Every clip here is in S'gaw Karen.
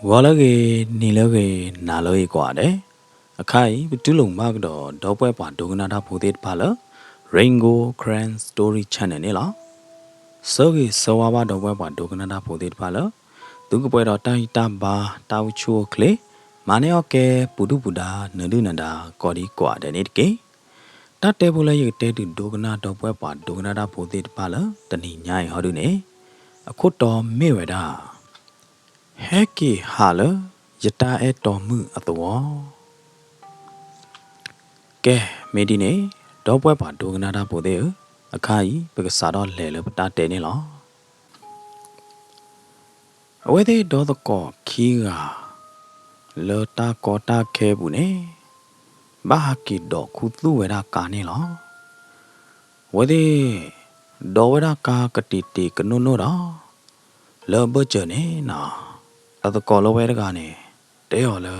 ဂီၤလၢအဂ့ၤ, နံၤလၢအဂ့ၤ, နၤလၢအဂ့ၤကိးဂၤဒဲး, အခါအံၤ ပတူၢ်လိာ်မုာ်ဘၣ်ကဒီး ဒီပုၢ်ဝဲၢ်ပှၤဒိကနၣ်တၢ်ဖိသ့ၣ်တဖၣ်လၢ Rain Gold Karen Story Channel န့ၣ်လီၤ. ဆၢဂ့ၤဆၢဝါဘၣ်ဒီပုၢ်ဝဲၢ်ပှၤဒိကနၣ်တၢ်ဖိသ့ၣ်တဖၣ်လၢ သုကပှဲၤဒီးတၢ်ဂံၢ်တၢ်ဘါ တၢ်အိၣ်ဆူၣ်အိၣ်ချ့, မၤန့ၢ်အီၣ်ကဲ ပူၤဒုၣ်ပူၤဒါ နၢၤဒုၣ်နၢၤဒါ ကိးဒံကိးဂၤဒဲးန့ၣ်တက့ၢ်. တၢ်တဲဖိလၢယကတဲဒုးဒိကနၣ်ဒီပုၢ်ဝဲၢ်ပှၤဒိကနၣ်တၢ်ဖိသ့ၣ်တဖၣ်လၢတနံၤညါအံၤဟီဒုန့ၣ်, အခိၣ်တီမ့ၢ်ဝဲဒၣ် ဟဲက့ၤဟးလၢယတၢ်အဲၣ်တီမုၣ်အသဝီ. ကဲ, မ့ၢ်ဒ်န့ၣ်, ဒီပုၢ်ဝဲၢ်ပှၤဒိကနၣ်တၢ်ဖိသ့ၣ်ဧၢ, အခါအံၤ ပကစးထီၣ်လဲၤလၢပတၢ်တဲန့ၣ်လီၤ. အဝဲသ့ၣ်ဒီသကိးခံဂၤ လၢတၢ်ကီတၢ်ခဲအပူၤန့ၣ် ဘၣ်ဟးက့ၤဒိးခူသူၣ်ဝဲဒၣ်ကါန့ၣ်လီၤ. အဝဲသ့ၣ် ဒိးဝဲဒၣ်ကါကတံာ်တံာ်ကနိၣ်နိၣ်ဒီး လၢအဘၢၣ်စၢၤန့ၣ်နီၤ, အသကိးလၢဝဲတဂၤန့ၣ် တဲအီၤလၢ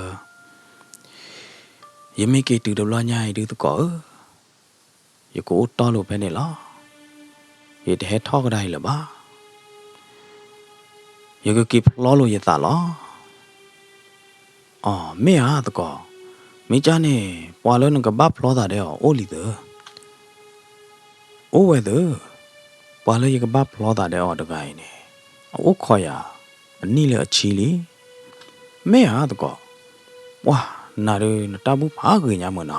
ယမ့ၢ်က့ၤတုၤတဘျီညါအံၤဒုသကိးဧၢ, ယကအိၣ်တီၢ်လိာ်ဖဲန့ၣ်လီၤ. ယတဟဲထီၣ်ကဒါအံၤလၢၤဘၣ်. ယကက့ၤဖျီလိာ်ယသးလီၤ. အိ, မ့ၢ်ဧါသကိး, မ့ၢ်ကၢ်န့ၣ် ပှၤလၢနကဘၣ်ဖျီသးဒီးအီၤအိၣ်လံသၢ. အိၣ်ဝဲသၢ, ပှၤလၢယကဘၣ်ဖျီသးဒီးအီၤတဂၤအံၤန့ၣ် အအိၣ်ခိးယၤ အနံၣ်လၢအဆံလံ. မ့ၢ်ဧါသကိး, ပှၤနၤဒီးနတၢ်ဘူၣ်ဖးဂ့ၤညါမ့ၢ်နီၤ,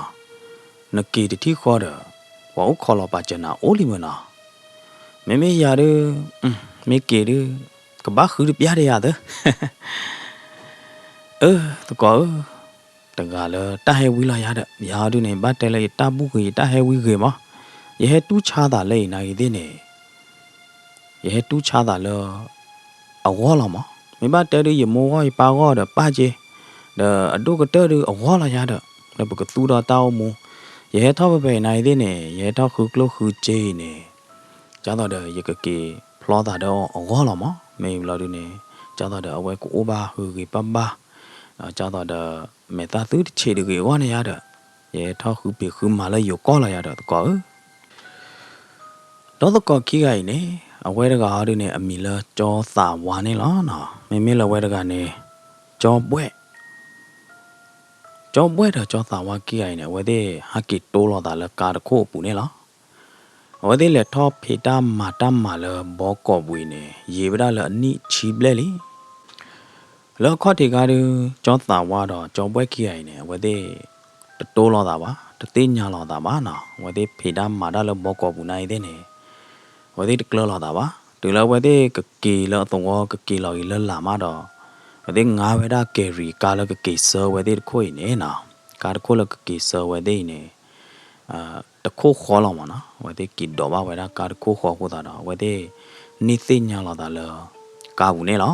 နက့ၤတထံၣ်ဃီဒီး ပှၤအိၣ်ခိးလီၤပာ်စၢၤနၤအိၣ်လံမ့ၢ်နီၤ. မ့မ့ၢ်ယၤဒီး မ့ၢ်က့ၤဒီး ကဘၣ်ဃုတပျၢ်ဒီးယၤသၢ. အၢ သကိးဧၢ, တဂၤလၢတၢ်ဟဲဝံလီၤယၤဒီး ယၤဒုန့ၣ် ဘၣ်တဲလၢယတၢ်ဘူၣ်ဂ့ၤ ယတၢ်ဟဲဝံဂ့ၤမး, ယဟဲတူၢ်ဆါသးလၢအံၤနာ်ဂ့ၤသ့ၣ်န့ၣ် ယဟဲတူၢ်ဆါသးလၢအဂီၢ်လီၤမး. မ့ၢ်ဘၣ်တဲဒုးယမိၢ်ဂီၢ်ယပၢ်ဂီၢ်ဒီးပၢ်က့, ဒီးအဒိၣ်ကတၢၢ်ဒုးအဂီၢ်လီၤယၤဒီး လၢပကသူၣ်ထီၣ်တၢ်အိၣ်မူ, ယဟဲထီၣ်ဖဲဖဲအံၤနာ်ဂ့ၤသ့ၣ်န့ၣ် ယဟဲထီၣ်ဃုကျိၣ်ဃုစ့အံၤန့ၣ် ကၢ်သိးဒီးယကက့ၤဖျီသးဒီးအီၤအဂီၢ်လီၤမး. မ့ၢ်ဘျီဒုန့ၣ် ကၢ်သိးဒီးအဝဲကအိၣ်ဘၣ်ဂ့ၤဂ့ၤဘၣ်ဘၣ်, ဒီးကၢ်သိးဒီး မဲာ်သၣ်သုတဆံးတဂ့ၤအဂီၢ်န့ၣ်ယၤဒီး ယဟဲထီၣ်ဃုပ့ၤဃုမၤလၢယိၤကီၢ်လီၤယၤဒီးသကိးဧၢ. ဒီသကိးခံဂၤအံၤန့ၣ် အဝဲတဂၤဟီဒုန့ၣ် အမံၤလၢကၠီသးဝါန့ၣ်လီၤ. မ့မ့ၢ်လၢအဝဲတဂၤန့ၣ် ကၠီဘှဲၣ် ကၠီဘှဲၣ်ဒီးကၠီသးဝါခံဂၤအံၤန့ၣ် အဝဲသ့ၣ်ဟးက့ၤတိလိာ်သးလၢကါတခိၣ်အပူၤန့ၣ်လီၤ. အဝဲသ့ၣ်လဲၤထီၣ်ဖံးတၢ်မၤတၢ်မၤလၢဘီကီာ်ပူၤအံၤန့ၣ် ယံာ်ဝဲဒၣ်လၢအနံၣ်ဆံဘျဲၣ်လံ. လၢအခီၣ်ထံးခါဒု ကၠီသးဝါဒီးကၠီဘှဲၣ်ခံဂၤအံၤန့ၣ် အဝဲသ့ၣ် တတိလိာ်သးဘၣ်, တသ့ၣ်ညါလိာ်သးဘၣ်နီၤ. အဝဲသ့ၣ်ဖံးတၢ်မၤတၢ်လၢဘီကီာ်ပူၤနာ်အံၤသ့ၣ်န့ၣ် အဝဲသ့ၣ်တကျၢၤလိာ်သးဘၣ်. တုၤလၢအဝဲသ့ၣ်ကက့ၤလၢအသဝီ ကက့ၤလီၤဂ့ၤလၢလာ်မးဒီး အဝဲသ့ၣ်ငါဝဲဒၣ်ကဲၤရံၤကါလၢကက့ၤဆှၢအဝဲသ့ၣ်တခိၣ်အံၤန့ၣ်နီၤ, ကါတခိၣ်လၢကက့ၤဆှၢအဝဲသ့ၣ်အံၤန့ၣ် တခိၣ်ဃီလီၤမးနီၤ. အဝဲသ့ၣ်က့ၤဒိးဘၣ်ဝဲဒၣ်ကါတခိၣ်ဃီအဃိသတးဒီး အဝဲသ့ၣ်န့ၢ်သ့ၣ်ညါလိာ်သးလၢ ကါပူၤန့ၣ်လီၤ.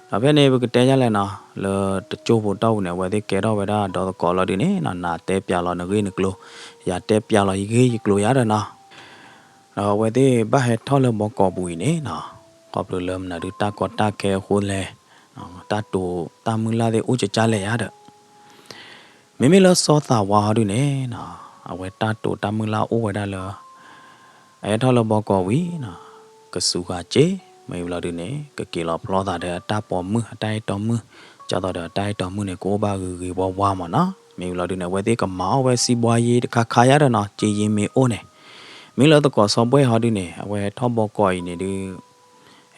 ဒီးဖဲန့ၣ် ပကတဲဒ်လဲၣ်နီၤ, လၢတကၠိဖိတၢ်ပူၤန့ၣ် အဝဲသ့ၣ်ကဲထီၣ်ဝဲဒၣ်ဒီသကိးလီၤဒုန့ၣ်နီၤ, နၤတဲပျးလီၤနဂ့ၢ်နကျိၤ, ယၤတဲပျးလီၤယဂ့ၢ်ယကျိၤယၤဒီးနီၤ. ဒီးအဝဲသ့ၣ်ဘၣ်ဟဲထီၣ်လၢဘီကီာ်ပူၤအံၤန့ၣ်နီၤ, ခီဖျိလၢမနုၤဒုတၢ်ကီတၢ်ခဲအဃိလဲၣ်, တၢ်တိာ်တၢ်မုၢ်လၢ်သ့ၣ်အိၣ်ကကၢ်လဲၣ်ယၤဒီး မ့မ့ၢ်လၢစီၤသးဝါဟီဒုန့ၣ်နီၤ, အဝဲတၢ်တိာ်တၢ်မုၢ်လၢ်အိၣ်ဝဲဒၣ်လၢ အဟဲထီၣ်လၢဘီကီာ်ဝံၤနီၤ, ကစူးဂၤစ့, မ့ၢ်ဘျီဒုန့ၣ် ကက့ၤလီၤဖျီသးဒီးအတၢ်ပိာ်မုၣ် အတၢ်အဲၣ်တီမုၣ်, ကၢ်သိးဒီးအတၢ်အဲၣ်တီမုၣ်န့ၣ် ကအိၣ်ဘၣ်ဂ့ၤဂ့ၤဝါဝါမးနီၤ. မ့ၢ်ဘျီဒုန့ၣ် အဝဲသ့ၣ်ကမၤအီၣ်ဝဲစံးဘှါယ့တခါခါယၤဒီးနီၤ, စ့ယ့မ့ၢ်အိၣ်န့ၣ်. မ့ၢ်လၢသကိးစီၤဘှဲၣ်ဟီဒုန့ၣ် အဝဲဟဲထီၣ်ဘီကီာ်အံၤန့ၣ်ဒု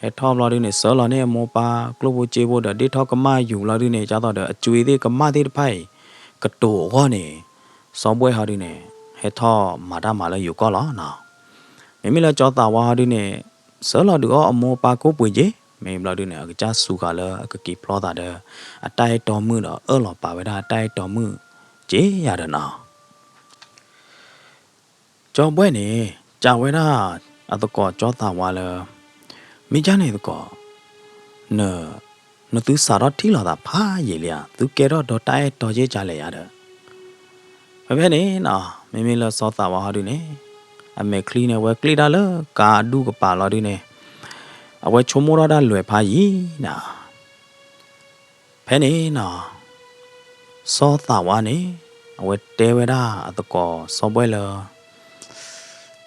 ဟဲထီၣ်ဘျီဒုန့ၣ် စၢလီၤန့ၢ်အမိၢ်ပၢ်ကျိၣ်ဖိစ့ဖိဒီး ဒ့ၣ်ထီၣ်ကမၣ်ယူၤဘျီဒုန့ၣ် ကၢ်သိးဒီးအစူးသ့ၣ်ကမၣ်သ့ၣ်တဖၣ်အံၤ ကတိၤအဂီၢ်န့ၣ် စီၤဘှဲၣ်ဟီဒုန့ၣ် ဟဲထီၣ်မၤတၢ်မၤလၢယိၤကီၢ်လီၤနီၤ. မ့မ့ၢ်လၢကၠီသးဝါဟီဒုန့ၣ် စၢလီၤဒုးအီၣ်အမိၢ်ပၢ်ကိၣ်ပှ့ၤက့ၤ, မ့ၢ်ဘျီဒုန့ၣ် အကစၢ်စူးဃာ်လၢအကက့ၤဖျီသးဒီး အတၢ်အဲၣ်တီမုၣ်ဒီး အၢၣ်လီၤပာ်ဝဲဒၣ်အတၢ်အဲၣ်တီမုၣ်က့ၤယၤဒီးနီၤ. ကၠီဘှဲၣ်န့ၣ် စံးဝဲဒၣ်အသကိးကၠီသးဝါလၢ မ့ၢ်ကၢ်န့ၣ်သကိး နသုစးထီၣ်ထံၣ်လိာ်သးဖးယံာ်လံဧါ, သုကဲထီၣ်ဒီးတၢ်အဲၣ်တီက့ၤကလဲၣ်ယၤဒီး ဖဲဖဲန့ၣ်နီၤ မ့မ့ၢ်လၢစီၤသးဝါဟီဒုန့ၣ် အမဲာ်ချံန့ၣ် အဝဲကျ့ၣ်တၢ်လၢကါအဒူၣ်ကပၤလီၤဒုန့ၣ် အဝဲဆိကမိၣ်ထီၣ်တၢ်လွဲၢ်ဖးယံာ်နီၤ. ဖဲန့ၣ်နီၤ စီၤသးဝါန့ၣ် အဝဲတဲဝဲဒၣ်အသကိးစီၤဘှဲၣ်လၢ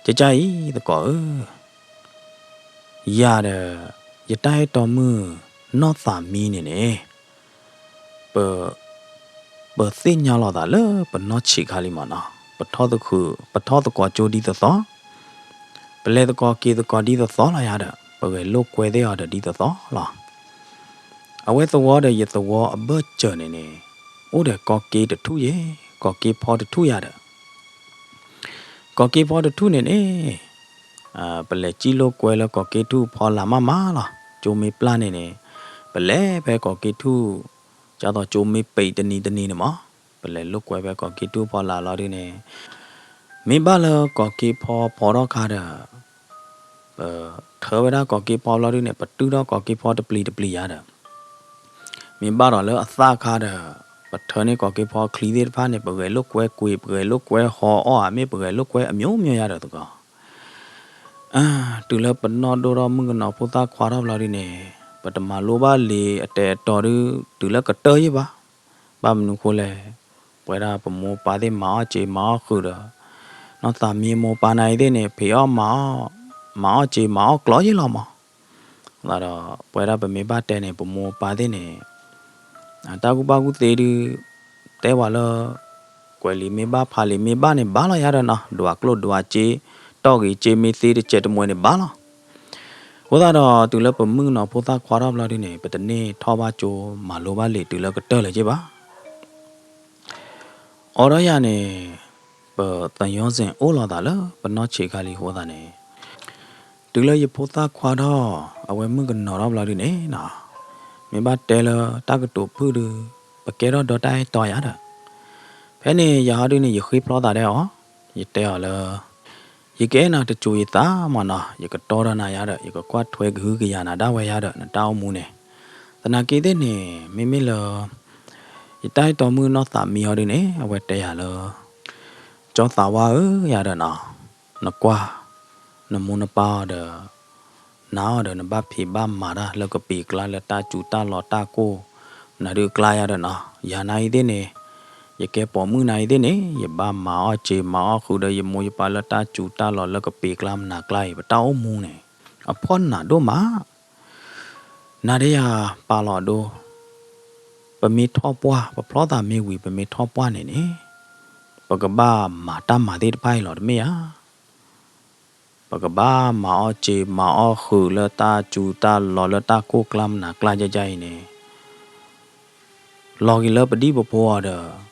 ကၠၢ်ကၠၢ်အံၤသကိးဧၢ, ယၤဒီး ယတၢ်အဲၣ်တီမုၣ် နီၢ်သးမံန့ၣ်န့ၣ် ပ ပသ့ၣ်ညါလီၤသးလၢပနီၢ်ဆံးခါလံမ့ၢ်နီၤ, ပထီၣ်သ ပထီၣ်သကိးကၠိဒ်သိးသိး, ပလဲၤသကိးက့ၤသကိးဒ်သိးသိးလီၤယၤဒီး ပဂဲၤလိာ်ကွဲသ့ၣ်အီၤဒီးဒ်သိးသိးလီၤ. အဝဲသဝီဒီးယသဝီအဘၢၣ်စၢၤန့ၣ်န့ၣ် အိၣ်ဒီးကီၢ်က့တထူၣ်ယဲ, ကီၢ်က့ဖီတထူၣ်ယၤဒီး ကီၢ်က့ဖီတထူၣ်န့ၣ်န့ၣ် ပလဲၤစံၣ်လိာ်ကွဲလၢကီၢ်က့ထူၣ်ဖီလာ်မးမးလီၤ. ကၠိမ့ၢ်ပျၢ်န့ၣ်န့ၣ် ပလဲၤဖဲကီၢ်က့ထူၣ်, ဒ်သိးကၠိမ့ၢ်ပံးတနံၤတနံၤန့ၣ်မး ပလဲၤလိာ်ကွဲဖဲကီၢ်က့ထူၣ်ဖီလာ်လီၤဒုန့ၣ်, မ့ၢ်ဘၣ်လၢကီၢ်က့ဖီဖီထီၣ်ခါဒီး ပထၢဝဲဒၣ်ကီၢ်က့ဖီလီၤဒုန့ၣ် ပတုၢ်ထီၣ်ကီၢ်က့ဖီတပျံၤတပျံၤယၤဒီး မ့ၢ်ဘၣ်ဒီးလၢအသၣ်ခါဒီး ပထၢန့ၢ်ကီၢ်က့ဖီချံသ့ၣ်တဖၣ်န့ၣ် ပဂဲၤလိာ်ကွဲကွံာ် ပဂဲၤလိာ်ကွဲဟီအီၣ်ဧါ မ့ၢ်ပဂဲၤလိာ်ကွဲအမျိုးမျိုးယၤဒီးသကိး တုၤလၢပနီၢ်ဒိၣ်ထီၣ်မုၣ်ကနီၤဖိသၣ်ခွါထီၣ်ဘျီဒုန့ၣ် ပတမၤလိဘၣ်လံာ်အတဲာ်အတီၤဒု တုၤလၢကတၢၢ်ယဲၢ်ဘၣ်. ဘၣ်မနုၤဃိလဲၣ်, ပဝဲဒၣ်ပမိၢ်ပၢ်သ့ၣ်မၤအီၣ်စ့မၤအီၣ်ဃုာ်ဒီး နီၢ်သးမံမိၢ်ပၢ်နၤအံၤသ့ၣ်န့ၣ် ဖံးအီၣ်မၤအီၣ်, မၤအီၣ်စ့မၤအီၣ်ကျိၤယဲၢ်လီၤမး. သတးဒီး ပဝဲဒၣ်ပမ့ၢ်ဘၣ်တဲန့ၣ် ပမိၢ်ပၢ်သ့ၣ်န့ၣ် တၢ်ကူၣ်ဘၣ်ကူၣ်သ့ဒု တဲဝဲလၢ ကွဲးလံာ်မ့ၢ်ဘၣ် ဖးလံာ်မ့ၢ်ဘၣ်န့ၣ် ဘၣ်လီၤယၤဒီးနီၤ, ဒွးကျိၣ်ဒွးစ့ တီၢ်ဂ့ၤစ့မ့ၢ်သ့တစဲးတမှဲၤန့ၣ် ဘၣ်လီၤ. အဃိသတးဒီး တုၤလၢပမုၣ်ကနီၤဖိသၣ်ခွါထီၣ်ဘျီဒုန့ၣ် ပတန့ၢ်ထီၣ်ဘၣ်ကၠိမၤလိဘၣ်လံာ်တုၤလၢကတၢၢ်လၢၤက့ဘၣ်. အိၣ်ဒီးယၤန့ၣ် ပသယီစ့ၣ်အိၣ်လီၤသးလၢပနီၢ်ဆံးခါလံအဃိသတးန့ၣ် တုၤလၢယဖိသၣ်ခွါထီၣ် အဝဲမုၣ်ကနီၤထီၣ်ဘျီဒုန့ၣ်နီၤ, မ့ၢ်ဘၣ်တဲလၢတၢ်ကတိၤဖုၣ်ဒု ပကဲထီၣ်ဒီတၢ်အဲၣ်တီယၤဒီး ဖဲန့ၣ်ယၤဟီဒုန့ၣ် ယဃ့ဖျီသးဒဲးအီၤ, ယတဲအီၤလၢ ယကအဲၣ်နၤတစိၤယသးမးနီၤ, ယကတီဒီးနၤယၤဒီး ယကကွၢ်ထွဲကဟုကယာ်နၤဒၣ်ဝဲယၤဒီး နတၢ်အိၣ်မူန့ၣ်. သနာ်က့သ့ၣ်န့ၣ် မ့မ့ၢ်လၢ ယတၢ်အဲၣ်တီမုၣ်နီၢ်သးမံဟီဒုန့ၣ် အဝဲတဲယၤလၢ ကၠီသးဝါဧၢ ယၤဒီးနီၤ, နကွၢ် နမိၢ်နပၢ်အီၤဒီး နၤအီၤဒီး နဘၣ်ဖံးဘၣ်မၤတၢ်လၢကပံာ်ကျါလၢတၢ်စူၤတၢ်လီၤတၢ်ကိၢ် နၤဒုးအကျါယၤဒီးနီၤ, ယၤနၤအံၤသ့ၣ်န့ၣ် ယကဲပိာ်မုၣ်နၤအံၤသ့ၣ်န့ၣ် ယဘၣ်မၤအီၣ်စ့မၤအီၣ်ဃုာ်ဒီးယမိၢ်ယပၢ်လၢတၢ်စူၤတၢ်လီၤလၢကပံာ်ကျါမနၤကျါအံၤ ပတၢ်အိၣ်မူန့ၣ် အဖှီၣ်နးဒိၣ်မး နၤဒ်ယၤပာ်လီၤအဒိ ပမ့ၢ်ထီၣ်ပှၢ် ပဖျီသးမ့ၢ်ဝံၤ ပမ့ၢ်ထီၣ်ပှၢ်န့ၣ်န့ၣ် ပကဘၣ်မၤတၢ်မၤသ့ၣ်တဖၣ်အံၤလီၤ တမ့ၢ်ဧါ. ပကဘၣ်မၤအီၣ်စ့မၤအီၣ်ဃုာ်လၢတၢ်စူၤတၢ်လီၤလၢတၢ်ကိၢ်ကျါမနၤကျါယါယါအံၤန့ၣ် လီၤဂ့ၤလၢပဒံၣ်ပဖိအီၤဒီး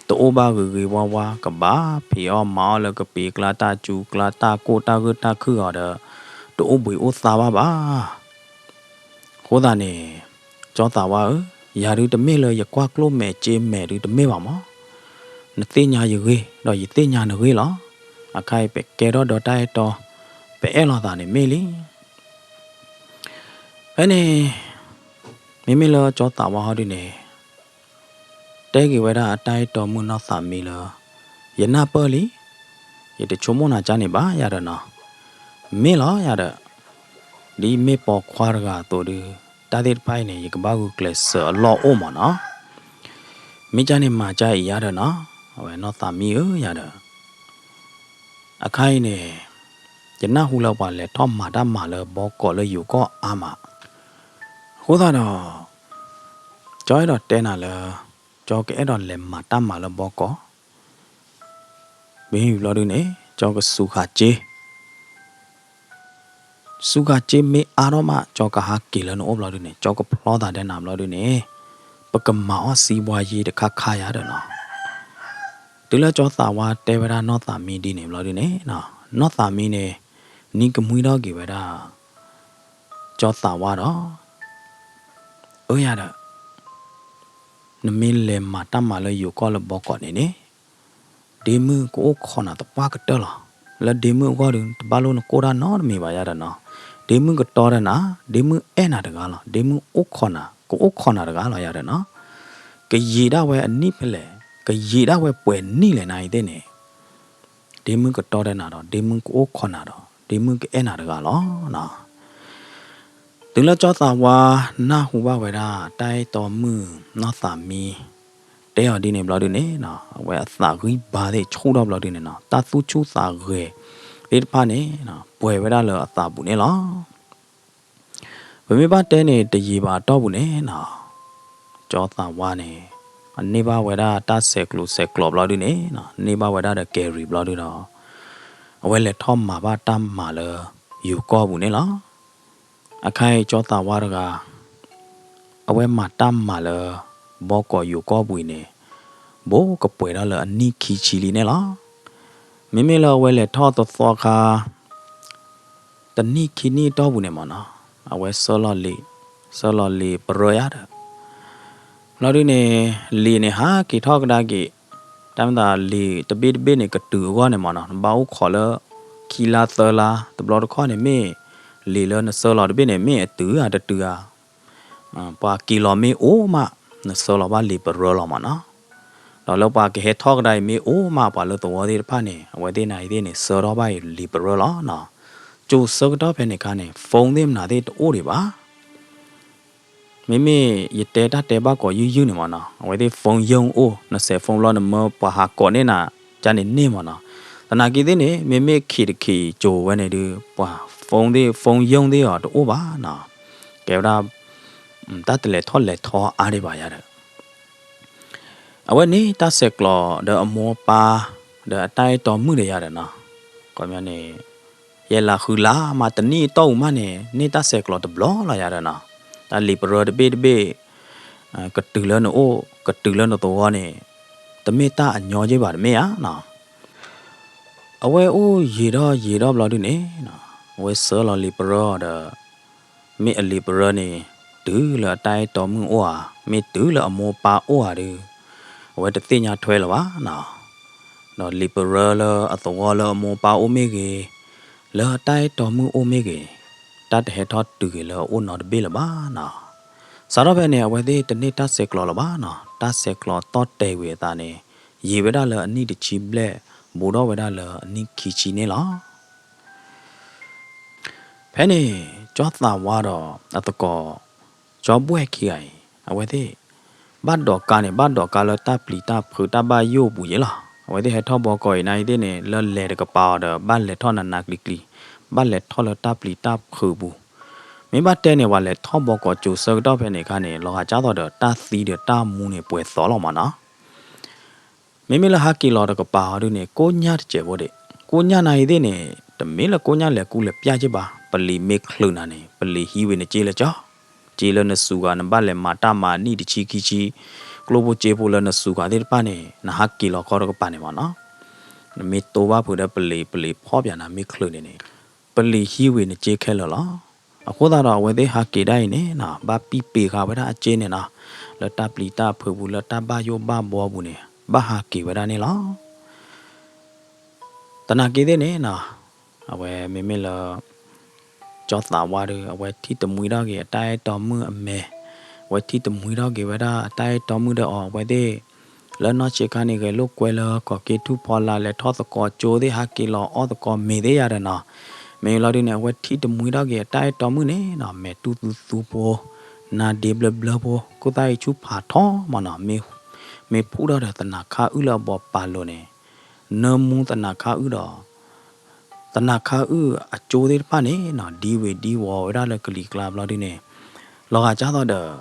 တအိၣ်ဘၣ်ဂ့ၤဂ့ၤဝါဝါ ကဘၣ်ဖံးအီၣ်မၤအီၣ်လၢကပံာ်ကျါတၢ်စူၤကျါတၢ်ကိၢ်တၢ်ဂုၢ်တၢ်ခုၣ်အီၤဒီး တအိၣ်ဘှံးအိၣ်သါဘၣ်ဘၣ်. အဃိသတးန့ၣ် ကၠီသးဝါဧၢ, ယၤဒုတမ့ၢ်လၢယကွၢ်ကျိၣ်မဲာ်စ့မဲာ်ဒုတမ့ၢ်ဘၣ်မး, နသ့ၣ်ညါယဂ့ၢ် ဒီးယသ့ၣ်ညါနဂ့ၢ်လီၤ. အခါအံၤပကဲထီၣ်ဒီတၢ်အဲၣ်တီ ပအဲၣ်လီၤသးန့ၣ်မ့ၢ်လံ. ဖဲန့ၣ် မ့မ့ၢ်လၢကၠီသးဝါဟီဒုန့ၣ် တဲက့ၤဝဲဒၣ်အတၢ်အဲၣ်တီမုၣ်နီၢ်သးမံလၢ ယနၢ်ပၢၢ်လံ, ယတဆိကမိၣ်နၤကၠါန့ၣ်ဘၣ်ယၤဒီးနီၤ, မ့ၢ်လီၤယၤဒီး ဒ်မ့ၢ်ပိာ်ခွါတဂၤအသိးဒု တၢ်သ့ၣ်တဖၣ်အံၤန့ၣ် ယကဘၣ်ဂုာ်ကျဲးစၢးအလီၢ်အိၣ်မးနီၤ, မ့ၢ်ကၠါန့ၣ်မၤကၠါအံၤယၤဒီးနီၤ, အဝဲနီၢ်သးမံဧၢယၤဒီး အခါအံၤန့ၣ် ယနၢ်ဟူလၢပှၤလဲၤထီၣ်မၤတၢ်မၤလၢဘီကီးလၢယိၤကီၢ်အါမး, အဃိသတးဒီး ကၠီအဲၣ်ဒိးတဲနၤလၢ ကၠီကအဲၣ်ဒိးလဲၤမၤတၢ်မၤလၢဘီကီး, မ့ၢ်ဘျီဒုန့ၣ် ကၠီကစူးဃာ်စ့ စူးဃာ်စ့မ့ၢ်အါထီၣ်မး ကၠီကဟးက့ၤလၢနအိၣ်ဘျီဒုန့ၣ် ကၠီကဖျီသးဒဲးနၤဘျီဒုန့ၣ် ပကမၤအီၣ်စံးဘှါယ့တခါခါယၤဒီးနီၤ. တုၤလၢကၠီသးဝါတဲဝဲဒၣ်နီၢ်သးမံဒ်န့ၣ်ဘျီဒုန့ၣ် နီၢ်သးမံန့ၣ် နံၤကမှံထီၣ်က့ၤဝဲဒၣ် ကၠီသးဝါဒီး အၢယၤဒီး နမ့ၢ်လဲၤမၤတၢ်မၤလၢယိၤကီၢ်လၢဘီကီးန့ၣ်န့ၣ် ဒ့မုၣ်ကအိၣ်ခိးနၤသပှၢ်ကတၢၢ်လီၤ. လၢဒ့မုၣ်အဂီၢ်ဒု တဘၣ်လိၣ်နကိၢ်တၢ်နီတမံၤဘၣ်ယၤဒီးနီၤ. ဒ့မုၣ်ကတီဒီးနၤ, ဒ့မုၣ်အဲၣ်နၤတဂၤလီၤ. ဒ့မုၣ်အိၣ်ခိးနၤ, ကအိၣ်ခိးနၤတဂၤလီၤယၤဒီးနီၤ. ကယံာ်ဒၣ်ဝဲအနံၣ်ဖဲလဲၣ်, ကယံာ်ဒၣ်ဝဲပှဲၤနံၣ်လဲၣ်နၤအံၤသ့ၣ်န့ၣ် ဒ့မုၣ်ကတီဒီးနၤဒီး ဒ့မုၣ်ကအိၣ်ခိးနၤဒီး ဒ့မုၣ်ကအဲၣ်နၤတဂၤလီၤ. တုၤလၢကၠီသးဝါနၢ်ဟူဘၣ်ဝဲဒၣ် တၢ်အဲၣ်တီမုၣ်နီၢ်သးမံ တဲအီၤဒ်န့ၣ်ဘျီဒုန့ၣ် အဝဲအသးဂံၢ်ဘါသ့ၣ်ဆူၣ်ထီၣ်ဘျီဒုန့ၣ်နီၤ, တၢ်သူၣ်ဆူၣ်သးဂဲၤသ့ၣ်တဖၣ်န့ၣ် ပှဲၤဝဲဒၣ်လၢအသးပူၤန့ၣ်လီၤ. ပမ့ၢ်ဘၣ်တဲန့ၣ် တယံာ်ဘၣ်အတီၢ်ပူၤန့ၣ်နီၤ, ကၠီသးဝါန့ၣ် အန့ၢ်ဘၣ်ဝဲဒၣ်တၢ်ဆဲးကျိးဆဲးကျိးဘျီဒုန့ၣ်နီၤ, န့ၢ်ဘၣ်ဝဲဒၣ်ဒီးကဲၤရံၤဘျီဒုဒီး အဝဲလဲၤထီၣ်မၤဘၣ်တၢ်မၤလၢယိၤကီၢ်ပူၤန့ၣ်လီၤ. အခါအံၤကၠီသးဝါတဂၤ အဝဲမၤတၢ်မၤလၢ ဘီကီးယိၤကီၢ်ပူၤအံၤန့ၣ် ဘူးကပှဲၤထီၣ်လၢအနံၣ်ခံဆံလံန့ၣ်လီၤ. မ့မ့ၢ်လၢအဝဲလဲၤထီၣ်သသီခါ တနံၣ်ခံနံၣ်အတီၢ်ပူၤန့ၣ်မ့ၢ်နီၤ, အဝဲဆှၢလီၤလံာ်, ဆှၢလီၤလံာ်ပရၢယါဒီး ဘျီဒုန့ၣ် လံာ်န့ၣ်ဟးက့ၤထီၣ်ကဒါက့ၤ, တၢ်မ့ၢ်သးလံာ်တဘ့ၣ်တဘ့ၣ်န့ၣ် ကတုၤအဂီၢ်န့ၣ်မ့ၢ်နီၤ, နဘၣ်အိၣ်ခိးလၢ ခံလါသၢလါ, တဘျီတခီၣ်န့ၣ်မ့ၢ် လံာ်လၢနဆှၢလီၤတဘ့ၣ်န့ၣ် မ့ၢ်အတုၤဧါတတုၤဧါ, ပှၤက့ၤလီၤမ့ၢ်အိၣ်မး နဆှၢလီၤဘၣ်လံာ်ပရၢလီၤမ့ၢ်နီၤ. ဒီးလၢပှၤကဟဲထီၣ်ကဒါအံၤမ့ၢ်အိၣ်မး ပှၤလၢသဝီသ့ၣ်တဖၣ်န့ၣ် အဝဲသ့ၣ်နၤအံၤသ့ၣ်န့ၣ် ဆှၢထီၣ်ဘၣ်အံၤလံာ်ပရၢလီၤနီၤ. ကၠိဆၢကတီၢ်ဖဲန့ၣ်အခါန့ၣ် phone သ့ၣ်မနုၤသ့ၣ်တအိၣ်ဒံးဘၣ်. မ့မ့ၢ်ယတဲတၢ်တဲဘၣ်ကိးယုၢ်ယုၢ်န့ၣ်မ့ၢ်နီၤ, အဝဲသ့ၣ် phone ယုၢ်အိၣ်, နစဲး phone ဘျီနမၢပှၤဟးကိးန့ၢ်နၤ ကန့ၣ်န့ၢ်မ့ၢ်နီၤ. သနာ်က့သ့ၣ်န့ၣ် မ့မ့ၢ်ခံးတခံးကၠိဝဲန့ၣ်ဒုး ပှၤ phone သ့ၣ် phone ယုၢ်သ့ၣ်အီၤတအိၣ်ဘၣ်နီၤ. ကဲဝဲဒၣ် တၢ်တလဲၤထီၣ်လဲၤထီအါဒံးဘၣ်ယါဒီး အဝဲန့ၣ်တၢ်ဆဲးကျိးဒီးအမိၢ်အပၢ် ဒီးအတၢ်အဲၣ်တီမုၣ်ဒီးယၤဒီးနီၤ, ခီပညီန့ၣ် ယဲၢ်လါဃုလါမး တနံၣ်အတီၢ်ပူၤမးန့ၣ် န့ၢ်တၢ်ဆဲးကျိးတဘျီလီၤယၤဒီးနီၤ, တၢ်လံာ်ပရၢတဘ့ၣ်တဘ့ၣ် ကတုၤလၢနအိၣ် ကတုၤလၢနသဝီန့ၣ် တမ့ၢ်တၢ်အညီက့ဘၣ်တမ့ၢ်ဧါနီၤ. အဝဲအိၣ်ယံာ်ထီၣ်ယံာ်ထီၣ်ဘျီဒုန့ၣ်နီၤ, အဝဲဆှၢလီၤလံာ်ပရၢအီၤဒီး မ့ၢ်အလံာ်ပရၢန့ၣ် တုၤလၢအတၢ်အဲၣ်တီမုၣ်အိၣ်ဧါ, မ့ၢ်တုၤလၢအမိၢ်ပၢ်အိၣ်ဧါဒုး အဝဲတသ့ၣ်ညါထွဲလၢၤဘၣ်နီၤ. ဒီးလံာ်ပရၢလၢအသဝီလၢအမိၢ်ပၢ်အိၣ်မ့ၢ်ဂ့ၤ, လၢအတၢ်အဲၣ်တီမုၣ်အိၣ်မ့ၢ်ဂ့ၤ, တၢ်တဟဲထီၣ်တုၤဂ့ၤလၢအအိၣ်နီတဘ့ၣ်လၢၤဘၣ်နီၤ. စးထီၣ်ဖဲန့ၣ် အဝဲသ့ၣ်တန့ၢ်တၢ်ဆဲးကျိးလၢၤဘၣ်နီၤ. တၢ်ဆဲးကျိးတီၢ်တဲာ်ဝံၤအသးန့ၣ် ယံာ်ဝဲဒၣ်လၢအနံၣ်တဆံဘျဲၣ် ဘူးထီၣ်ဝဲဒၣ်လၢအနံၣ်ခံဆံန့ၣ်လီၤ. ဖဲန့ၣ် ကၠီသးဝါဒီးအသကိး ကၠီဘှဲၣ်ခံဂၤအံၤ အဝဲသ့ၣ် ဘၣ်ဒိးကါန့ၣ် ဘၣ်ဒိးကါလၢတၢ်ပျံၤတၢ်ဖုးတၢ်ဘၣ်ယိၣ်ပူၤယ့လီၤ. အဝဲသ့ၣ်ဟဲထီၣ်ဘီကီးအံၤနၤအံၤသ့ၣ်န့ၣ် လၢလဲၤတကပၤအီၤဒီး ဘၣ်လဲၤထီၣ်နးနးကျံၤကျံၤ, ဘၣ်လဲၤထီၣ်လၢတၢ်ပျံၤတၢ်ဖုးပူၤ, မ့ၢ်ဘၣ်တဲန့ၣ် ပှၤလဲၤထီၣ်ဘီကီးကၠိဆၢကတီၢ်ဖဲန့ၣ်အခါန့ၣ် လီၤဂာ်ကၢ်သိးဒီးတၢ်သံဒီးတၢ်မူန့ၣ် ပှဲၤသီလီၤမးနီၤ. မ့မ့ၢ်လၢဟးက့ၤလီၤတကပၤအီၤဒုန့ၣ် ကိၣ်ညၣ်တစဲးဖိဒံး, ကိၣ်ညၣ်နၤအံၤသ့ၣ်န့ၣ် တမ့ၢ်လၢကိၣ်ညၣ်လဲၤကူလဲၤပျၢ်က့ဘၣ်, ပလံၤမ့ၢ်ချုးနၤန့ၣ် ပလံၤဟံးဝံၤနစ့လၢကၠီ, စ့လၢနစူၤဂၤ နဘၣ်လဲၤမၤတၢ်မၤနံၣ်တဆံခံဆံ, ကျိၣ်ဖိစ့ဖိလၢနစူၤဂၤသ့ၣ်တဖၣ်န့ၣ် နဟးက့ၤလီၤခီတကပၤန့ၣ်မးနီၤ, နမ့ၢ်တိဘၣ်ဖုးဒီးပလံၤ ပလံၤဖီၣ်ပၠးနၤမ့ၢ်ချုးန့ၣ်န့ၣ် ပလံၤဟံးဝံၤနစ့ခဲလၢာ်လီၤ. အဃိသတးဒီးအဝဲသ့ၣ်ဟးက့ၤဒၣ်အံၤန့ၣ်နီၤ ဘၣ်ပံၣ်ပ့ၤဃာ်ဝဲဒၣ်အစ့န့ၣ်နီၤ, လၢတၢ်ပျံၤတၢ်ဖုးပူၤ လၢတၢ်ဘၣ်ယိၣ်ဘၣ်ဘှီပူၤန့ၣ် ဘၣ်ဟးက့ၤဝဲဒၣ်န့ၣ်လီၤ. သနာ်က့သ့ၣ်န့ၣ်နီၤ, အဝဲမ့မ့ၢ်လၢ ကၠီသးဝါဒီး အဝဲထံၣ်တမှံထီၣ်က့ၤအတၢ်အဲၣ်တီမုၣ်အမဲာ်, အဝဲထံၣ်တမှံထီၣ်က့ၤဝဲဒၣ်အတၢ်အဲၣ်တီမုၣ်ဒီးအီၤ အဝဲသ့ၣ် လၢနီၢ်ဆံးခါန့ၣ် ဂဲၤလိာ်ကွဲလၢကီၢ်က့ၤထူၣ်ဖီလာ် လဲၤထီၣ်သကိးကၠိသ့ၣ် ဟးက့ၤလီၤအီၣ်သကိးမ့ၤသ့ၣ်ယၤဒီးနီၤ, မ့ၢ်လီၤဒုန့ၣ် အဝဲထံၣ်တမှံထီၣ်က့ၤအတၢ်အဲၣ်တီမုၣ်န့ၣ်နီၤ မဲာ်တူၢ်သူသူဖိ, နါဒ့ဘျၢဘျၢဖိ, ခိၣ်သၣ်အံၤဆူၣ်ဖးထီမးနီၤ, မ့ၢ်ဖူၣ်ထီၣ်ဒီးသနၤခါအုၣ်လၢအဘီပာ်လိၤန့ၣ် နၢမူသနၤခါအုၣ်ဒီး သနၤခါအုၣ်အကၠိသ့ၣ်တဖၣ်န့ၣ်နီၤ ဒံဝ့ၤဒံဝီၤဝဲဒၣ်လၢကလံၤကျါဘျီဒုန့ၣ်, လီၤဂာ်ကၢ်သိးဒီး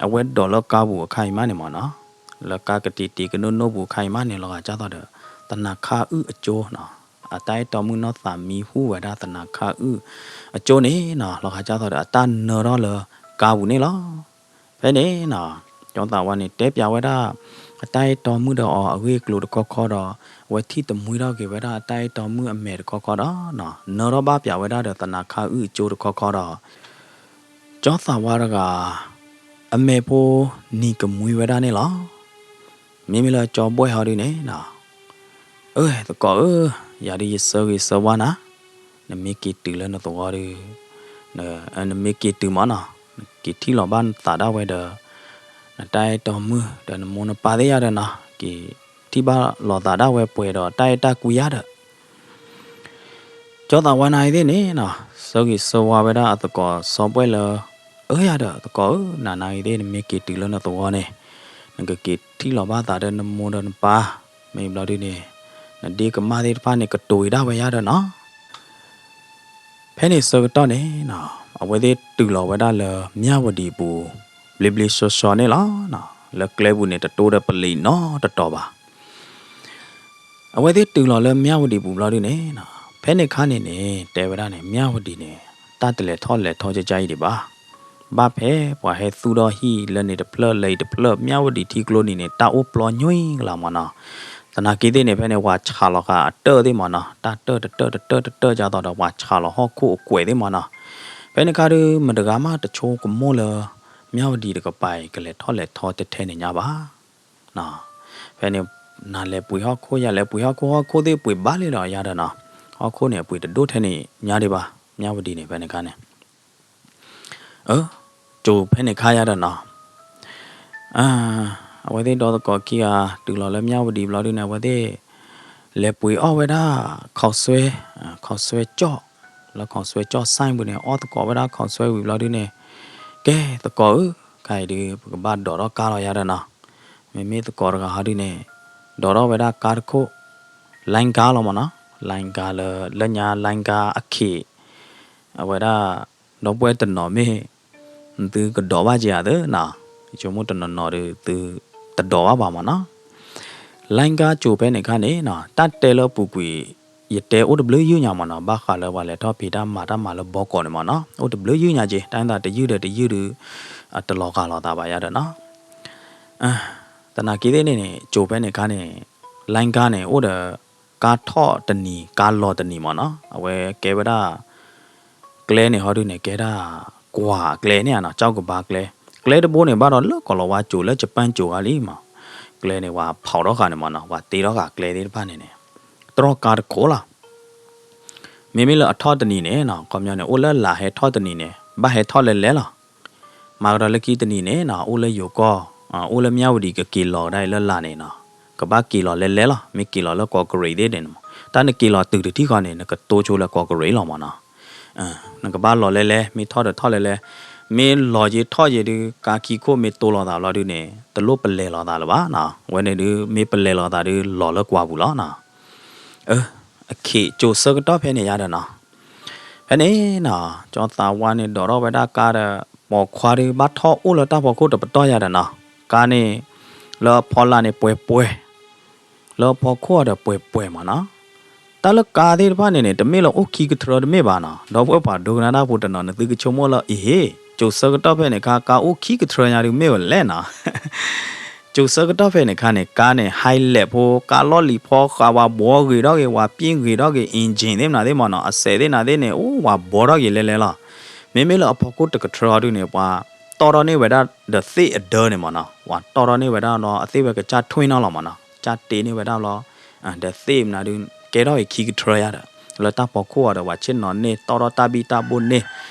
အဝဲဒိးလၢကါပူၤအခါအံၤမးန့ၣ်မးနီၤ, လၢကါကတံာ်တံာ်ကနိၣ်နိၣ်ပူၤအခါအံၤမးန့ၣ် လီၤဂာ်ကၢ်သိးဒီး သနၤခါအုၣ်အကၠိနီၤ, အတၢ်အဲၣ်တီမုၣ်နီၢ်သးမံဟူဝဲဒၣ်သနၤခါအုၣ်အကၠိန့ၣ်နီၤ လီၤဂာ်ကၢ်သိးဒီး အတၢ်နၢထီၣ်လၢကါပူၤန့ၣ်လီၤ. ဖဲန့ၣ်နီၤ ကၠီသးဝါန့ၣ် တဲပၠးဝဲဒၣ် အတၢ်အဲၣ်တီမုၣ်ဒီးအီၤအဂ့ၢ်အကျိၤတခီခီဒီး အဝဲထံၣ်တမှံထီၣ်က့ၤဝဲဒၣ် အတၢ်အဲၣ်တီမုၣ်အမဲာ်တခီခီဒီးနီၤ နၢထီၣ်ဘၣ်ပၠးဝဲဒၣ်ဒီးသနၤခါအုၣ်အကၠိတခီခီဒီး ကၠီသးဝါတဂၤ အမဲာ်ဖိနံၤကမှံဝဲဒၣ်န့ၣ်လီၤ. မ့မ့ၢ်လၢကၠီဘှဲၣ်ဟီဒုန့ၣ်နီၤ အၢ သကိးဧၢ, ယၤဒုးယဆၢဂ့ၤဆၢဝါနၤ, နမ့ၢ်က့ၤတုၤလၢနသဝီဒီး နမ့ၢ်က့ၤတုၤမးနီၤ နက့ၤထံၣ်လီၤဘၣ်နသးဒၣ်ဝဲဒီး နတၢ်အဲၣ်တီမုၣ်ဒီးနမိၢ်နပၢ်သ့ၣ်ယၤဒီးနီၤ က့ၤထံၣ်ဘၣ်လီၤသးဒၣ်ဝဲပှဲၤဒီးတၢ်အဲၣ်တၢ်ကွံယၤဒီး ကၠီသးဝါနၤအံၤသ့ၣ်န့ၣ်နီၤ ဆၢဂ့ၤဆၢဝါဝဲဒၣ်အသကိးစီၤဘှဲၣ်လၢ အၢ ယၤဒီးသကိးဧၢ, နၤနၤအံၤသ့ၣ် နမ့ၢ်က့ၤတုၤလၢနသဝီန့ၣ် နကက့ၤထံၣ်လီၤဘၣ်သးဒီးနမိၢ်ဒီးနပၢ်, မ့ၢ်ဘျီဒုန့ၣ် နဒ့ကမၢ်သ့ၣ်တဖၣ်န့ၣ် ကတိၤအံၤဒၣ်ဝဲယၤဒီးနီၤ ဖဲန့ၣ်ဆၢကတီၢ်န့ၣ်နီၤ အဝဲသ့ၣ်တုၤလီၤဝဲဒၣ်လၢမၠၣ်ဝတံၤပူၤ ဘျ့ဘျ့ဆှီဆှီန့ၣ်လီၤ. လၢကျဲပူၤန့ၣ် တတိဒီးပလံၤနီတတီၤဘၣ်. အဝဲသ့ၣ်တုၤလီၤလၢမၠၣ်ဝတံၤပူၤဘျီဒုန့ၣ်, ဖဲန့ၣ်ခါန့ၣ်န့ၣ် တဲဝဲဒၣ်န့ၣ် မၠၣ်ဝတံၤန့ၣ် တၢ်တလဲၤထီၣ်လဲၤထီကကါအံၤဒံးဘၣ်. ဘၣ်ဖဲပှၤဟဲသူၣ်ထီၣ်ဟံၣ်လၢန့ၣ်တဖျၢၣ် လၢအံၤတဖျၢၣ် မၠၣ်ဝတံၤထံကျိန့ၣ်န့ၣ် တၢ်အိၣ်ပျီညွံကလးမၢ်နီၤ. သနာ်က့သ့ၣ်န့ၣ် ဖဲန့ၣ် ပှၤဆးလီၤဃာ်အတၢၢ်သ့ၣ်မၢ်နီၤ, တၢ်တၢၢ်တတၢၢ်တတၢၢ်တတၢၢ်ကၢ်သိးဒီး ပှၤဆးလီၤဟီၣ်ခိၣ်အကွဲးသ့ၣ်မၢ်နီၤ. ဖဲန့ၣ်ခါဒု မတဂၤမးတဆိကမိၣ်လၢ မၠၣ်ဝတံၤတကပၤအံၤ ကလဲၤထီၣ်လဲၤထီထဲထဲန့ၣ်ညါဘၣ်. ဖဲန့ၣ် နၤလဲၤပှ့ၤဟီၣ်ခိၣ် ယၤလဲၤပှ့ၤဟီၣ်ခိၣ် ဟီၣ်ခိၣ်သ့ၣ်ပှ့ၤဘၣ်လံဒီးယၤဒီးနီၤ, ဟီၣ်ခိၣ်န့ၣ် အပှ့ၤတဒိၣ်ထဲန့ၣ်ညါဒံးဘၣ်, မၠၣ်ဝတံၤန့ၣ် ဖဲန့ၣ်ခါန့ၣ် အၢ ကၠိၤဖဲန့ၣ်ခါယၤဒီးနီၤ, အဝဲသ့ၣ်ဒီသကိးခံဂၤ တုၤလီၤလၢမၠၣ်ဝတံၤဘျီဒုန့ၣ် အဝဲသ့ၣ် လဲၤပှ့ၤအီၣ်ဝဲဒၣ် ခီၣ်ဆွဲ, ခီၣ်ဆွဲကၠီၣ်, လၢခီၣ်ဆွဲကၠီၣ် ဆိုင် ပူၤန့ၣ် အီၣ်သကိးဝဲဒၣ်ခီၣ်ဆွဲဝံၤဘျီဒုန့ၣ်, ကဲသကိးဧၢ, ခဲအံၤဒု ပကဘၣ်ဒိးထီၣ်ကါလီၤယၤဒီးနီၤ. မ့မ့ၢ်သကိးတဂၤဟီဒုန့ၣ် ဒိးထီၣ်ဝဲဒၣ်ကါတခိၣ် လိုင်းကား လီၤမၢ်နီၤ, လိုင်းကား လၢ လၢညါ လိုင်းကား အခ့ အဝဲဒၣ် ဒီပုၢ်ဝဲၢ်တနီၤမ့ၢ် သုကဒိးဘၣ်က့ၤဧါသ့နီၤ, ယဆိကမိၣ်တနီၤနီၤဒီး သုတဒိးဘၣ်ဘၣ်မၢ်နီၤ. လိုင်းကား ကၠိၤဖဲန့ၣ်ခါန့ၣ်နီၤ တၢ်တဲလၢအပူၤကွံာ် ယတဲအိၣ်တဘျုးယုၢ်ညါမၢ်နီၤ, ဘၣ်ဃးလၢပှၤလဲၤထီၣ်ဖံးတၢ်မၤတၢ်မၤလၢဘီကီးန့ၣ်မၢ်နီၤ အိၣ်တဘျုးယုၢ်ညါက့ၤ, တၢ်သးတယုၢ်ဒီးတယုၢ်ဒီး အတလီၤဂာ်လိာ်သးဘၣ်ယၤဒီးနီၤ. သနာ်က့သ့ၣ်န့ၣ်န့ၣ် ကၠိၤဖဲန့ၣ်ခါန့ၣ် လိုင်းကား န့ၣ် အိၣ်ဒီး ကါထီၣ်တနံၤ ကါလီၤတနံၤမၢ်နီၤ, အဝဲကဲဝဲဒၣ် ကျဲန့ၣ်ဟီဒုန့ၣ် ကဲဒၣ် ကွၢ်ကျဲန့ၣ်နီၤ, ကၠီကဘါကျဲ, ကျဲတဘိန့ၣ် ဘၣ်ဒီးလၢကီၢ်လီၤဝါကၠိၤ လၢယပၣ်ကၠိၤဂၤလံမၢ်, ကျဲန့ၣ် ပှၤဖီၣ်ထီၣ်ဃာ်န့ၣ်မၢ်နီၤ, ပှၤတ့ထီၣ်ဃာ်ကျဲသ့ၣ်တဖၣ်န့ၣ်န့ၣ် တြီၢ်ကါတခိၣ်လီၤ. မ့မ့ၢ်လၢအထီၣ်တနံၤန့ၣ်နီၤ ခီပညီန့ၣ် အိၣ်လၢလၢ်ဟဲထီၣ်တနံၤန့ၣ် ဘၣ်ဟဲထီၣ်လဲၤလဲၤလီၤ. မၤကဒီးလၢခံတနံၤန့ၣ်နီၤ အိၣ်လၢယိၤကီၢ်, အိၣ်လၢမၠၣ်ဝတံၤ ကက့ၤလီၤကဒါအံၤလၢလၢ်န့ၣ်နီၤ, ကဘၣ်က့ၤလီၤလဲၤလဲၤလီၤ, မ့ၢ်က့ၤလီၤလၢကီၢ်ကရ့ၣ်သ့ၣ်န့ၣ်မၢ်, တၢ်နက့ၤလီၤတုၤတထံၣ်ဃီန့ၣ် နကတိဆိလၢကီၢ်ကရ့ၣ်လီၤမၢ်နီၤ. နကဘၣ်လီၤလဲၤလဲၤ, မ့ၢ်ထီၣ်ဒီးထီၣ်လဲၤလဲၤ, မ့ၢ်လီၤက့ၤထီၣ်က့ၤဒုး ကါခံခိၣ်မ့ၢ်တိလိာ်သးဘျီဒုးန့ၣ် တလိၣ်ပလဲၤလိာ်သးလၢၤဘၣ်နီၤ, အဝဲန့ၣ်ဒုး မ့ၢ်ပလဲၤလိာ်သးဒုး လီၤလၢကွၢ်ပူၤလီၤနီၤ. အၢ အခ့ကၠိၤဆၢကတီၢ်ဖဲန့ၣ်ယၤဒီးနီၤ, ဖဲန့ၣ်နီၤ ကၠီသးဝါန့ၣ် ဒိးထီၣ်ဝဲဒၣ်ကါဒီး ပိာ်ခွါဒုး ဘၣ်ထီၣ်အိၣ်လၢတၢ်ဖီခိၣ်တပတီၢ်ယၤဒီးနီၤ, ကါန့ၣ် လၢအဖီလာ်န့ၣ်ပှဲၤပှဲၤ, လၢအဖီခိၣ်အီၤဒီးပှဲၤပှဲၤမၢ်နီၤ. တၢ်လၢကါသ့ၣ်တဖၣ်န့ၣ်န့ၣ် တမ့ၢ်လၢအိၣ်ခံကထြၢတမ့ၢ်ဘၣ်နီၤ, ဒီပုၢ်ဝဲၢ်ပှၤဒိကနၣ်တၢ်ဖိတနီၤ နသုကဆိကမိၣ်လၢ အ့ဟ့ၣ် ကၠိၤဆၢကတီၢ်ဖဲန့ၣ်ခါ ကါအိၣ်ခံကထြၢညါဒုးမ့ၢ်ဝဲလဲၣ်နီၤ. ကၠိၤဆၢကတီၢ်ဖဲန့ၣ်ခါန့ၣ် ကါန့ၣ် ဟဲလဲၣ်ဖိ ကါလီၢ်လံၤဖီဃာ် ပှၤဘှီဂ့ၤထီၣ်က့ၤ ပှၤပံၣ်ဂ့ၤထီၣ်က့ၤ engine သ့ၣ်မနုၤသ့ၣ်မၢ်နီၤ, အစဲးသ့ၣ်နၤသ့ၣ်န့ၣ် အိၣ်ပှၤဘှီထီၣ်က့ၤလဲၤလဲၤလီၤ. မ့မ့ၢ်လၢအဖီခိၣ်တကထြၢအီၤဒုးန့ၣ် ပှၤတီၢ်ထီၣ်န့ၢ်ဝဲဒၣ်ဒီးသ့ၣ်အဒၢန့ၣ်မၢ်နီၤ, ပှၤတီၢ်ထီၣ်န့ၢ်ဝဲဒၣ်လီၤ အသ့ၣ်ဝဲကစၢ်ထွ့နီၢ်လီၤမၢ်နီၤ, ကစၢ်တ့န့ၢ်ဝဲဒၣ်လီၤ ဒီးသ့ၣ်မနုၤဒုး ကဲထီၣ်က့ၤခံကထြၢယၤဒီး လၢတၢ်ဖီခိၣ်အီၤဒီး ပှၤဆ့ၣ်နီၤန့ၢ် တီၢ်ထီၣ်တၢ်ဘံၣ်တၢ်ဘိၣ်န့ၢ်,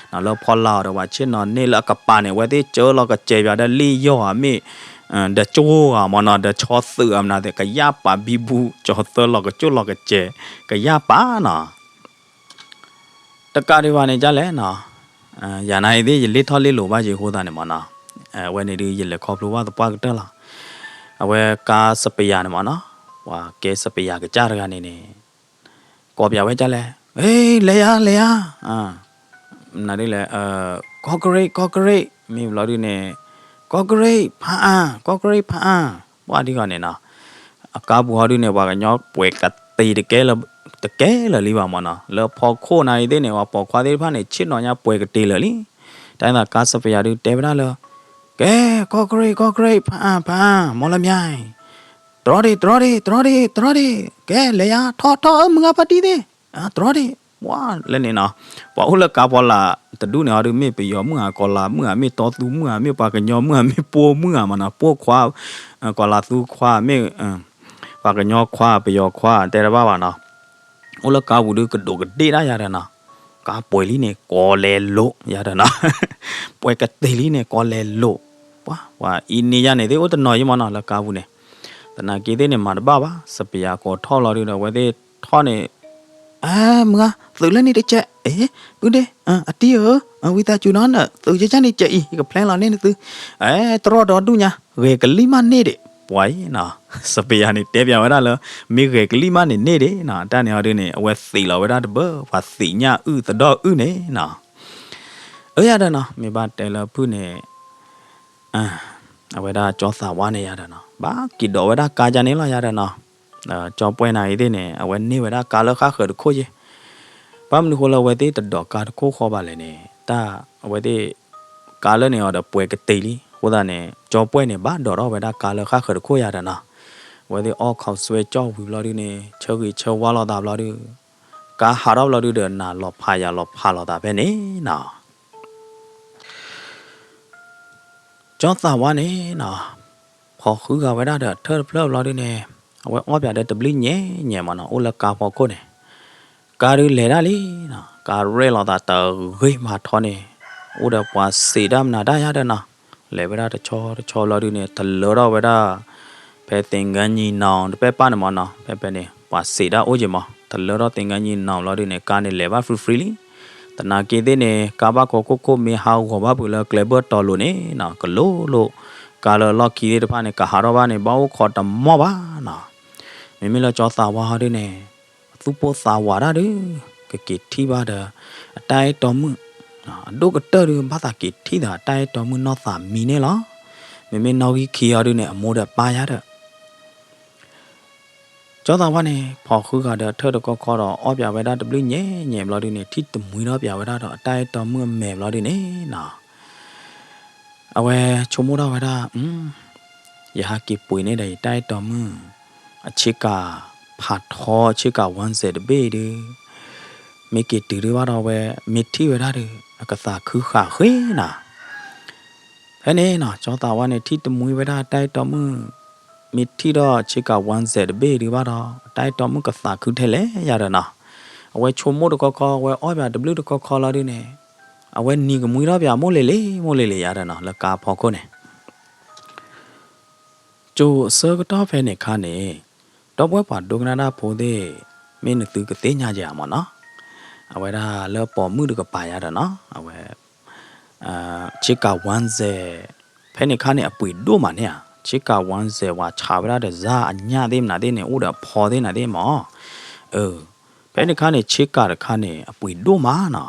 လၢဖီလာ်အီၤဒီး ပှၤဆ့ၣ်နီၤန့ၢ် လၢအကပၤန့ၣ် အဝဲသ့ၣ်ကၢလီၤကစဲးပၠးဒီးလံၣ်ယီၢ်ဧါမ့ၢ် ဒီးကၠိဧါမၢ်နီၤ ဒီးဆီသုးဧါမနုၤသ့ၣ် ကယၢ်ပာ်ဘံဘူ ကၠီၤသၢလီၤကကၠိၣ်လီၤကစဲး ကယၢ်ပာ်နီၤ. တကးဒံးဘၣ်န့ၣ် ကလဲၣ်နီၤ, ယၤနာ်အံၤသ့ၣ် ယလ့ၣ်ထီၣ်လ့ၣ်လိၤဘၣ်က့ၤအဃိသတးန့ၣ်မၢ်နီၤ, အဝဲန့ၣ်ဒုး ယလဲၤခီဖျိဘၣ်သပှၢ်ကတၢၢ်လီၤ. အဝဲကါစပယၤန့ၣ်မၢ်နီၤ, ပှၤကဲစပယၤကစၢ်တဂၤန့ၣ်န့ၣ် ကိးပၠးဝဲဒ်လဲၣ်, ဟ့ လဲၤယၤ လဲၤယၤ, မနုၤဒ်လဲၣ်, ကီၢ်ကရ့ၣ် ကီၢ်ကရ့ၣ် မ့ၢ်ဘျီဒုးန့ၣ် ကီၢ်ကရ့ၣ်ဖးအါ ကီၢ်ကရ့ၣ်ဖးအါ, ပှၤဒ်ဂီၤန့ၣ်နီၤ, အကါပူၤဟီဒုးန့ၣ် ပှၤကညီပှဲၤကတ့ၤတကဲလၢာ် တကဲလၢာ်လံဘၣ်မၢ်နီၤ, လၢဖီခိၣ်နၤအံၤသ့ၣ်န့ၣ် ပှၤပိာ်ခွါသ့ၣ်တဖၣ်န့ၣ် ဆ့ၣ်နီၤညါပှဲၤကတ့ၤလၢာ်လံ. တၢ်သးကါစပယၤဒုးတဲဝဲဒၣ်လၢ ကဲ ကီၢ်ကရ့ၣ် ကီၢ်ကရ့ၣ် ဖးအါ ဖးအါ မီၢ်လၢမၠါအံၤ တြီဒံး တြီဒံး တြီဒံး တြီဒံး, ကဲ လဲၤယၤ ထီၣ် ထီၣ် ဧၢ မုၢ်ဂၤဖါတံၢ်သ့ၣ်, တြီဒံး, ဝါ လၢန့ၣ်နီၤ, ပှၤအိၣ်လၢကါဖီလာ်တဒူၣ်န့ၣ်ဟီဒုး မ့ၢ်ပယီၤမုၣ်ဧါ ကီၤလၤမုၣ်ဧါ မ့ၢ်တီသူမုၣ်ဧါ မ့ၢ်ပှၤကညီမုၣ်ဧါ မ့ၢ်ပိၢ်မုၣ်ဧါမၢ်နီၤ, ပိၢ်ခွါ, ကီၤလၤသူခွါ မ့ၢ် ပှၤကညီခွါ ပယီၤခွါ တဲတဘၣ်ဘၣ်နီၤ, အိၣ်လၢကါပူၤဒုး ကဒိးကဒ့ၣ်ဒၣ်ယၤဒီးနီၤ, ကါပှဲၤလံန့ၣ် ကီၤလဲၤလိာ်ယၤဒီးနီၤ, ပှဲၤကတ့ၤလံန့ၣ် ကီၤလဲၤလိာ်, ပှၤ ပှၤအံၤန့ၣ်ယၤန့ၣ်သ့ၣ် အိၣ်တနီၤယံမၢ်နီၤ လၢကါပူၤန့ၣ်, သနာ်က့သ့ၣ်န့ၣ် မၤတဘၣ်ဘၣ် စပယၤကိးထီၣ်လီၤဒုးဒီး အဝဲသ့ၣ်ထီၣ်န့ၣ် အၢ မုၢ်ဂၤ သုးလၢန့ၣ်တစဲး, အ့ ပုၢ်ဒ့ၣ် အတံၤဧၢ, ဝံသးစူၤနီၤ နသုးကဲကၢ်န့ၣ်စဲးအံၤ ယကဖျဲလီၤန့ၢ်နသု, အဲ တြီဒီဒူၣ်ညါ ဂဲၤကလံၢ်မးန့ၢ်ဒံး, ပှၤအံၤနီၤ, စပယၤန့ၣ်တဲပၠးဝဲဒၣ်လၢ မ့ၢ်ဂဲၤကလံၢ်မးန့ၣ်န့ၢ်ဒံးနီၤ, တၢ်န့ၣ်ဟီဒုးန့ၣ် အဝဲသံးလီၤဝဲဒၣ်တဘၢ ပှၤသံးညၣ်အုၣ်သဒီၣ်အုၣ်န့ၣ်နီၤ. အၢ ယၤဒီးနီၤ မ့ၢ်ဘၣ်တဲလၢဖုၣ်န့ၣ် အဝဲဒၣ်ကၠီသးဝါန့ၣ်ယၤဒီးနီၤ ဘၣ်က့ၤဒိးဝဲဒၣ်ကါကန့ၣ်လီၤယၤဒီးနီၤ. ကၠီပှဲၢ်နၤအံၤသ့ၣ်န့ၣ် အဝဲန့ၢ်ဝဲဒၣ်ကါလၢဃၣ်ဃၢၤတခိၣ်ယဲၢ်. ဘၣ်မနုၤဃိလၢအဝဲသ့ၣ်တဒိးကါတခိၣ်ဃီဘၣ်လဲၣ်န့ၣ် တၢ်အဝဲသ့ၣ် ကါလၢန့ၣ်အီၤဒီးပှဲၤကတ့ၤလံ. အဃိသတးန့ၣ် ကၠီပှဲၢ်န့ၣ် ဘၣ်ဒိးထီၣ်ဝဲဒၣ်ကါလၢဃၣ်ဃၢၤတခိၣ်ယၤဒီးနီၤ. အဝဲသ့ၣ်အီၣ်ခိးစွဲကၠီၣ်ဝံၤဘျီဒုန့ၣ် ဆၢဂ့ၤဆၢဝါလိာ်သးဘျီဒု ကါဟးထီၣ်ဘျီဒုဒီး နၤလီၤဖးယၤလီၤဖးလိာ်သးဖဲန့ၣ်နီၤ. ကၠီသးဝါန့ၣ်နီၤ ဖီၣ်ဃုဂၤဝဲဒၣ်ဒီးထၢၣ်တဖျၢၣ်ဘျီဒုန့ၣ် အဝဲအီၣ်ပၠးဒီးတဘျုးညဲၣ်ညဲၣ်မးနီၤ အိၣ်လၢကါဖီခိၣ်န့ၣ် ကါဒုလဲၤဒၣ်လံနီၤ ကါရဲၣ်လိာ်သးတဂ့ၤမးထီန့ၣ် အိၣ်ဒီးပှၤစံးဒၣ်မနုၤတၢ်ယၤဒီးနီၤ လဲၤဝဲဒၣ်တဆီတဆီဘျီဒုန့ၣ် တလၢထီၣ်ဝဲဒၣ် ဖဲသင်္ဃန်းညီနောင်တပဲၢ်ပၢ်န့ၣ်မးနီၤ ဖဲဖဲန့ၣ် ပှၤစံးဒၣ်အိၣ်က့ၤမး တလၢထီၣ်သင်္ဃန်းညီနောင်လီၤဒုန့ၣ် ကါန့ၣ်လဲၤဘၣ် free free လံ. သနာ်က့သ့ၣ်န့ၣ် ကါဘၣ်ကိးခိၣ်ခိၣ်မ့ၢ်ဟးဂီၤဘၣ်ဖုးလၢကျဲဘၢၣ်တီၤလိၤန့ၣ်နီၤ ကလိၤလိၤ ကါလၢလီၢ်ခံသ့ၣ်တဖၣ်န့ၣ် ကဟးထီၣ်ဘၣ်န့ၣ် ဘၣ်အိၣ်ခိးတမီၢ်ဘၣ်နီၤ. မ့မ့ၢ်လၢကၠီသးဝါဟီဒုန့ၣ် အသူၣ်ပိၢ်သးဝးတၢ်ဒု ကက့ၤထံၣ်ဘၣ်ဒီး အတၢ်အဲၣ်တီမုၣ် အဒိၣ်ကတၢၢ်ဒု ဘၣ်သးက့ၤထံၣ်သးအတၢ်အဲၣ်တီမုၣ်နီၢ်သးမံန့ၣ်လီၤ. မ့မ့ၢ်နီၣ်ဂံၢ်ခံဟီဒုန့ၣ် အမိၢ်ဒီးပၢ်ယၤဒီး ကၠီသးဝါန့ၣ် ဖီၣ်ဃုဂၤဒီးထၢၣ်တခီခီဒီး အီၣ်ပၠးဝဲဒၣ်တဘျုးညဲၣ်ညဲၣ်ဘျီဒုန့ၣ် ထံၣ်တမှံထီၣ်ပၠးဝဲဒၣ်ဒီးအတၢ်အဲၣ်တီမုၣ်အမဲာ်ဘျီဒုန့ၣ်နီၤ အဝဲဆိကမိၣ်ထီၣ်ဝဲဒၣ် ယဟးက့ၤပှ့ၤန့ၢ်ဒီးယတၢ်အဲၣ်တီမုၣ် အဆ့ကၤဖးထီ ဆ့ကၤဝၣ်စဲးတဘ့ၣ်ဒု မ့ၢ်က့ၤတုၤဒုဘၣ်ဒီးဝဲ မ့ၢ်ထံၣ်ဝဲဒၣ်ဒီး အကသးခုဃာ်ဃ့နီၤ. ဖဲန့ၣ်နီၤ ကၠီသးဝါန့ၣ် ထံၣ်တမှံဝဲဒၣ်တၢ်အဲၣ်တီမုၣ် မ့ၢ်ထံၣ်ဒီးဆ့ကၤဝၣ်စဲးတဘ့ၣ်ဒုဘၣ်ဒီး တၢ်အဲၣ်တီမုၣ်ကသးခုထဲလဲၣ်ယၤဒီးနီၤ. အဝဲဆိကမိၣ်တခီခီ အဝဲအီၣ်ပၠးတဘျုးတခီခီလီၤဒုန့ၣ် အဝဲနံၤကမှံထီၣ်ပၠးမိၢ်လ့ၤလ့ၤ မိၢ်လ့ၤလ့ၤယၤဒီးနီၤ လၢကါဖီခိၣ်န့ၣ် ကၠိအဆၢကတီၢ်ဖဲန့ၣ်ခါန့ၣ် ဒီပုၢ်ဝဲၢ်ပှၤဒိကနၣ်တၢ်ဖိသ့ၣ် မ့ၢ်နသုကသ့ၣ်ညါယၤမးနီၤ, အဝဲဒၣ်လၢပိာ်မုၣ်တကပၤယၤဒီးနီၤ အဝဲ ဆ့ကၤဝၣ်စဲး ဖဲန့ၣ်ခါန့ၣ် အပှ့ၤဒိၣ်မးန့ၣ်ဧါ, ဆ့ကၤဝၣ်စဲး ပှၤဆးဝဲဒၣ်ဒီးစၢ်အညၣ်သ့ၣ်မနုၤသ့ၣ်န့ၣ် အိၣ်ဒီးအဖီသ့ၣ်နၤသ့ၣ်မး, ဖဲန့ၣ်ခါန့ၣ် ဆ့ကၤတခါန့ၣ် အပှ့ၤဒိၣ်မးနီၤ,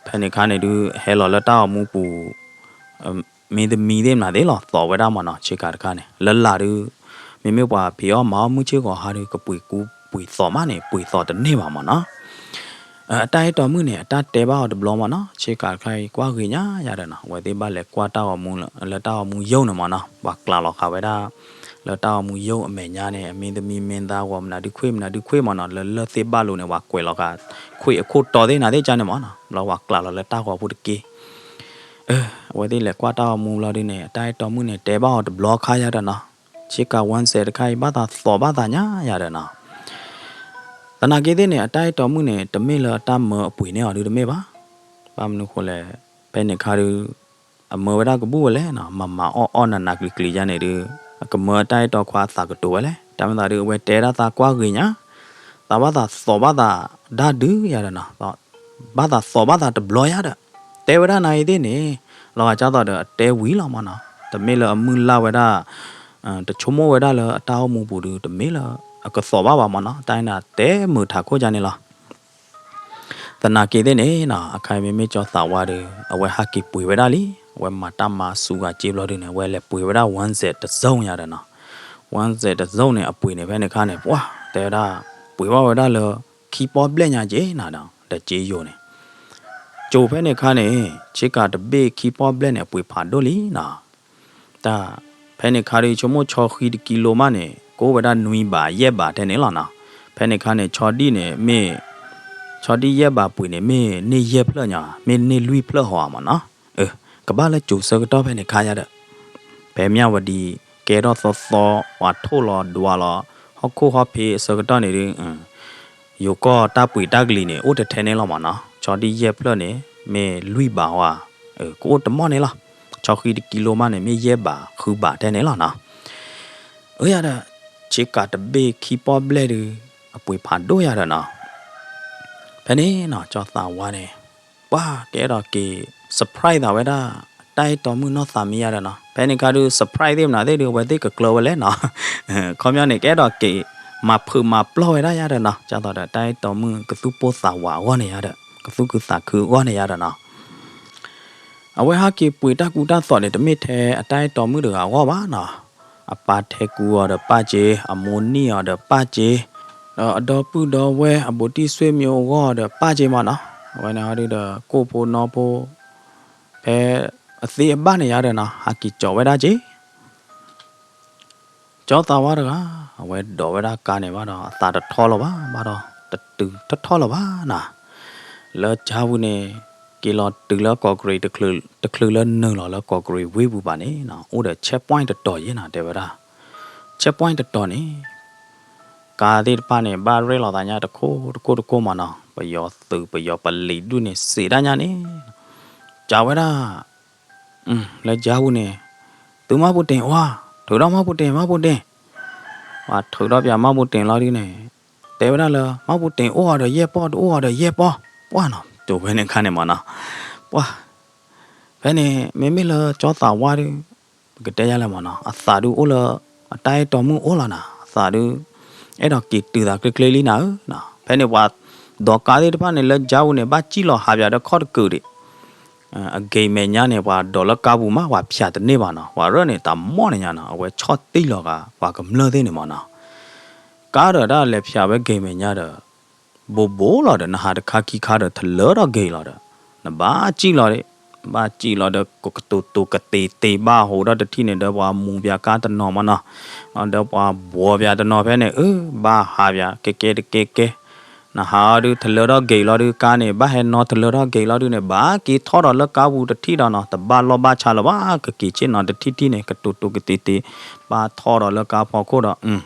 ဖဲန့ၣ်ခါန့ၣ်ဒုး ဟဲလီၤလၢတၢ်ဂီၤမူပူၤ မ့ၢ်သမံသ့ၣ်မနုၤသ့ၣ်လီၤ သိးဝဲဒၣ်မးနီၤ ဆ့ကၤတခါန့ၣ် လၢလာ်ဒုး မ့မ့ၢ်ပှၤဖံးအီၣ်မၤအီၣ်မုၢ်ဆ့ၣ်ဂီၤဟါဒုး ကပှ့ၤကူပှ့ၤသိးမးန့ၣ် ပှ့ၤသိးတန့ၢ်ဘၣ်မးနီၤ, အတၢ်အဲၣ်တီမုၣ်န့ၣ် အတၢ်တဲဘၣ်အီၤတဘျီမးနီၤ ဆ့ကၤတခါအံၤ ကွၢ်ဂ့ၤညါယၤဒီးနီၤ အဝဲသ့ၣ်ဘၣ်လဲၤကွၢ်တၢ်ဂီၤမူ လၢတၢ်ဂီၤမူယိာ်န့ၣ်မးနီၤ ပှၤကျးလီၤဃာ်ဝဲဒၣ် လၢတၢ်ဂီၤမူယိာ်အမဲာ်ညါန့ၣ် အမ့ၢ်သမံမ့ၢ်သါဂီၤမနုၤဒုးခွံမနုၤဒုးခွံမးနီၤ လၢလၢၢ်သ့ၣ်ဘၣ်လိာ်န့ၣ် ပှၤကွဲးလီၤဃာ် ခွံအခိၣ်တီသ့ၣ်နၤသ့ၣ်ကန့ၣ်မးနီၤ ဘျီပှၤကျးလီၤလၢတၢ်ဂီၤပူၤတက့ၢ် အဝဲသ့ၣ်လဲၤကွၢ်တၢ်ဂီၤမူဘျီဒုးန့ၣ် အတၢ်အဲၣ်တီမုၣ်န့ၣ် တဲဘၣ်အီၤတဘျီခါယၤဒီးနီၤ, ဆ့ကၤဝၣ်စဲးတခါအံၤ ဘၣ်သးသိးဘၣ်သးညါယၤဒီးနီၤ, သနာ်က့သ့ၣ်န့ၣ် အတၢ်အဲၣ်တီမုၣ်န့ၣ် တမ့ၢ်လၢအတၢ်မၢအပှ့ၤန့ၢ်အီၤဒုးတမ့ၢ်ဘၣ်, ဘၣ်မနုၤဃိလဲၣ်, ဖဲန့ၣ်ခါဒုး အမၢဝဲဒၣ်ကဘူၣ်ဝဲလဲၣ်နီၤ မၤမၤအီၣ်အီၣ်နးနးကျံၤကျံၤယၤန့ၣ်ဒုး အကမၢအတၢ်အဲၣ်တီခွါအသးကတိၤဝဲလဲၣ်, တၢ်မ့ၢ်သးဒုး အဝဲတဲဒၣ်သးကွၢ်ဂ့ၤညါ, သးဘၣ်သးသိးဘၣ်သးဒၣ်ဒုးယၤဒီးနီၤ ဘၣ်သးသိးဘၣ်သးတဘျီယၤဒီး တဲဝဲဒၣ်နၤအံၤသ့ၣ်န့ၣ် လီၤဂာ်ကၢ်သိးဒီးအတဲဝံၤလီၤမးနီၤ တမ့ၢ်လၢအမုၢ်လၢ်ဝဲဒၣ် တဆိကမိၣ်ဝဲဒၣ်လၢအတၢ်အိၣ်မူပူၤဒုး တမ့ၢ်လၢအကသိးဘၣ်ဘၣ်မးနီၤ တၢ်အံၤနၤတဲမုာ်ထးခိၣ်ယၤန့ၣ်လီၤ သနာ်က့သ့ၣ်န့ၣ်နီၤ အခါအံၤမ့မ့ၢ်ကၠီသးဝါဒီး အဝဲဟးက့ၤပှ့ၤဝဲဒၣ်လံ, အဝဲမၤတၢ်မၤစူၤဂၤက့ဘျီဒုးန့ၣ် အဝဲလဲၤပှ့ၤဝဲဒၣ် ဝၣ်စဲး တစုံယၤဒီးနီၤ, ဝၣ်စဲး တစုံန့ၣ် အပှ့ၤန့ၣ် ဖဲန့ၣ်ခါန့ၣ် ပှၤတဲဝဲဒၣ် ပှ့ၤဘၣ်ဝဲဒၣ်လၢ ခံပီၣ်ဘျဲၣ်ညါက့နၤဒီး ဒီးက့ယိာ်န့ၣ် ကၠိဖဲန့ၣ်ခါန့ၣ် ဆ့ကၤတဘ့ၣ်ခံပီၣ်ဘျဲၣ်န့ၣ် အပှ့ၤဖးဒိၣ်လံနီၤ တၢ် ဖဲန့ၣ်ခါဒုး ဆိကမိၣ်ဆီဃံတကံလိမးန့ၣ် ကအိၣ်ဝဲဒၣ်နွံဘးယဲၢ်ဘးထဲန့ၣ်လီၤနီၤ, ဖဲန့ၣ်ခါန့ၣ် ဆီဒံၣ်န့ၣ် မ့ၢ် ဆီဒံၣ်ယဲၢ်ဘးပှ့ၤန့ၣ် မ့ၢ်န့ၢ်ယဲၢ်ဖျၢၣ်ညါ မ့ၢ်န့ၢ်လွံၢ်ဖျၢၣ်ဟီဧါမးနီၤ, ကဘၣ်လၢကၠိဆၢကတီၢ်ဖဲန့ၣ်ခါယၤဒီး ဖဲမၠၣ်ဝတံၤ ကဲထီၣ်သီသီ ပှၤထိၣ်လီၤဒွးလီၤ ဟီၣ်ခိၣ်ဟီၣ်ဖ့အဆၢကတီၢ်န့ၣ်ဒုး ယိၤကီၢ်တၢ်ပှ့ၤတၢ်ကလံၤန့ၣ် အိၣ်ထဲထဲန့ၣ်လီၤမးနီၤ, ဆီဒံၣ်ယဲၢ်ဖျၢၣ်န့ၣ် မ့ၢ်လွံၢ်ဘးဟီဧါ, ကအိၣ်တမီၢ်န့ၣ်လီၤ, ဆီဃံတကံလိမးန့ၣ် မ့ၢ်ယဲၢ်ဘးဃုဘးထဲန့ၣ်လီၤနီၤ, အၢယၤဒီး ဆ့ကၤတဘ့ၣ်ခံပီၣ်ဘျဲၣ်ဒုး အပှ့ၤဖးဒိၣ်ယၤဒီးနီၤ, ဖဲန့ၣ်နီၤ ကၠီသးဝါန့ၣ် ပှၤကအဲၣ်ဒိးက့ၤ surprise သးဝဲဒၣ် တၢ်အဲၣ်တီမုၣ်နီၢ်သးမံယၤဒီးနီၤ, ဖဲန့ၣ်ခါဒုး surprise သ့ၣ်မနုၤသ့ၣ်ဒုး အဝဲသ့ၣ်ကကျၢၤဝဲလဲၣ်နီၤ, ခီပညီန့ၣ် ကအဲၣ်ဒိးက့ၤ မၤဖုးမၤပျီၢ်ဝဲဒၣ်ယၤဒီးနီၤ, ကၠီသးဒီး တၢ်အဲၣ်တီမုၣ်ကသူၣ်ပိၢ်သးဝးအဂီၢ်န့ၣ်ယၤဒီး ကသူၣ်ခုသးခုအဂီၢ်န့ၣ်ယၤဒီးနီၤ အဝဲဟးက့ၤပှ့ၤတၢ်ကူတၢ်သိးန့ၣ် တမ့ၢ်ထဲအတၢ်အဲၣ်တီမုၣ်တဂၤအဂီၢ်ဘၣ်နီၤ. အပၢ်ထဲကူအီၤဒီးပၢ်စ့, အမိၢ်နံၣ်အီၤဒီးပၢ်စ့, ဒီးအဒီပုၢ်ဒီဝဲၢ်အဘူးတံၢ်ဆွေမျိုးအဂီၢ်ဒီးပၢ်စ့မးနီၤ. အဝဲန့ၣ်ဟီဒုဒီး ကိၣ်ဖိနီဖိ ဖဲအသ့အဘၣ်န့ၣ်ယါဒီးနီၤ ဟးက့ၤကၠီးဝဲဒၣ်စ့ ကၠီသးဝါတဂၤ အဝဲဒိးဝဲဒၣ်ကါန့ၣ်ဘၣ်ဒီး အသးတထီလၢၤဘၣ်, ဘၣ်ဒီးတတုၤထီၣ်ထီလၢၤဘၣ်နီၤ. လၢကၠါပူၤန့ၣ် က့ၤလီၤတုၤလၢကီၢ်ကရံးတချုးလၢနုာ်လီၤလၢကီၢ်ကရံးဝ့ၢ်ပူၤဘၣ်န့ၣ်နီၤ အိၣ်ဒီး checkpoint တတီၤယဲနီၤ တဲဝဲဒၣ်. checkpoint တတီၤန့ၣ် ကါသ့ၣ်တဖၣ်န့ၣ် ဘၣ်ရဲၣ်လီၤသးညါတခိၣ်တခိၣ်တခိၣ်မးနီၤ. ပယီၤသုးပယီၤပလံးဒူၣ်န့ၣ် စံးဒၣ်ညါန့ၣ် ကးဝဲဒၣ် လၢကၠါပူၤန့ၣ် သုမှတ်ပုံတင် အိၣ်ဧါ, ထုးထီၣ်မှတ်ပုံတင် မှတ်ပုံတင်, ပှၤထုးထီၣ်ပှၤမှတ်ပုံတင်လီၤဒုန့ၣ် တဲဝဲဒၣ်လၢ မှတ်ပုံတင် အိၣ်အီၤဒီးယဲၢ်ပီၢ် တအိၣ်အီၤဒီးယဲၢ်ပီၢ် ပှၢ်နီၤ. ကၠိဖဲန့ၣ်ခါန့ၣ်မးနီၤ ပှၢ် ဖဲန့ၣ် မ့မ့ၢ်လၢကၠီသးဝါဒု ပကတဲယါလဲၣ်မးနီၤ အသးဒုအိၣ်လၢ အတၢ်အဲၣ်တီမုၣ်အိၣ်လီၤနၤ အသးဒု အဲၣ်ဒိးက့ၤတုၤသးကျ့ကျ့လံနၤဧၢနီၤ. ဖဲန့ၣ်ပှၤ ဒီးကါသ့ၣ်တဖၣ်န့ၣ် လၢကၠါပူၤန့ၣ် ဘၣ်စံၣ်လီၤဟးပၠးဒီးခီၣ်တကုာ်ဒံး အဂ့ၤမဲာ်ညါန့ၣ် ပှၤဒိးလၢကါပူၤမး ပှၤဖၠးတန့ၢ်ဘၣ်နီၤ ပှၤရၢၣ်န့ၣ် တၢ်မီၢ်န့ၣ်ညါနီၤ အဝဲဆီၣ်တံၢ်လီၤဂာ် ပှၤကမျၢၢ်သ့ၣ်န့ၣ်မးနီၤ. ကါဒီးတၢ်လဲၤဖၠးဝဲဂ့ၤမဲာ်ညါဒီး ဘိးဘိးလီၤဒီး နဟးတခါခံခါဒီး ထလၢထီၣ်ဂ့ၤလီၤဒီး နဘၣ်စံၣ်လီၤဒံး ဘၣ်စံၣ်လီၤဒီး ကတိၤတိၤကသ့သ့ ဘၣ်ဟိးဒီးတထံၣ်န့ၣ် ဒီးပှၤမူပၠးကါတနီၤမးနီၤ ဒီးပှၤဘှီပၠးတနီၤဖဲန့ၣ် အၢ ဘၣ်ဟးပၠး ကဲကဲတကဲကဲ နဟးအီၤဒု ထလၢထီၣ်ဂ့ၤလီၤဒု ကါန့ၣ် ဘၣ်ဟဲနီထလၢထီၣ်ဂ့ၤလီၤဒုန့ၣ် ဘၣ်က့ၤထီၣ်ဒီးလၢကါပူၤတထံၣ်ဒီးနီၤ တဘၣ်လီၢ်ဘၣ်ဆါလၢၤဘၣ် ကက့ၤဆ့ၣ်နီၤတထံၣ်ထံၣ်န့ၣ် ကတိၤတိၤကသ့သ့ ဘၣ်ထီၣ်ဒီးလၢကါဖီခိၣ်ဒီး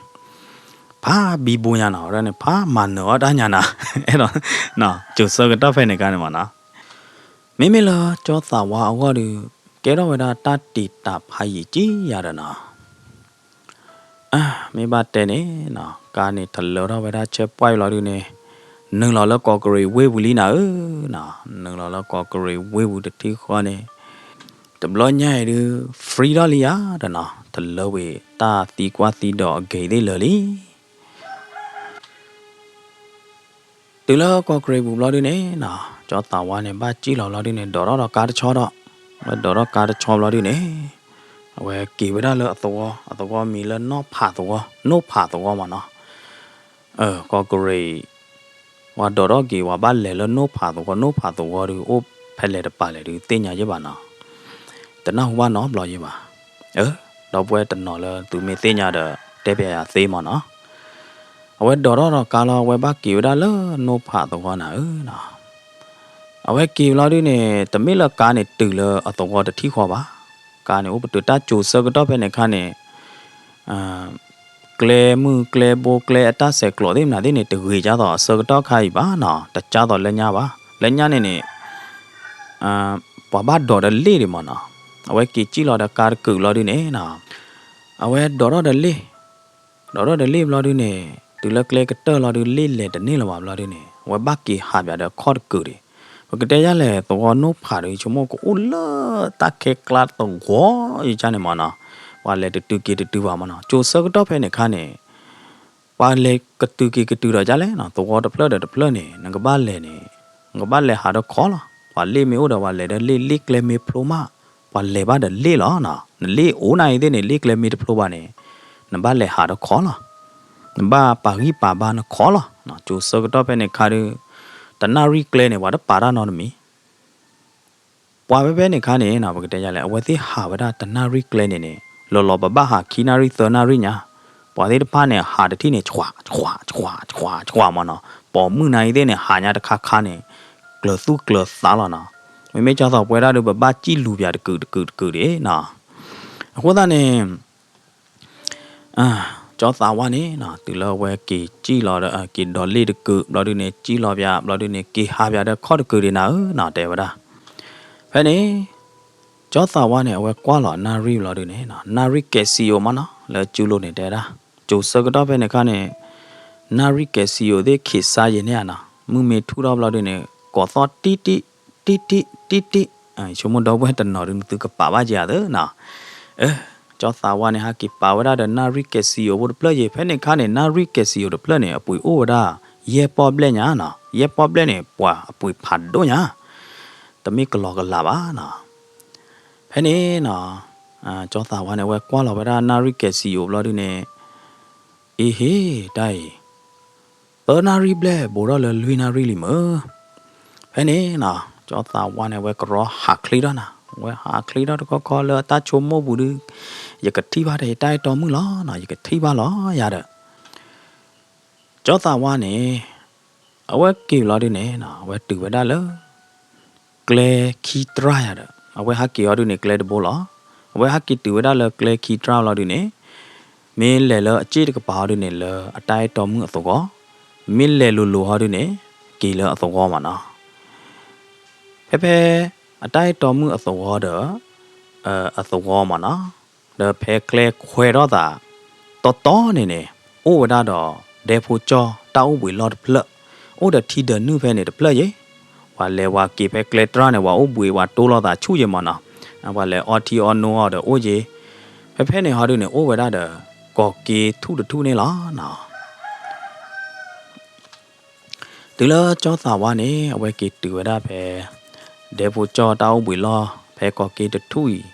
ဖးဘံဘူညါနီၤ ဝဲဒၣ်န့ၣ် ဖးမၤနၢၤအီၣ်တၢ်ညါနီၤ အဲၣ်ဒိး ကၠိၤဆၢကတီၢ်ဖဲန့ၣ်ခါန့ၣ်မးနီၤ မ့မ့ၢ်လၢကၠီသးဝါအဂီၢ်ဒီး ကဲထီၣ်ဝဲဒၣ်တၢ်တံာ်တာ်ဖးယံာ်ကံယၤဒီးနီၤ မ့ၢ်ဘၣ်တဲန့ၣ်နီၤ ကါန့ၣ်ထလၢထီၣ်ဝဲဒၣ် checkpoint လီၤဒုန့ၣ် နုာ်လီၤလၢကီၢ်ကရံးဝ့ၢ်ပူၤလံနၤဧၢနီၤ နုာ်လီၤလၢကီၢ်ကရံးဝ့ၢ်ပူၤတထံၣ်ဃီန့ၣ် တဘျီညါအံၤဒု free ထီၣ်လံယၤဒီးနီၤ ထလၢဝံၤတၢ်သံကွၢ်သံဒိးအဂ့ၤသ့ၣ်လၢာ်လံ တုၤလၢကီၢ်ကရံးပူၤဘျီဒုန့ၣ်နီၤ ကၠီသးဝါန့ၣ် ဘၣ်စံၣ်လီၤဘျီဒုန့ၣ် ဒိးထီၣ်ဒီးကါတဆီဒီး ဝဲဒိးထီၣ်ကါတဆီဘျီဒုန့ၣ် အဝဲက့ၤဝဲဒၣ်လၢအသဝီ အသဝီမံၤလၢနီၢ်ဖးသဝီ နိၣ်ဖးသဝီမးနီၤ ကီၢ်ကရံး ပှၤဒိးထီၣ်က့ၤ ပှၤဘၣ်လဲၤလၢနိၣ်ဖးသဝီ နိၣ်ဖးသဝီဒု အိၣ်ဖဲလဲၣ်တပၤလဲၣ်ဒု သ့ၣ်ညါယဲၢ်ဘၣ်နီၤ တနၢ်ဟူဘၣ်နီတဘျီယဲၢ်ဘၣ် ဒီပုၢ်ဝဲၢ်တနီၤလၢသုမ့ၢ်သ့ၣ်ညါဒီး တဲပျဲယၤသ့မးနီၤ အဝဲဒိးထီၣ်ဒီးကါလီၤ အဝဲဘၣ်က့ၤဝဲဒၣ်လၢနိၣ်ဖးသဝီနၤဧၢနီၤ အဝဲက့ၤဘျီဒုန့ၣ် တမ့ၢ်လၢကါန့ၣ်တုၤလၢအသဝီတထံၣ်ဃီဘၣ် ကါန့ၣ်အိၣ်ပတုာ်တၢ်ကၠိၤဆၢကတီၢ်ဖဲန့ၣ်ခါန့ၣ် ကျဲမုၢ်ကျဲဘိကျဲအတၢ်ဆဲးကျိးသ့ၣ်မနုၤသ့ၣ်န့ၣ် တဂ့ၤကၢ်သိးအဆၢကတီၢ်ခါအံၤဘၣ်နီၤ တကၢ်သိးလၢညါဘၣ် လၢညါန့ၣ်န့ၣ် ပှၤဘၣ်ဒိးဒီးလ့ၣ်ဒံးမးနီၤ အဝဲက့ၤစံၣ်လီၤဒီးကါတကုာ်လီၤဒုန့ၣ်နီၤ အဝဲဒိးထီၣ်ဒီးလ့ၣ် ဒိးထီၣ်ဒီးလ့ၣ်ဘျီဒုန့ၣ် တုၤလၢကျဲကတၢၢ်လီၤဒု လ့ၣ်လဲၤတန့ၢ်လၢၤဘၣ်ဘျီဒုန့ၣ် အဝဲဘၣ်က့ၤဟးပၠးဒီးခီၣ်တကုာ်ဒံး ပကတဲယါလဲၣ် သဝီနိၣ်ဖးဒု ဆိကမိၣ်ကအိၣ်လၢတၢ်ခဲကျါသဝီယကါန့ၣ်မးနီၤ ပှၤလဲၤတတုၤက့ၤတတုၤဘၣ်မးနီၤ ကၠိၤဆၢကတီၢ်ဖဲန့ၣ်ခါန့ၣ် ပှၤလဲၤကတုၤက့ၤကတုၤဒီးဒ်လဲၣ်နီၤ သဝီတဖျၢၣ်ဒီးတဖျၢၣ်န့ၣ် နကဘၣ်လဲၤန့ၣ် နကဘၣ်လဲၤဟးဒီးခီလီၤ ပှၤလ့ၣ်မ့ၢ်အိၣ်ဒီးပှၤလဲၤဒီးလ့ၣ် လ့ၣ်ကျဲမ့ၢ်ဖျိမး ပှၤလဲၤဘၣ်ဒီးလ့ၣ်လီၤနီၤ နလ့ၣ်အိၣ်နၤအံၤသ့ၣ်န့ၣ် လ့ၣ်ကျဲမ့ၢ်တဖျိဘၣ်န့ၣ် နဘၣ်လဲၤဟးဒီးခီလီၤ နဘၣ်ပာ်ဂံၢ်ပာ်ဘါနခီလီၤ ကၠိၤဆၢကတီၢ်ဖဲန့ၣ်ခါဒု တနၣ်ရံၣ်ကျဲန့ၣ် ပှၤတပာ်တၢ်နီတမံၤ ပှၤဖဲဖဲန့ၣ်ခါန့ၣ်နီၤ ပကတဲယါလဲၣ် အဝဲသ့ၣ်ဟးဝဲဒၣ်တနၣ်ရံၣ်ကျဲန့ၣ်န့ၣ် လီၤလီၤပဘၣ်ဟးခံနၣ်ရံၣ်သၢနၣ်ရံၣ်ညါ ပှၤသ့ၣ်တဖၣ်န့ၣ် ဟးတထံၣ်န့ၣ် ဆှး ဆှး ဆှး ဆှး ဆှးမးနီၤ ပိာ်မုၣ်နၤအံၤသ့ၣ်န့ၣ် ဟးညါတခါခါန့ၣ် ကျၢၤသူၣ်ကျၢၤသးလီၤနီၤ မ့မ့ၢ်ကၠီသးပှဲၤဒၣ်ဒီး ပဘၣ်စံၣ်လူၤပၠးတကုာ်တကုာ်တကုာ်ဒံးနီၤ အဃိသတးန့ၣ် ကၠီသးဝါန့ၣ်နီၤ တုၤလၢအဝဲက့ၤစံၣ်လီၤဒီး က့ၤဒိးလ့ၣ်တကုာ် ဘျီဒုန့ၣ် စံၣ်လီၤပၠး ဘျီဒုန့ၣ် က့ၤဟးပၠးဒီးခီၣ်တကုာ်ဒံးနၤဧၢနီၤ တဲဝဲဒၣ် ဖဲန့ၣ် ကၠီသးဝါန့ၣ် အဝဲကွၢ်လီၤနၣ်ရံၣ်ဘျီဒုန့ၣ်နီၤ နၣ်ရံၣ်ကဲးစံယိၤမးနီၤ လၢကၠူလိၤန့ၣ်တဲဒၣ် ကၠိၤဆၢကတီၢ်ဖဲန့ၣ်ခါန့ၣ် နၣ်ရံၣ်ကဲးစံယိၤသ့ၣ် ခ့းစါယဲၤန့ၣ်ဧါနီၤ မုၢ်မ့ၢ်ထူၣ်ထီၣ်ဘျီဒုန့ၣ် ကိးသီၣ်တံၢ်တံၢ် တံၢ်တံၢ် တံၢ်တံၢ် ဆိကမိၣ်ဒီပုၢ်ဝဲၢ်တနီၤဒု သုကပာ်ဘၣ်က့ၤအသးနီၤ ကၠီသးဝါန့ၣ် ဟဲက့ၤပာ်ဝဲဒၣ်ဒီးနၣ်ရံၣ်ကဲးစံယိၤဖိတဖျၢၣ်ယဲၤ ဖဲန့ၣ်ခါန့ၣ် နၣ်ရံၣ်ကဲးစံယိၤတဖျၢၣ်န့ၣ် အပှ့ၤအိၣ်ဝဲဒၣ် ယဲၢ်ပီၣ်ဘျဲၣ်ညါနီၤ ယဲၢ်ပီၣ်ဘျဲၣ်န့ၣ် ပှၤအပှ့ၤဖးဒိၣ်ညါ တမ့ၢ်ကလီကလးဘၣ်နီၤ ဖဲန့ၣ်နီၤ, ကၠီသးဝါန့ၣ် အဝဲကွၢ်လီၤဝဲဒၣ်နၣ်ရံၣ်ကဲးစံယိၤဘျီဒုန့ၣ်, အ့ဟ့, တၢ်အံၤ သၢနၣ်ရံၣ်ဘျဲၣ် ဘူးထီၣ်လၢလွံၢ်နၣ်ရံၣ်လံမ့ၢ်. ဖဲန့ၣ်နီၤ ကၠီသးဝါန့ၣ် အဝဲကရီဟးချ့ထီၣ်နီၤ, အဝဲဟးချ့ထီၣ်တခီခီလၢအတၢ်ဆိကမိၣ်ပူၤဒု, ယကထံၣ်ဘၣ်ဒီးယတၢ်အဲၣ်တီမုၣ်လီၤနီၤ, ယကထံၣ်ဘၣ်လီၤယၤဒီး ကၠီသးဝါန့ၣ် အဝဲက့ၤလီၤဒုန့ၣ်နီၤ, အဝဲတုၤဝဲဒၣ်လၢ ကျဲခံတြၢ်ယၤဒီး အဝဲဟးက့ၤအီၤဒုန့ၣ် ကျဲတဘိလီၤ. အဝဲဟးက့ၤတုၤဝဲဒၣ်လၢကျဲခံတြၢ်လီၤဒုန့ၣ်, မ့ၢ်လဲၤလၢအစ့ၣ်တကပၤဟီဒုန့ၣ် လၢအတၢ်အဲၣ်တီမုၣ်အသဝီ, မ့ၢ်လဲၤလိၤလိၤဟီဒုန့ၣ် က့ၤလၢအသဝီမးနီၤ. ဖဲဖဲ အတၢ်အဲၣ်တီမုၣ်အသဝီဒီး အသဝီမးနီၤ, ဒီးဖဲကျဲခွဲးထီၣ်သး တီတီန့ၣ်န့ၣ် အိၣ်ဝဲဒၣ်ဒီး ဒဲဖိကၠီၢ်တၢ်အိၣ်ဘှံးလီၢ်တဖျၢၣ်, အိၣ်ဒီးထံဒၢးနုာ်ဖဲန့ၣ်တဖျၢၣ်ယဲ, ပှၤလဲၤပှၤက့ၤဖဲကျဲတြၢ်န့ၣ် ပှၤအိၣ်ဘှံးပှၤတိၢ်လိာ်သးဆူၣ်ယဲမးနီၤ, ပှၤလဲၤအီထံအီနိအီၤဒီးအိၣ်ယဲ, ဖဲဖဲန့ၣ်ဟီဒုန့ၣ် အိၣ်ဝဲဒၣ်ဒီး ကီၢ်က့ထူၣ်တထူၣ်န့ၣ်လီၤနီၤ. တုၤလၢကၠီသးဝါန့ၣ် အဝဲက့ၤတုၤဝဲဒၣ်ဖဲ ဒဲဖိကၠီၢ်တၢ်အိၣ်ဘှံးလီၢ် ဖဲကီၢ်က့တထူၣ်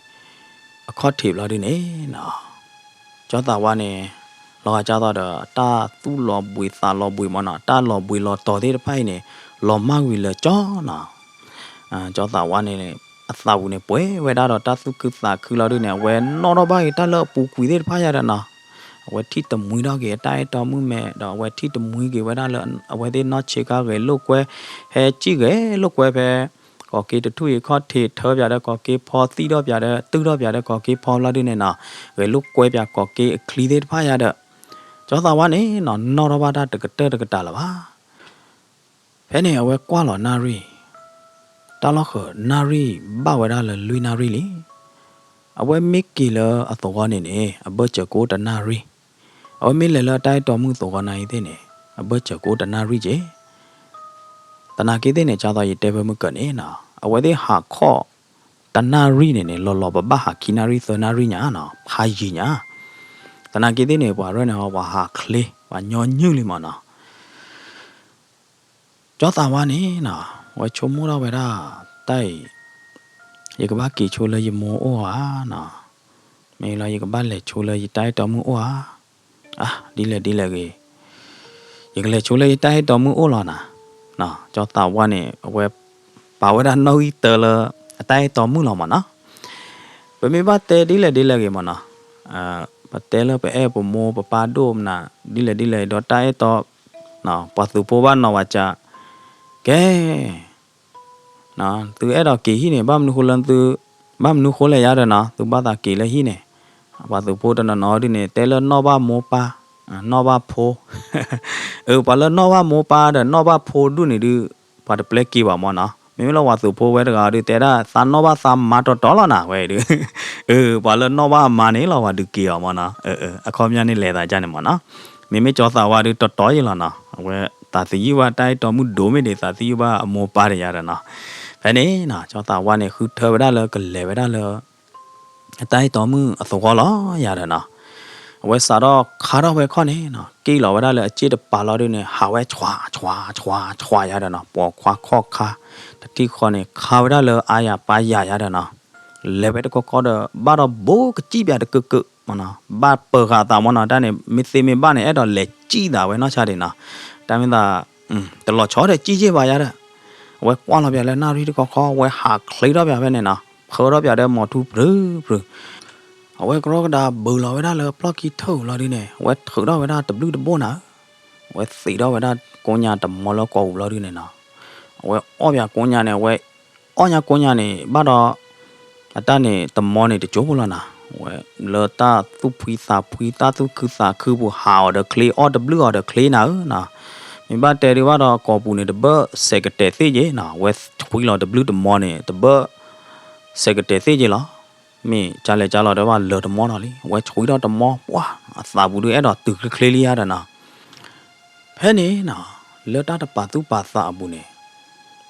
အံၤ အခီၣ်ထံးဘျီဒုန့ၣ်နီၤ, ကၠီသးဝါန့ၣ် လီၤဂာ်ကၢ်သိးဒီး တၢ်သူၣ်လီၤဘှံးသးလီၤဘှံးမးနီၤ, တၢ်လီၤဘှံးလီၤတီၤသ့ၣ်တဖၣ်အံၤန့ၣ် လီၤမၢ်ကွံာ်လၢာ်ကၠီနီၤ. ကၠီသးဝါန့ၣ် အသးပူၤန့ၣ် ပှဲၤဝဲဒၣ်ဒီးတၢ်သူၣ်ခုသးခုလီၤဒုန့ၣ် အဝဲနီၣ်ထီၣ်ဘၣ်က့ၤတၢ်လၢအပူၤကွံာ်သ့ၣ်တဖၣ်ယၤဒီးနီၤ, အဝဲထံၣ်တမှံထီၣ်က့ၤအတၢ်အဲၣ်တီမုၣ်မဲာ်ဒီး အဝဲထံၣ်တမှံက့ၤဝဲဒၣ်လၢ အဝဲသ့ၣ်နီၢ်ဆံးခါဂဲၤလိာ်ကွဲ, ဟဲစံၣ်ဂဲၤလိာ်ကွဲဖဲ ကီၢ်က့တထူၣ်အံၤအခီၣ်ထံး ထၢပၠးဒီးကီၢ်က့ဖီ သံၣ်ထီၣ်ပၠးဒီး တုၢ်ထီၣ်ပၠးဒီးကီၢ်က့ဖီလီၤဒုန့ၣ်နီၤ, ဂဲၤလိာ်ကွဲပၠးကီၢ်က့အချံသ့ၣ်တဖၣ်ယၤဒီး ကၠီသးဝါန့ၣ်နီၤ နီၣ်ထီၣ်ဘၣ်တၢ်တကတၢၢ်တကတၢၢ်လၢၤဘၣ်. ဖဲန့ၣ် အဝဲကွၢ်လီၤနၣ်ရံၣ်, တၢ်လီၢ်ဃုာ်နၣ်ရံၣ်ဘၣ်ဝဲဒၣ်လၢလွံၢ်နၣ်ရံၣ်လံ. အဝဲမ့ၢ်က့ၤလၢအသဝီန့ၣ်န့ၣ် အဘၢၣ်စၢၤကအိၣ်တနၣ်ရံၣ်, အဝဲမ့ၢ်လဲၤလၢအတၢ်အဲၣ်တီမုၣ်သဝီနၣ်ရံၣ်သ့ၣ်န့ၣ် အဘၢၣ်စၢၤကအိၣ်တနၣ်ရံၣ်က့ၤ သနာ်က့သ့ၣ်န့ၣ် ကၢ်သိးယတဲဖဲမုၢ်ကၢၤန့ၣ်နီၤ, အဝဲသ့ၣ်ဟးခီၣ်တနၣ်ရံၣ်န့ၣ်န့ၣ် လီၤလီၤပဘၣ်ဟးခံနၣ်ရံၣ်သၢနၣ်ရံၣ်ညါနီၤ, ဖးယံၤညါ. သနာ်က့သ့ၣ်န့ၣ် ပှၤရဲၣ်န့ၣ်ဟီ ပှၤဟးချ့ ပှၤညီနုၢ်လံမးနီၤ. ကၠီသးဝါန့ၣ်နီၤ အဝဲဆိကမိၣ်ထီၣ်ဝဲဒၣ် တၢ်အံၤ ယကဘၣ်က့ၤဆိလၢယမိၢ်အိၣ်ဧါနီၤ, မ့ၢ်လီၤ ယကဘၣ်လဲၤဆိလၢယတၢ်အဲၣ်တီမုၣ်အိၣ်ဧါ. အါ ဒ်လဲၣ်ဒ်လဲၣ်ဂ့ၤ ယကလဲၤဆိလၢယတၢ်အဲၣ်တီမုၣ်အိၣ်လီၤနီၤ. ကၠီသးဝါန့ၣ် အဝဲပာ်ဝဲဒၣ်နီၣ်ဂံၢ်တၢလၢ အတၢ်အဲၣ်တီမုၣ်လီၤမးနီၤ. ပမ့ၢ်ဘၣ်တဲဒ်လဲၣ်ဒ်လဲၣ်ဂ့ၤမးနီၤ, ပတဲလၢပအဲၣ်ပမိၢ်ပပၢ်ဒိၣ်မနုၤ ဒ်လဲၣ်ဒ်လဲၣ်ဒီးတၢ်အဲၣ်တီ, ပှၤသုးဖိဘၣ်နီၤဝဲကၢ်, ကဲ သုအဲၣ်ဒိးက့ၤဟံၣ်န့ၣ် ဘၣ်မနုၤဃိလၢသု, ဘၣ်မနုၤဃိလဲၣ်ယါဒီးနီၤ သုဘၣ်သးက့ၤလၢဟံၣ်န့ၣ်, ပှၤသုးဖိတနီၤနီၤဒုန့ၣ် တဲလၢနီၣ်ဘၣ်မိၢ်ပၢ်, နီၣ်ဘၣ်ဖိ, အၢ ပှၤလၢနီၣ်ဘၣ်မိၢ်ပၢ်ဒီးနီၣ်ဘၣ်ဖိဒုန့ၣ်ဒု, ပှၤတပျဲက့ၤဘၣ်မးနီၤ. မ့မ့ၢ်လၢပှၤသုးဖိဝဲတဂၤဒု တဲဒၣ်သးနီၣ်ဘၣ်သးမါတီတီလီၤနၤဝဲဒု, အၢ ပှၤလၢနီၣ်ဘၣ်အမါန့ၣ်လီၤ ပှၤဒုးက့ၤအီၤမးနီၤ. အခီပညီန့ၣ်လဲၤသးဒ်န့ၣ်မးနီၤ. မ့မ့ၢ်ကၠီသးဝါဒုတီတီယဲလီၤနီၤ, အဝဲသးသယုၢ်ဘၣ်တၢ်အဲၣ်တီမုၣ်ဒိၣ်မ့ၢ်ဒ် သးသယုၢ်ဘၣ်အမိၢ်ပၢ်တယါဒီးနီၤ. ဖဲန့ၣ်နီၤ ကၠီသးဝါန့ၣ် ဃုထၢဝဲဒၣ်လၢကလဲၤဝဲဒၣ်လၢ အတၢ်အဲၣ်တီမုၣ်အသဝီလီၤယၤဒီးနီၤ. အဝဲစးထီၣ်ခါထီၣ်ဝဲခီၣ်န့ၣ်နီၤ က့ၣ်လီၤဝဲဒၣ်လၢအစ့ၣ်တပၤလီၤဒုန့ၣ် ဟးဝဲ ဆွး ဆွး ဆွး ဆွးယၤဒီးနီၤ, ပိာ်ခွါခီၣ်ခါ တထံၣ်ဃီန့ၣ် ခါဝဲဒၣ်လၢအါယၤပၢ်ယၤယၤဒီးနီၤ. လဲၤဝဲတခီခီဒီး ဘၣ်ဒီးဘူးကစံၣ်ပၠးတကၢးကၢးမးနီၤ, ဘၣ်ပၢၤဃာ်သးမးနီၤ, တၢ်န့ၣ် မ့ၢ်သ့မ့ၢ်ဘၣ်န့ၣ် အဲၣ်ဒိးလဲၤစံၣ်သးဝဲနီၢ်ဆါဒံးနီၤ. တၢ်မ့ၢ်သး တလီၤဆီဒီးစံၣ်ယ့ၢ်ဘၣ်ယၤဒီး အဝဲကွၢ်လီၤပၠးလၢနၣ်ရံၣ်တခီခီ အဝဲဟးချ့ထီၣ်ပၠးဖဲန့ၣ်နီၤ, ဖၢထီၣ်ပၠးဒီးမီၤထူပြူၤပြူၤ, အဝဲကရီကဒါဘုးလီၤဝဲဒၣ်လၢပျီၢ်ခံထၢၣ်လီၤဒုန့ၣ် အဝဲထုးထီၣ်ဝဲဒၣ်တဘျုးတဘိၣ်နၤ, အဝဲသံးထီၣ်ဝဲဒၣ်ကိးညါတမီၤလၢကိာ်ပူၤလီၤဒုန့ၣ်နီၤ, အဝဲအီၣ်ပၠးကိးညါန့ၣ် အဝဲ အီၣ်ညါကိးညါန့ၣ် ဘၣ်ဒီး အတၢ်န့ၣ် တမီၤန့ၣ်တကၠိဖိလီၤနၤ, အဝဲလၢတၢ်သူၣ်ဖှံသးဖှံ တၢ်သူၣ်ခုသးခုပူၤ ဟးအီၤဒီးချ့ အီၣ်တဘျုးအီၤဒီးချ့နၤဧၢနီၤ, မ့ၢ်ဘၣ်တဲဒုးဘၣ်ဒီးကိာ်ပူၤန့ၣ် တဘၢၣ်စဲးကတဲာ်သ့ၣ်က့ၤနီၤ, အဝဲဆွံလီၤတဘျုးတမီၤန့ၣ် တဘၢၣ်စဲးကတဲာ်သ့ၣ်က့ၤလီၤ, မ့ၢ်ကလဲၤကလီၤဒီးဘၣ်လၢာ်တမီၤလီၤလံ, အဝဲဆွံထီၣ်တမီၤ ပှၢ် အသးပူၤဒုးအဲၣ်ဒိးတုၤချ့ချ့လံဧါဒီးနီၤ ဖဲန့ၣ်နီၤ လၢတၢ်တပာ်သူၣ်ပာ်သးအပူၤန့ၣ်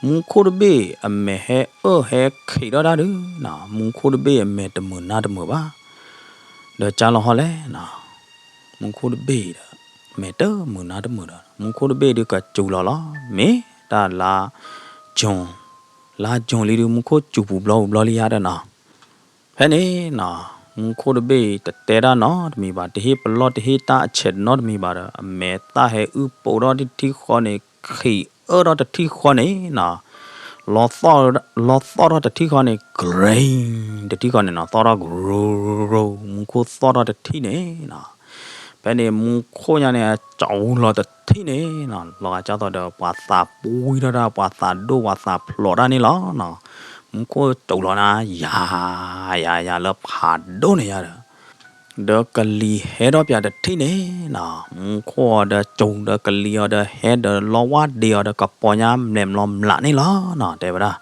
မူခိၣ်တဘ့ၣ်အမဲာ်ဟဲအၢၣ်ဟဲခံးထီၣ်တၢ်ဒုးနီၤ, မူခိၣ်တဘ့ၣ်အမဲာ်တမုာ်နါတမုာ်ဘၣ်, ဒီးကၢ်လီၤဟီလဲၣ်နီၤ, မူခိၣ်တဘ့ၣ်ဒီး မဲာ်တမုာ်နါတမုာ်ဒီး မူခိၣ်တဘ့ၣ်ဒုးကစူၤလီၤလီၤ, မ့ၢ်တၢ်လါ June လါ June လံဒုး မူခိၣ်စူၤပူၤဘျီပူၤဘျီလံဧါဒီးနီၤ ဖဲန့ၣ်နီၤ, မူခိၣ်တဘ့ၣ်အံၤတတဲတၢ်နီတမံၤဘၣ်, တဟ့ၣ်ပလီၢ်တဟ့ၣ်တၢ်အဆဲးနီတမံၤဘၣ်ဒီး အမဲာ်သၣ်ဟဲအုၣ်ပိာ်ထီၣ်တထံၣ်ဃီန့ၣ်, ခံးအၢၣ်ထီၣ်တထံၣ်ဃီန့ၣ်နီၤ, လီၤသီၣ်ထီၣ်တထံၣ်ဃီန့ၣ် ကရ့, တထံၣ်ဃီန့ၣ်နီၤ, သီၣ်ထီၣ်ကရူရူ, မူခိၣ်သီၣ်ထီၣ်တထံၣ်န့ၣ်နီၤ, ဖဲန့ၣ်မူခိၣ်ညါန့ၣ် အကၠီလီၤတထံၣ်န့ၣ်နီၤ, လီၤဂာ်ကၢ်သိးဒီး ပှၤသးပှံထီၣ်တၢ် ပှၤသးဒိၣ် ပှၤသးဖျိးတၢ်န့ၣ်လီၤနီၤ, မူခိၣ်ကၠီလီၤနၤ ယၤ, ယၤ ယၤလၢဖးဒိၣ်န့ၣ်ယၤဒီး ဒီးကလံၤဟဲထီၣ်ပၠးတထံၣ်န့ၣ်နီၤ, မူခိၣ်အီၤဒီးကၠီဒီးကလံၤအီၤဒီးဟဲဒီးလီဝါဒ့အီၤဒီး ကပီၤညါမျဲးမျီမျးန့ၣ်လီၤနီၤ, တဲဝဲဒၣ်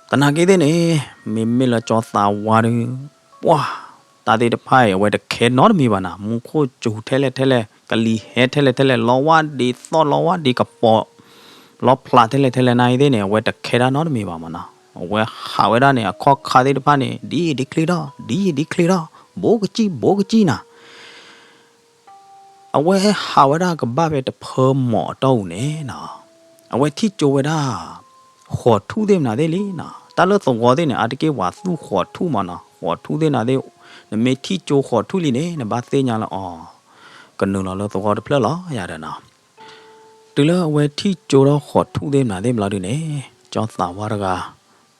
သနာ်က့သ့ၣ်န့ၣ်, မ့မ့ၢ်လၢကၠီသးဝါဒီး, ပှၢ်, တၢ်သ့ၣ်တဖၣ်အံၤ အဝဲတခဲနီတမံၤဘၣ်နီၤ, မူခိၣ်ကၠီထဲလဲၣ်ထဲလဲၣ်, ကလံၤဟဲထဲလဲၣ်ထဲလဲၣ်, လီဝါဒ့သီၣ် လီဝါဒ့ကပီၤ, လီဖျးထဲလဲၣ်ထဲလဲၣ် နၤအံၤသ့ၣ်န့ၣ် အဝဲတခဲတၢ်နီတမံၤဘၣ်မနီၤ, အဝဲဟးဝဲဒၣ်န့ၣ် အခီၣ်ခါသ့ၣ်တဖၣ်န့ၣ် ဒ်ယံာ်ဒ်ချ့ထီၣ် ဒ်ယံာ်ဒ်ချ့ထီၣ်, ဘူးကစံၣ် ဘူးကစံၣ်နၤ အဝဲဟးဝဲဒၣ်ကဘၣ်ဖဲတဖၢမီၤအတီၢ်ပူၤန့ၣ်နီၤ, အဝဲထံၣ်ကၠိဝဲဒၣ် ဃီးထူၣ်သ့ၣ်မနုၤသ့ၣ်လံနီၤ, တၢ်လၢသဝီသ့ၣ်န့ၣ် အါတက့ၢ်ပှၤသူၣ်ဃီးထူၣ်မနီၤ, ဃီးထူၣ်သ့ၣ်နုၤသ့ၣ်, နမ့ၢ်ထံၣ်ကၠိဃီးထူၣ်လံန့ၣ် နဘၣ်သ့ၣ်ညါလၢအီၤ, ကနုာ်လီၤလၢသဝီတဖျၢၣ်လီၤယၤဒီးနီၤ. တုၤလၢအဝဲထံၣ်ကၠိဒီးဃီးထူၣ်သ့ၣ်မနုၤသ့ၣ်ဘျီဒုန့ၣ်, ကၠီသးဝါတဂၤ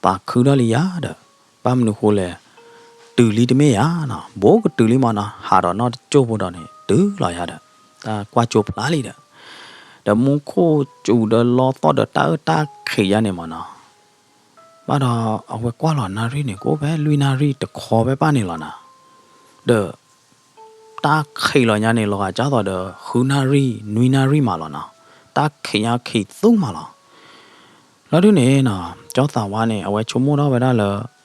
သးခုထီၣ်လံယၤဒီး, ဘၣ်မနုၤဃိလဲၣ်, တုၤလံတမ့ၢ်ယၤနီၤ, ဘူးကတုၤလံမနီၤ, ဟးဒီးနီၢ်တစိၢ်ဖိဒီးန့ၣ် တုၤလီၤယၤဒီး, တၢ်ကွၢ်ကၠိဖျါလံဒီး, ဒီးမူခိၣ်စူၤဒီးလီသီၣ်ဒီးတၢ်အၢတၢ်ခံးယါန့ၣ်မနီၤ, ဘၣ်ဒီးအဝဲကွၢ်လီၤနၣ်ရံၣ်န့ၣ် ကအိၣ်ဖဲလွံၢ်နၣ်ရံၣ်တခီဖဲပၢ်န့ၣ်လီၤနီၤ, ဒီး တၢ်ခံးလီၤညါန့ၣ် လီၤဂာ်ကၢ်သိးဒီး ဃုနၣ်ရံၣ် နွံနၣ်ရံၣ်မးလီၤနီၤ, တၢ်ခံးညါခံးသူမးလီၤ. လီၤဒုန့ၣ်နီၤ, ကၠီသးဝါန့ၣ် အဝဲဆိကမိၣ်ထီၣ်ဝဲဒၣ်လၢ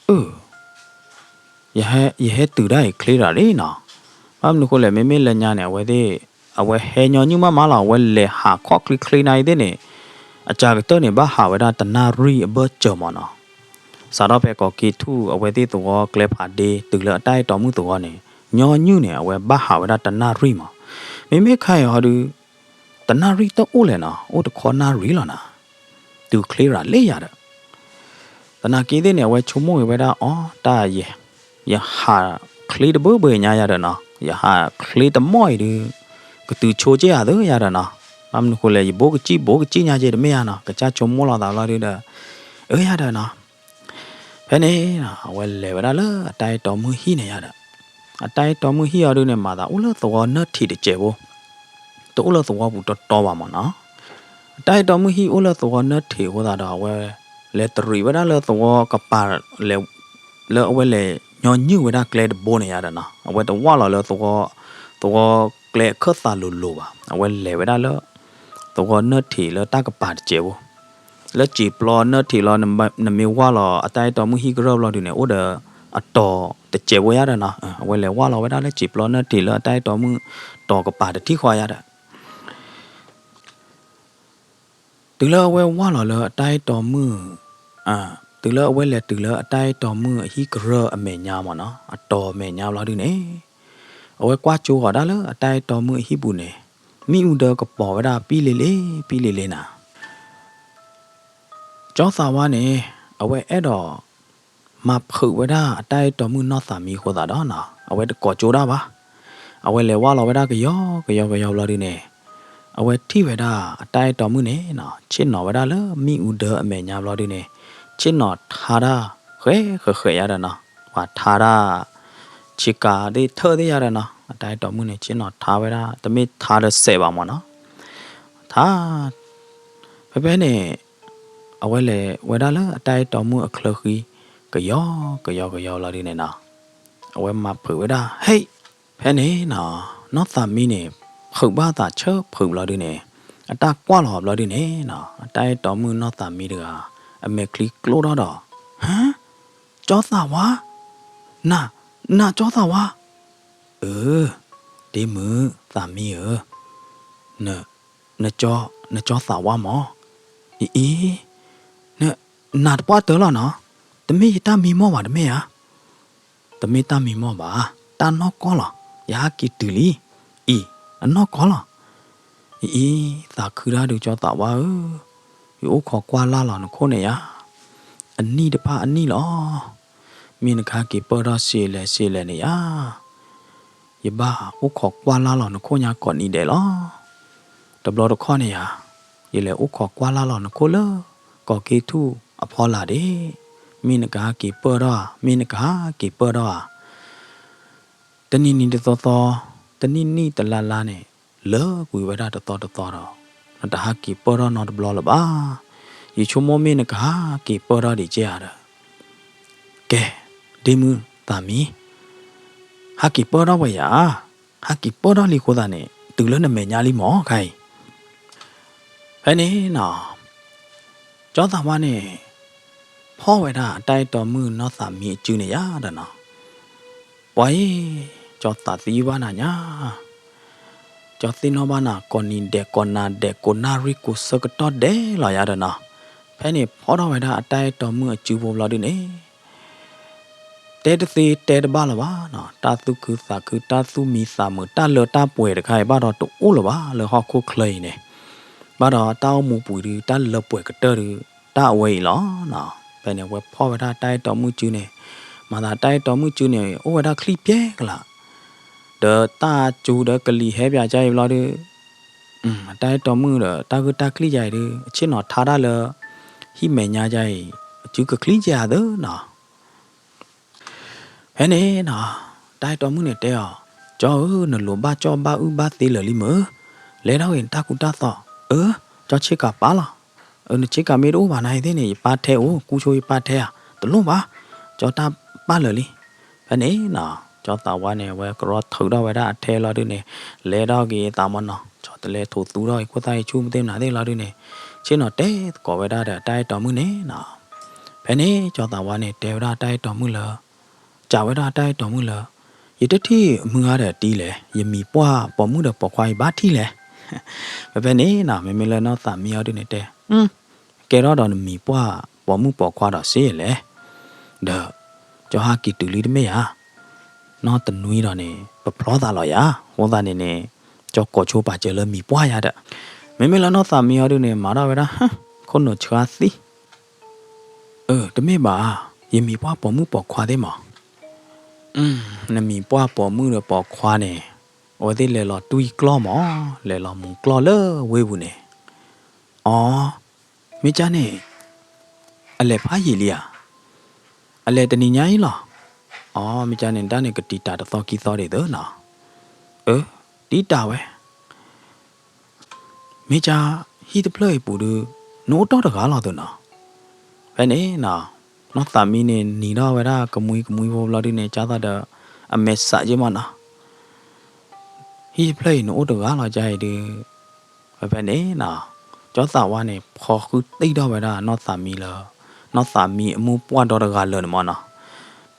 အၢ ယဟဲတုၤတၢ်အံၤချ့တၢ်လံနီၤ, ဘၣ်မနုၤဃိလဲၣ် မ့မ့ၢ်လၢညါန့ၣ် အဝဲသ့ၣ် အဝဲဟဲညီနုၢ်မးမးလီၤ, အဝဲလဲၤဟးခီၣ်ချ့ချ့နၤအံၤသ့ၣ်န့ၣ်, အစှၤကတၢၢ်န့ၣ် ဘၣ်ဟးဝဲဒၣ်တနၣ်ရံၣ်အဘၢၣ်စၢၤမးနီၤ, စးထီၣ်ဖဲကိးက့ၤထူၣ် အဝဲသ့ၣ်သဝီကျဲဖးဒ့ တုၤလၢအတၢ်အဲၣ်တီမုၣ်သဝီန့ၣ်, ညီနုၢ်န့ၣ် အဝဲဘၣ်ဟးဝဲဒၣ်တနၣ်ရံၣ်မး, မ့မ့ၢ်ခါအံၤဟီဒု တနၣ်ရံၣ်တအိၣ်လဲၣ်နီၤ, အိၣ်တခီနၣ်ရံၣ်လီၤနီၤ, တုၤချ့ရၤလ့ယၤဒီး သနာ်က့သ့ၣ်န့ၣ် အဝဲဆိကမိၣ်က့ၤဝဲဒၣ်အီၤ, တၢ် ယဟးချ့တဘၢဘၢညါယၤဒီးနီၤ, ယဟးချ့တမီၢ်အံၤဒုး ကတုၤဆိက့ၢ်အသးယၤဒီးနီၤ, ဘၣ်မနုၤဃိလဲၣ် ယဘူးကစံၣ်ဘူးကစံၣ်ညါက့တမ့ၢ်ယါနီၤ, ကစၢ်ဆိကမိၣ်လီၤသးဘျီဒုဒီး, အၢယၤဒီးနီၤ, ဖဲန့ၣ် အဝဲလဲၤဝဲဒၣ်လၢအတၢ်အဲၣ်တီမုၣ်ဟံၣ်န့ၣ်ယၤဒီး, အတၢ်အဲၣ်တီမုၣ်ဟံၣ်အီၤဒုန့ၣ် မၤသးအိၣ်လၢသဝီနၢၢ်ထံးတစဲးဖိ တအိၣ်လၢသဝီပူၤတီတီဘၣ်မးနီၤ, အတၢ်အဲၣ်တီမုၣ်ဟံၣ်အိၣ်လၢသဝီနၢၢ်ထံးအဃိသတးဒီး အဝဲလဲၤတရံးဝဲဒၣ်လၢသဝီကပၤ, လၢအဝဲလဲၤညီနုၢ်ဝဲဒၣ်ကျဲတဘိန့ၣ်ယၤဒီးနီၤ, အဝဲတဝၢ်လီၤလၢ သဝီကျဲအခၢၣ်သးလိၤလိၤဘၣ်, အဝဲလဲၤဝဲဒၣ်လၢ သဝီနၢၢ်ထံးလၢတၢ်ကပၤတစဲးဖိ, လၢစံာ်ပျီနၢၢ်ထံးလီၤ, နမ့ၢ်ဝၢ်လီၤအတၢ်အဲၣ်တီမုၣ်ဟံၣ်ကရၢၢ်ဘျီဒုန့ၣ် အိၣ်ဒီးအတီၤတစဲးဖိယၤဒီးနီၤ, အဝဲလဲၤဝၢ်လီၤဝဲဒၣ်လၢစံာ်ပျီနၢၢ်ထံးလၢအတၢ်အဲၣ်တီမုၣ်တီၤကပၤတထံၣ်ဃီယၤဒီး တုၤလၢအဝဲဝၢ်လီၤလၢအတၢ်အဲၣ်တီမုၣ်, တုၤလၢအဝဲလဲၤတုၤလၢအတၢ်အဲၣ်တီမုၣ်အဟံၣ်ကရၢၢ်အမဲာ်ညါမးနီၤ, အတီၤအမဲာ်ညါဘျီဒုန့ၣ်, အဝဲကွၢ်ကၠိဃီၤဒၣ်လၢအတၢ်အဲၣ်တီမုၣ်အဟံၣ်ပူၤန့ၣ်, မ့ၣ်အူဒၢကပီၤဝဲဒၣ်ပံလ့လ့, ပံလ့လ့နၤ ကၠီသးဝါန့ၣ်, အဝဲအဲၣ်ဒိးမၤဖုးဝဲဒၣ်အတၢ်အဲၣ်တီမုၣ်နီၢ်သးမံအဃိသတးဒီးနီၤ, အဝဲတကိးကၠိဒၣ်ဘၣ်. အဝဲလဲၤဝၢ်လီၤဝဲဒၣ်ကယီကယီကယီဘျီဒုန့ၣ်, အဝဲထံၣ်ဝဲဒၣ်အတၢ်အဲၣ်တီမုၣ်န့ၣ်နီၤ, ဆ့ၣ်နီၤဝဲဒၣ်လၢမ့ၣ်အူဒၢအမဲာ်ညါဘျီဒုန့ၣ်, ဆ့ၣ်နီၤထါဒၣ်ဃဲဃဲဃဲယၤဒီးနီၤ, ပှၤထါဒၣ် ဆ့ကၤသ့ၣ်ထၢၣ်သ့ၣ်ယၤဒီးနီၤ, အတၢ်အဲၣ်တီမုၣ်န့ၣ် ဆ့ၣ်နီၤထါဝဲဒၣ် တမ့ၢ်ထါဒီးစဲးဘၣ်မးနီၤ, ထါ ဖဲဖဲန့ၣ် အဝဲလဲၤဝဲဒၣ်လၢအတၢ်အဲၣ်တီမုၣ်အချၢဃံ ကယီကယီကယီလီၤဒုန့ၣ်နီၤ, အဝဲမၤဖုးဝဲဒၣ် ဟဲ, ဖဲန့ၣ်နီၤ, နီၢ်သးမံန့ၣ် ဖုးဘၣ်သးဆၢဖုးဘျီဒုန့ၣ်, အတၢ်ကွၢ်လီၤဘျီဒုန့ၣ်နီၤ, အတၢ်အဲၣ်တီမုၣ်နီၢ်သးမံတဂၤ အမဲာ်ချံကျိထီၣ်ဒီး, ဟါ, ကၠီသးဝါ, န, နကၠီသးဝါ, အၢ, ဒ့မုၣ်သးမံဧၢ, န, နကၠီသးဝါမး, အံၤအံၤ, န, နတပှၢ်တၢၢ်လီၤနီၤ, တမ့ၢ်ယတၢ်မံမီၢ်ဘၣ်တမ့ၢ်ဧါ, တမ့ၢ်တၢ်မံမီၢ်ဘၣ်, တၢ်နီၢ်ကီၢ်လီၤ, ယဟဲက့ၤတုၤလံ, အံၤ, အနီၢ်ကီၢ်လီၤ, အံၤအံၤ, သးခုတၢ်ဒုးကၠီသးဝါဧၢ, ယအိၣ်ခိးကွၢ်လၢ်လီၤနခိၣ်န့ၣ်ယါ, အနံၣ်တဖၣ်အနံၣ်လီၤ. မ့ၢ်နကဟဲက့ၤပၢၢ်ထီၣ်စ့လဲၣ်စ့လဲၣ်န့ၣ်ယၤ, ယဘၣ်အိၣ်ခိးကွၢ်လၢ်လီၤနခိၣ်ညါကိးနံၤဒဲးလီၤ. တဘျီတခီၣ်န့ၣ်ယၤ, ယလဲၤအိၣ်ခိးကွၢ်လၢ်လီၤနခိၣ်လၢ ကီၤက့ထူၣ်အဖီလာ်ဒၣ်, မ့ၢ်နကဟဲက့ၤပၢၢ်ထီၣ်ဧါ, မ့ၢ်နကဟဲက့ၤပၢၢ်ထီၣ်ဧါ. တနံၤနံၤတသီသီ, တနံၣ်နံၣ်တလါလါန့ၣ်, လၢကွံာ်ဝဲဒၣ်တသီတသီဒီး, နတဟဲက့ၤပၢၢ်ထီၣ်နီတဘျီလၢၤဘၣ်. ယဆိကမိၣ်မ့ၢ်နကဟဲက့ၤပၢၢ်ထီၣ်ဒံးကဲဧါဒီး, ကဲ, ဒ့မုၣ်သးမံ, ဟဲက့ၤပၢၢ်ထီၣ်ဝဲယၤ, ဟဲက့ၤပၢၢ်ထီၣ်လံအဃိသတးန့ၣ် တုၤလၢနမဲာ်ညါလံမးခါအံၤ. ဖဲန့ၣ်နီၤ, ကၠီသးဝါန့ၣ် ဖီၣ်ဝဲဒၣ်အတၢ်အဲၣ်တီမုၣ်နီၢ်သးမံအစုန့ၣ်ယၤဒီးနီၤ, ပှၤအံၤ, ကၠီသးသံဘၣ်နၤညါ, ကၠီသ့ၣ်နီၣ်ဘၣ်နၤ ကိးနံၤဒဲးကိးနၤဒဲးကိးနၣ်ရံၣ်ကိးဆၢကတီၢ်ဒဲးလီၤယၤဒီးနီၤ. ဖဲန့ၣ်ဖီၣ်ထီၣ်ဝဲဒၣ်အတၢ်အဲၣ်တီမုၣ်အစုဖိဘျီဒုန့ၣ် တဲတသ့တဲတဘၣ်လၢၤဘၣ်နီၤ, တၢ်သူၣ်ခုသးခု တၢ်သူၣ်မံသးမုာ် တၢ်လၢတၢ်ပှဲၤတခါအံၤ ဘၣ်ဒီးတအိၣ်လၢၤဘၣ်လၢဟီၣ်ခိၣ်ချၢအံၤန့ၣ်, ဘၣ်ဒီးတၢ်အိၣ်မူပူၤဒု တၢ်လၢပှဲၤကတၢၢ်ဒု တၢ်အဝဲအံၤလီၤနီၤ. ဖဲန့ၣ်အဝဲဖီၣ်ဝဲဒၣ်တၢ်အဲၣ်တီမုၣ်စုန့ၣ်, မၤသးတၢ်အဲၣ်တီမုၣ်စုန့ၣ် အိၣ်ဝဲဒၣ်ချံပျဲကလး, ဒီးတၢ်အစုဒီးကလံၤဟဲပၠးကါအံၤဘျီဒု တၢ်အဲၣ်တီမုၣ်ဒီးတၢ်ဂုၢ်တၢ်ကျံၣ်ယၤအံၤဒု အဆ့ၣ်နီၤထါတၢ်လၢ ဟံၣ်မဲာ်ညါယၤအံၤ အစုကချံကဲအသၢနီၤ. ဖဲန့ၣ်နီၤ, တၢ်အဲၣ်တီမုၣ်န့ၣ်တဲအီၤ, ကၠီဧၢ, နလိၤဘၣ်ကၠီၣ်ဘၣ်အုၣ်ဘၣ်သ့လၢာ်လံမ့ၢ်, လဲၤထီၣ်ဂ့ၤနတၢ်ကူတၢ်သိး, အၢ, ကၠီဆ့ကၤပာ်လီၤ, အၢ, နဆ့ကၤမ့ၢ်တအိၣ်ဘၣ်နၤအံၤသ့ၣ်န့ၣ် ယပာ်ထဲအိၣ် ကူဆိယပာ်ထဲဧါ, တလိၣ်ဘၣ်, ကၠီတၢ်ပာ်လၢာ်လံ. ဖဲန့ၣ်နီၤ, ကၠီသးဝါန့ၣ် အဝဲကရီထုးထီၣ်ဝဲဒၣ်အထဲလီၤဒုန့ၣ်, လဲၤထီၣ်ဂ့ၤအသးမနီၤ, ကၠီတလဲထိးသူထီၣ်ဂ့ၤခိၣ်သၣ်ဂ့ၤဆူၣ်မသ့ၣ်မနၤသ့ၣ်လီၤဒုန့ၣ်, ဆ့ၣ်နီၤတဲသကိးဝဲဒၣ်ဒီးတၢ်အဲၣ်တီမုၣ်န့ၣ်နီၤ. ဖဲန့ၣ် ကၠီသးဝါန့ၣ် တဲဝဲဒၣ်တၢ်အဲၣ်တီမုၣ်လၢ, စံးဝဲဒၣ်တၢ်အဲၣ်တီမုၣ်လၢ, ယတထံၣ်မုၢ်ဂၤဒီးတံၤလဲၣ်, ယမံၤပှၢ်ပိာ်မုၣ်ဒီးပိာ်ခွါယဘၣ်ထံၣ်လဲၣ်. ဖဲဖဲန့ၣ်နီၤ, မ့မ့ၢ်လၢနီၢ်သးမံအီၤဒုန့ၣ်တဲ, ကဲထီၣ်ဒီးနမံၤပှၢ်ပိာ်မုၣ်ပိာ်ခွါဒီးစ့လဲၣ်, ဒီး ကၠီဟဲက့ၤတုၤလံတမ့ၢ်ဧါ, နီၢ်တနွံဒီးန့ၣ် ပဖျီသးလီၤယၤ, အဃိသတးန့ၣ်န့ၣ်, ကၠီကိးဆိပာ်စၢၤလၢမံၤပှၢ်ယၤဒီး, မ့မ့ၢ်လၢနီၢ်သးမံအီၤဒုန့ၣ် မၤထီၣ်ဝဲဒၣ်, ခိၣ်နူာ်ဆှါသံ အၢ, တမ့ၢ်ဘၣ်, ယမံၤပှၢ်ပိာ်မုၣ်ပိာ်ခွါသ့ၣ်မး. နမံၤပှၢ်ပိာ်မုၣ်ဒီးပိာ်ခွါန့ၣ်, အဝဲသ့ၣ်လဲၤလီၤတွံၢ်ကျီၢ်မး, လဲၤလီၤမူၤကျီၢ်လၢဝ့ၢ်ပူၤန့ၣ်. အီ, မ့ၢ်ကၠါန့ၣ်, အလဲၤဖးယံာ်လံဧါ, အလဲၤတနံၤညါအံၤလီၤ. အီ, မ့ၢ်ကၠါန့ၣ် တၢ်န့ၣ်ကတံာ်တာ်တသီခံသီဒ်သိးနီၤ. အၢ, တံာ်တာ်ဝဲ မ့ၢ်ကၠါ, ဟံၣ်တဖျၢၣ်အံၤပူၤဒု, နအိၣ်တီၢ်တဂၤလီၤသ့ၣ်နီၤ. ဖဲန့ၣ်နီၤ, နီၢ်သးမံန့ၣ် နံၤထီၣ်ဝဲဒၣ်ကမှံကမှံဖိဘျီဒုန့ၣ် ကၠါသးဒီး, အမဲာ်ဆှးက့မးနီၤ. ဟံၣ်တဖျၢၣ်အံၤ နအိၣ်တဂၤလီၤကၠါအံၤဒု, ဖဲဖဲန့ၣ်နီၤ, ကၠီသးဝါန့ၣ် ဖီဃုတံၢ်ထီၣ်ဝဲဒၣ်နီၢ်သးမံလၢ, နီၢ်သးမံအမိၢ်ပှၢ်ဒီတဂၤလၢာ်န့ၣ်မးနီၤ.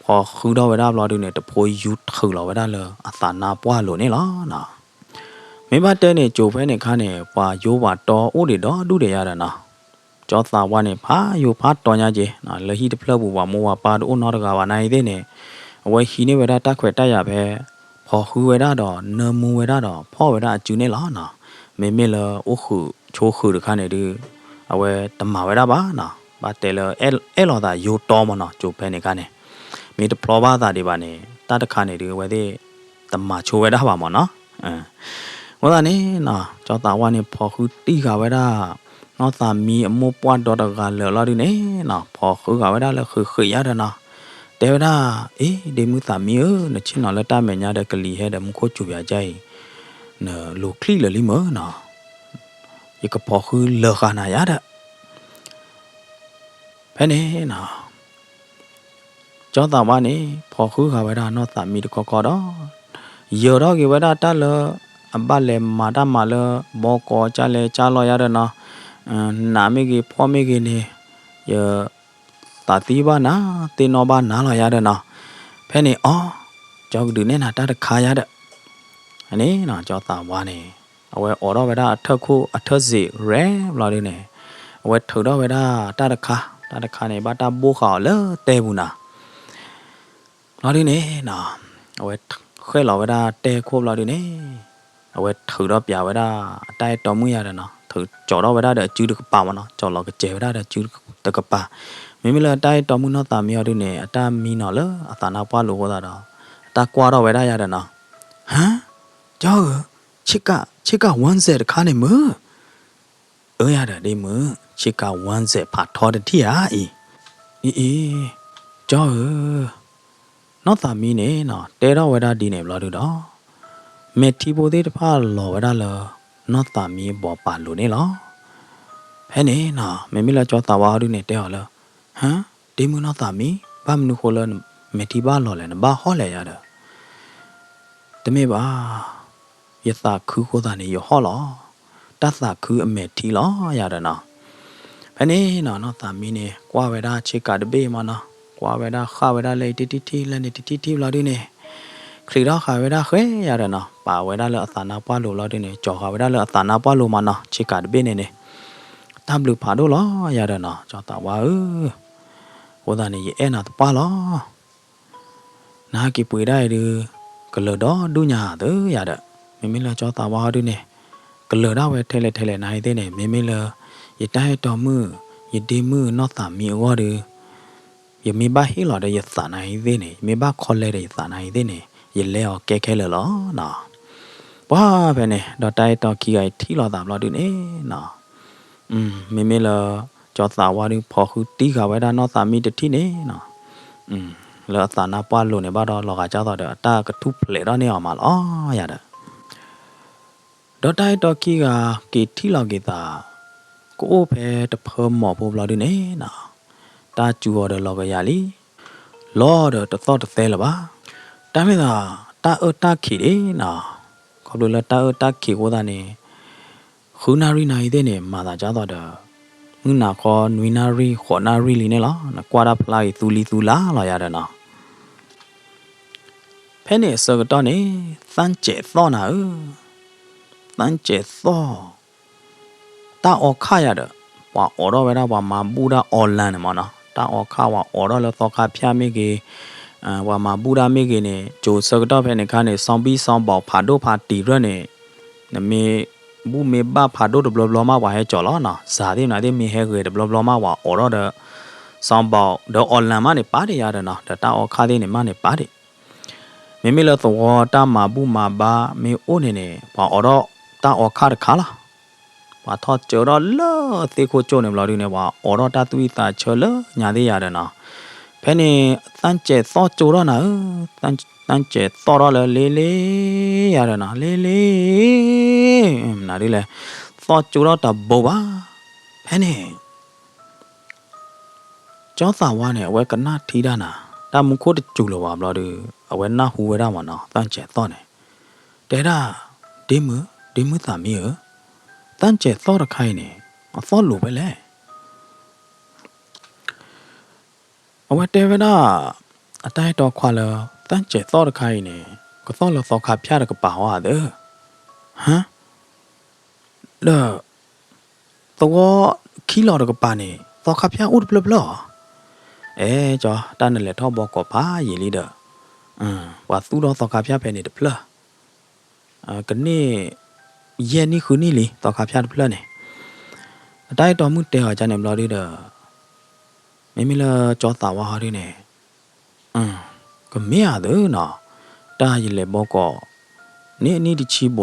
ဖီဃုထီၣ်ဝဲဒၣ်ဘျီဒုန့ၣ် တဖိယူၤထုးလီၤဝဲဒၣ်လၢအသးနါပှၢ်အလိၤန့ၣ်လီၤနီၤ. မ့ၢ်ဘၣ်တဲန့ၣ် ကၠိၤဖဲန့ၣ်ခါန့ၣ် ပှၤယိပှၤတီအိၣ်ဒံးဒီဒူၣ်ဒံးယါဒီးနီၤ. ကၠီသးဝါန့ၣ် ဖးယိဖးတီညါက့ၤ, လၢဟံၣ်တဖျၢၣ်ပူၤ ပှၤမိၢ်ပှၤပၢ်တအိၣ်နီတဂၤဘၣ်နၤအံၤသ့ၣ်န့ၣ်, အဝဲဟံးန့ၢ်ဝဲဒၣ်တၢ်ခွဲးတၢ်ယာ်ဖဲ, ဖီဃုဝဲဒၣ်ဒီးနၢမူဝဲဒၣ်ဒီးဖီၣ်ဝဲဒၣ်အစုန့ၣ်လီၤနီၤ. မ့မ့ၢ်လၢအိၣ်ဃုာ်ဆိဃုာ်တခါန့ၣ်ဒု, အဝဲတမၤဝဲဒၣ်ဘၣ်နီၤ. ဘၣ်တဲလၢအဲၣ်လီၤသးယိတီမးနီၤ, ကၠိၤဖဲန့ၣ်ခါန့ၣ်, မ့ၢ်တဖျီဘၣ်သးဒံးဘၣ်န့ၣ် တၢ်တခါန့ၣ်ဒု အဝဲသ့ၣ်တမၤဆိဝဲဒၣ်ဘၣ်မးနီၤ. အဃိသတးန့ၣ်နီၤ, ကၠီသးဝါန့ၣ် ဖီဃုတံၢ်ဃာ်ဝဲဒၣ် နီၢ်သးမံအမိၢ်ပှၢ်ဒီတဂၤလၢာ်လီၤဒုန့ၣ်နီၤ, ဖီဃုဃာ်ဝဲဒၣ်လၢဃ့ဃ့ယါဒီးနီၤ, တဲဝဲဒၣ်, အ့ ဒ့မုၢ်သးမံဧၢ, နဆ့ၣ်နီၤလၢတၢ်မဲာ်ညါဒီးကလံၤဟဲဒီးမူခိၣ်စူၤပၠးကါအံၤ, နလိၤချံၣ်လၢာ်လံမ့ၢ်နီၤ, ယကဖီဃုလၢာ်ဃာ်နၤယါဒီး ဖဲန့ၣ်နီၤ, ကၠီသးဝါန့ၣ် ဖီဃုဃာ်ဝဲဒၣ်နီၢ်သးမံတခီခီဒီး, ယၢၤထီၣ်က့ၤဝဲဒၣ်တၢ်လၢ အဘၣ်လဲၤမၤတၢ်မၤလၢ ဘီကီကၢ်လဲၣ်ကၢ်လီၤယါဒီးနီၤ, နးမ့ၢ်ဂ့ၤဖှီၣ်မ့ၢ်ဂ့ၤန့ၣ်, ယသးသံဘၣ်နၤ, သ့ၣ်နီၣ်ဘၣ်နၤလီၤယါဒီးနီၤ, ဖဲန့ၣ်အီၤ, ကၠီကဒုးနဲၣ်နၤတၢ်တခါယါဒီး န့ၣ်နီၤ ကၠီသးဝါန့ၣ်, အဝဲအိးထီၣ်ဝဲဒၣ်အထၢၣ်ခိၣ်အထၢၣ်စ့းရဲၣ်ဘျီဒုန့ၣ်, အဝဲထုးထီၣ်ဝဲဒၣ်တၢ်တခါ, တၢ်တခါန့ၣ် ဘၣ်တၢ်ဘိၣ်ဃာ်အီၤလၢတဲပူၤနၤ, ဘျီဒုန့ၣ်နီၤ, အဝဲဃဲၣ်လီၤဝဲဒၣ်တဲခိၣ်ဘျီဒုန့ၣ်, အဝဲထုးထီၣ်ပၠးဝဲဒၣ်အတၢ်အဲၣ်တီမုၣ်ယါဒီးနီၤ, ထုးကၠီၤထီၣ်ဝဲဒၣ်ဒီးအစုတကပၤမးနီၤ, ကၠီၤလီၤကစဲၤဝဲဒၣ်ဒီးအစုတကပၤ. မ့မ့ၢ်လၢတၢ်အဲၣ်တီမုၣ်နီၢ်သးမံအီၤဒုန့ၣ် အတၢ်မံနီၤလၢအသးနါပှၢ်လိၤအဃိသတးဒီး အတၢ်ကွၢ်ထီၣ်ဝဲဒၣ်ယၤဒီးနီၤ, ဟါ, ကၠီဧၢ, ဆ့ကၤ, ဆ့ကၤဝၣ်စဲးတခါန့ၣ်မုၢ် အၢယၤဒီးဒ့မုၢ်, ဆ့ကၤဝၣ်စဲးဖးထီတထံၣ်ဧါအံၤ, အံၤအံၤ, ကၠီဧၢ, နီၢ်သးမံန့ၣ်နီၤ တဲထီၣ်ဝဲဒၣ်ဒ်န့ၣ်ဘျီဒုဒီး မဲာ်ထံဖိသ့ၣ်တဖၣ်လီၤဝဲဒၣ်လၢ နီၢ်သးမံအဘီပာ်လိၤန့ၣ်လီၤ. ဖဲန့ၣ်နီၤ မ့မ့ၢ်လၢကၠီသးဝါအီၤဒုန့ၣ်တဲအီၤလၢ ဟါ, ဒ့မုၢ်နီၢ်သးမံ, ဘၣ်မနုၤဃိလၢမဲာ်ထံဘၣ်လီၤလဲၣ်, နဘၣ်ဟီၣ်လဲၣ်ယၤဒီး တမ့ၢ်ဘၣ်, ယသးခုဃိသးန့ၣ် ယဟီၣ်လီၤ, တၢ်သးခုအမဲာ်ထံလီၤယၤဒီးနီၤ. ဖဲန့ၣ်နီၤ နီၢ်သးမံန့ၣ် ကွၢ်ဝဲဒၣ်ဆ့ကၤတဘ့ၣ်မးနီၤ, ကွၢ်ဝဲဒၣ်ဃၣ်ဝဲဒၣ်လၢအံၤတထံၣ်ထံၣ်လၢန့ၣ်တထံၣ်ထံၣ်ဘျီဒုန့ၣ် ချံးထီၣ်ဃာ်ဝဲဒၣ်ဃဲယၤဒီးနီၤ, ပာ်ဝဲဒၣ်လၢအသးနါပှၢ်လိၤဘျီဒုန့ၣ် ကၠီၤဃာ်ဝဲဒၣ်လၢအသးနါပှၢ်လိၤမးနီၤ, ဆ့ကၤတဘ့ၣ်န့ၣ်န့ၣ် တၢ်ဘျုးဖးဒိၣ်လီၤယၤဒီးနီၤ, ကၠီသးဝါဧၢ, အဃိသတးန့ၣ် ယအဲၣ်နၤသပှၢ်လီၤ. နဟဲက့ၤပှ့ၤဒၣ်အံၤဒုး ကလၢၤဒီဒူၣ်ညါသၢယၤဒီး, မ့မ့ၢ်လၢကၠီသးဝါဟီဒုန့ၣ် ကလၢၤဒၣ်ဝဲထဲလဲၣ်ထဲလဲၣ်နၤအံၤသ့ၣ်န့ၣ် မ့မ့ၢ်လၢ ယတၢ်အဲၣ်တီမုၣ် ယဒ့မုၣ်နီၢ်သးမံအဂီၢ်ဒီး ယမ့ၢ်ဘၣ်ဟ့ၣ်လီၤဒီးယသးနၤအံၤသ့ၣ်န့ၣ် ယမ့ၢ်ဘၣ်ခီလဲဒီးယသးနၤအံၤသ့ၣ်န့ၣ် ယလဲၤအီၤကဲခဲလၢာ်လီၤနီၤ. ပှၤဖဲန့ၣ် ဒီးတၢ်အဲၣ်တီခံဂၤအံၤထံၣ်လိာ်သးဘျီဒုန့ၣ်နီၤ မ့မ့ၢ်လၢ ကၠီသးဝါဒုးဖီၣ်ဃုတံၢ်ဃာ်ဝဲဒၣ်နီၢ်သးမံတထံၣ်န့ၣ်နီၤ, လၢအသးနါပှၢ်လိၤန့ၣ်ဘၣ်ဒီးလီၤဂာ်ကၢ်သိးဒီး အတၢ်ကထူၣ်ဖျဲးထီၣ်န့ၢ်အီၤမးလီၤယၤဒီး ဒီးတၢ်အဲၣ်တီခံဂၤက့ၤထံၣ်လီၤက့ၤသး ကအိၣ်ဖဲတဖၢမီၢ်ဖိဘျီဒုန့ၣ်နီၤ, တၢ်စူၤအီၤဒီးလီၤကယၤလံ, လီၤဒီးတသီၣ်တသဲလၢၤဘၣ်. တၢ်မ့ၢ်သး တၢ်အၢတၢ်ခံးဒၣ်နီၤ, ခီဖျိလၢတၢ်အၢတၢ်ခံးအဃိသတးန့ၣ် ဃုနၣ်ရံၣ်နၣ်ရံၣ်သ့ၣ်န့ၣ် မၤသးကၢ်သိးဒီး မုၢ်နၤဃီနွံနၣ်ရံၣ်ဃိးနၣ်ရံၣ်လံန့ၣ်လီၤ. နကွၢ်တၢ်ဖျါဂ့ၤသူလံသူလါလီၤယၤဒီးနီၤ. ဖဲန့ၣ်အဆၢကတီၢ်န့ၣ် သၣ်စဲးသီၣ်နၤဧၢ, သၣ်စဲးသီၣ် တၢ်အီခၣ်ယၤဒီး ပှၤအိးထီၣ်ဝဲဒၣ်ပှၤမၤဘူၣ်တၢ် online န့ၣ်မးနီၤ, တၢ်အီခၣ်ပှၤအိးထီၣ်လၢသီခါဖၠၣ်မ့ၢ်ဂ့ၤ, ပှၤမၤဘူၣ်တၢ်မ့ၢ်ဂ့ၤန့ၣ် ကၠိၤဆၢကတီၢ်ဖဲန့ၣ်ခါန့ၣ် စီဘံၣ်စီဘီၣ်ဖးဒိၣ်ဖးတံၢ်ရၢၢ်န့ၣ် နမ့ၢ်ဘူၣ်မ့ၢ်ဘၣ်ဖးဒိၣ်တဘျီဘျီမးပှၤဟဲကၠီၤလီၤနီၤ, စၤသ့ၣ်မနုၤသ့ၣ်မ့ၢ်ဟဲဂဲၤတဘျီဘျီမးပှၤအိးထီၣ်ဒီး စီဘီၣ်ဒီး online မးန့ၣ်ပာ်ဒံးယၤဒီးနီၤ, ဒီးတၢ်အီခၣ်သ့ၣ်န့ၣ်မးန့ၣ်ပာ်ဒံး မ့မ့ၢ်လၢသဝီတၢ်မၤဘူၣ်မၤဘါမ့ၢ်အိၣ်န့ၣ်န့ၣ် ပှၤအိးထီၣ်တၢ်အီခၣ်တခါလီၤ. ပှၤထီၣ်ကၢထီၣ်လၢသ့ၣ်ခိၣ်ကၠိန့ၣ်ဘျီဒုန့ၣ် ပှၤအိးထီၣ်တၢ်သူၣ်အံၣ်သးဆၢလၢညါသ့ၣ်ယၤဒီးနီၤ. ဖဲန့ၣ် သၣ်စဲးသီၣ်ကၠိထီၣ်နၤဧၢ, သၣ်စဲးသီၣ်ထီၣ်လၢလ့လ့ယၤဒီးနီၤ, လ့လ့ မနုၤဒ်လဲၣ်, သီၣ်ကၠိထီၣ်တဘိဘၣ်. ဖဲန့ၣ် ကၠီသးဝါန့ၣ် အဝဲကနၣ်ထံတၢ်နၤ, တၢ်မူခိၣ်တစူၤလၢၤဘၣ်ဘျီဒီး အဝဲနၢ်ဟူဝဲဒၣ်မးနီၤ သၣ်စဲးသီၣ်န့ၣ်, တဲဒၣ်, ဒ့မုၣ်, ဒ့မုၣ်သးမံဧၢ, သၣ်စဲးသီၣ်တခါအံၤန့ၣ် အသီၣ်လိၤဖဲလဲၣ်. အဝဲတဲဝဲဒၣ် အတၢ်အဲၣ်တီခွါလၢ သၣ်စဲးသီၣ်တခါအံၤန့ၣ် ကသီၣ်လၢသီခါဖၠၣ်တကပၤဧါသၢ, ဟါ, ဒီး သဝီခံလီၤတကပၤန့ၣ် သီခါဖၠၣ်အိၣ်တဖျၢၣ်ဖျၢၣ်ဧါ. အဲ ကၠီ တၢ်နလဲၤထီၣ်ဘီကီးဖးယံာ်လံဒီး ပှၤသူၣ်ထီၣ်သီခါဖၠၣ်ဖဲန့ၣ်တဖျၢၣ် ကန့ၢ် ယဲၢ်နံၣ်ဃုနံၣ်လံ သီခါဖၠၣ်တဖျၢၣ်န့ၣ်. အတၢ်အဲၣ်တီမုၣ်တဲအီၤဒ်န့ၣ်ဘျီဒုဒီး မ့မ့ၢ်လၢကၠီသးဝါဟီဒုန့ၣ် ကမ့ၢ်ဧါသၢနီၤ, တၢ်ယလဲၤဘီကီး န့ၢ်အနံၣ်တဆံဘူးထီၣ်လၢနံၣ်ခံဆံလံကါအံၤဒုး သီခါဖၠၣ် ပှၤတ့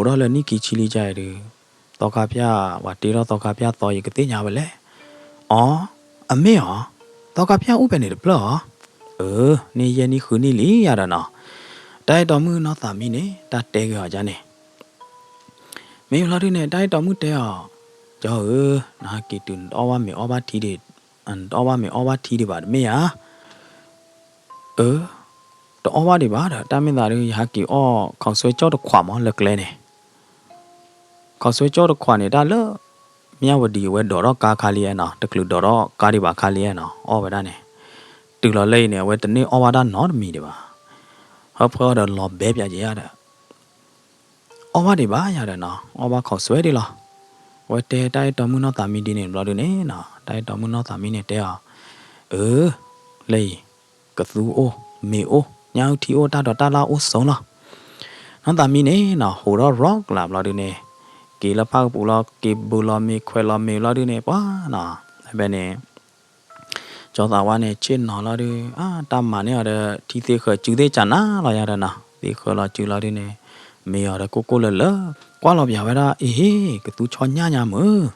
ထီၣ်သီခါဖၠၣ်သီယကသ့ၣ်ညါဝဲလဲၣ်. အီ အမ့ၢ်အီၤ, သီခါဖၠၣ်အိၣ်ဖဲန့ၣ်တဖျၢၣ်အီၤ, အၢ န့ၢ်ယဲၢ်နံၣ်ဃုနံၣ်လံယၤဒီးနီၤ. တၢ်အဲၣ်တီမုၣ်နီၢ်သးမံန့ၣ် တၢ်တဲဂ့ၤအီၤဒ်န့ၣ် မ့ၢ်ဘျီဒုန့ၣ် တၢ်အဲၣ်တီမုၣ်တဲအီၤ, ကၠီဧၢ, နဟဲက့ၤတုၤနတအီၣ်ဘၣ်မ့ၤအီၣ်ဘၣ်ထံ နတအီၣ်ဘၣ်မ့ၤအီၣ်ဘၣ်ထံဒံးဘၣ်တမ့ၢ်ဧါ. အၢ, တအီၣ်ဘၣ်ဒံးဘၣ်ဒီး တၢ်မ့ၢ်သးဒုး ယဟဲက့ၤအီၣ် ခီးဆွဲကၠီၣ်တခွးမးလၢကျဲန့ၣ် ခီးဆွဲကၠီၣ်တခွးန့ၣ် တၢ်လၢ မၠၣ်ဝတံၤအဝဲဒိးထီၣ်ကါခါလံနီၤ, တချုးဒိးထီၣ်ကါဒံးဘၣ်ခါလံနီၤ, အီၣ်ဝဲဒၣ်န့ၣ်, တုၤလီၤလၢအံၤန့ၣ် အဝဲတန့ၢ်အီၣ်ဘၣ်တၢ်နီတမံၤဒံးဘၣ်. ဟၢဖၢအီၤဒီးလီၤဘဲပၠးက့ၤယၤဒီး အီၣ်ဘၣ်ဒံးဘၣ်ယၤဒီးနီၤ, အီၣ်ဘၣ်ခီးဆွဲဒံးလီၤ. အဝဲတဲတၢ်အဲၣ်တီမုၣ်နီၢ်သးမံဒ်န့ၣ်ဘျီဒုန့ၣ်နီၤ, တၢ်အဲၣ်တီမုၣ်နီၢ်သးမံန့ၣ်တဲအီၤ, အၢ, လၢအံၤ, ကသူအိၣ်, မ့ၤအိၣ်, ညၣ်အုၣ်ထံအိၣ်, တၢ်ဒိးတၢ်လၢ်အိၣ်ဆိးလီၤ. နီၢ်သးမံန့ၣ်နီၤ ဟိးထီၣ်ရီကျးဘျီဒုန့ၣ် က့ၤလၢဖၣ်ကပူၤလီၤ က့ၤဘုးလီၤမ့ၤခွဲးလီၤမ့ၤလီၤဒုန့ၣ် ပှၤနီၤ ဖဲန့ၣ် ကၠီသးဝါန့ၣ် ဆ့ၣ်နီၤလီၤဒု အါ တၢ်မၤန့ၢ်အီၤဒီး ထံသ့ဃၢၤစုသ့ၣ်ကနၤလီၤယၤဒီးနီၤ သ့ဃၢၤလီၤစုလီၤဒုန့ၣ် မ့ၢ်အီၤဒီးကိၢ်ကိၢ်လၢၤလၢၤ ကွၢ်လီၤပၠးဝဲဒၣ် အ့ဟ့ ကသူဆီညၣ်ညါမုၢ်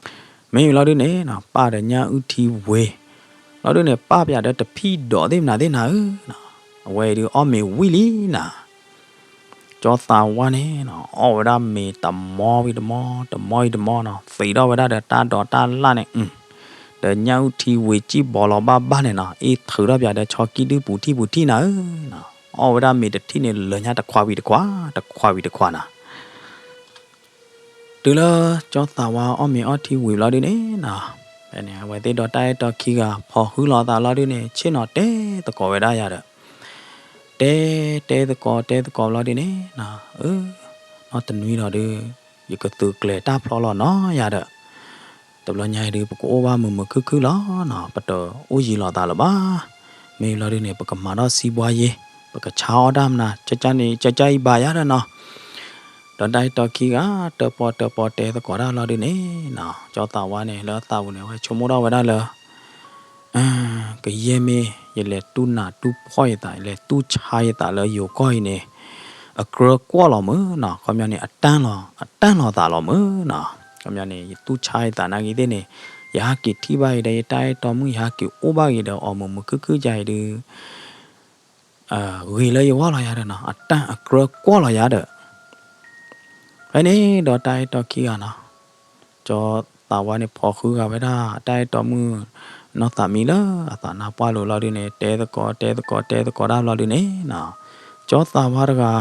မ့ၢ်လီၤဒုန့ၣ်နီၤ ပၢ်ဒီးညၣ်အုၣ်ထံဝ့ၤ လီၤဒုန့ၣ် ပၢ်ပၠးဒီးတဖံၣ်ဒိးသ့ၣ်မနုၤသ့ၣ်နၤဧၢနီၤ အဝဲအံၤဒုအီၣ်မ့ၤဝံၤလံနၤ ကၠီသးဝါန့ၣ်နီၤ အီၣ်ဝဲဒၣ်မ့ၤတမီဝံၤတမီ တမီဝံၤတမီနီၤ သံးထီၣ်ဝဲဒၣ်ဒီးတၢ်ဒိးတၢ်လၣ်န့ၣ် ဒီးညၣ်အုၣ်ထံဝ့ၤကံၣ်ဘီလီၤဘၣ်ဘၣ်န့ၣ်နီၤ အ့ၣ်ထုးထီၣ်ပၠးဒီးဆီကံၣ်ဒုၣ်ပူၤထံၣ်ပူၤထံၣ်နၤဧၢနီၤ အီၣ်ဝဲဒၣ်မ့ၤတထံၣ်န့ၣ် လၢညါတခွးဝံၤတခွး တခွးဝံၤတခွးနီၤ တုၤလၢကၠီသးဝါအီၣ်မ့ၤအီထံဝံၤဘျီဒုန့ၣ်နီၤ ဖဲန့ၣ် အဝဲသ့ၣ်ဒီးတၢ်အဲၣ်တီခံဂၤ ဖီၣ်ဃုလီၤအသးလီၤဒုန့ၣ် ဆ့ၣ်နီၤတဲသကိးဝဲဒၣ်ယၤဒီး တဲ တဲသကိးတဲသကိးဘျီဒုန့ၣ်နီၤ အၢ နီတနွံဒီးဒု ယကသုးကျဲၤတၢ်ဖျီလီၤနီၤယၤဒီး တဘျီညါအံၤဒု ပကအိၣ်ဘၣ်မုာ်မုာ်ခုၣ်ခုၣ်လီၤနီၤ ပတအိၣ်ယံၤလီၤသးလၢၤဘၣ်. မ့ၢ်ဘျီဒုန့ၣ် ပကမၤထီၣ်စံးဘှါယ့ၤ ပကဆါအီၣ်တၢ်မနၤ ကကန့ၣ် ကကအံၤဘၣ်ယၤဒီးနီၤ ဒီးတၢ်အဲၣ်တီခံဂၤ တၢၣ်ပီၣ်တၢၣ်ပီၣ်တဲသကိးတၢ်လီၤဒုန့ၣ်နီၤ ကၠီသးဝါန့ၣ် လၢအသးပူၤန့ၣ် အဝဲဆိကမိၣ်ထီၣ်ဝဲဒၣ်လၢ ကယဲၢ်မ့ၢ် ယလဲၤတူၢ်နးတူၢ်ဖှီၣ်ယသး ယလဲၤတူၢ်ဆါယသးလၢယိၤကီၢ်အံၤန့ၣ် အကြၢးကွီၢ်လီၤမုၢ်နီၤ ခီပညီန့ၣ် အတၢ်လီၤ အတၢ်လီၤသးလီၤမုၢ်နီၤ ခီပညီန့ၣ် ယတူၢ်ဆါယသးနာ်က့ၤသ့ၣ်န့ၣ် ယဟးက့ၤထံၣ်ဘၣ်အံၤဒီး ယတၢ်အဲၣ်တီမုၣ် ယဟးက့ၤအိၣ်ဘၣ်က့ၤဒီးအီၤမုာ်မုာ်ခုၣ်ခုၣ်ယၤအံၤဒု ဂ့ၤလၢယဂီၢ်လီၤယၤဒီးနီၤ အတၢ်အကြၢးကွီၢ်လီၤယၤဒီး ဖဲန့ၣ်ဒီးတၢ်အဲၣ်တီခံဂၤနီၤ ကၠီသးဝါန့ၣ်ဖီၣ်ဃုဂၤဝဲဒၣ် တၢ်အဲၣ်တီမုၣ် နီၢ်သးမံလၢအသးနါပှၢ်လိၤလီၤဒုန့ၣ် တဲသကိးတဲသကိးတဲသကိးတၢ်ဘျီဒုန့ၣ်နီၤ ကၠီသးဝါတဂၤ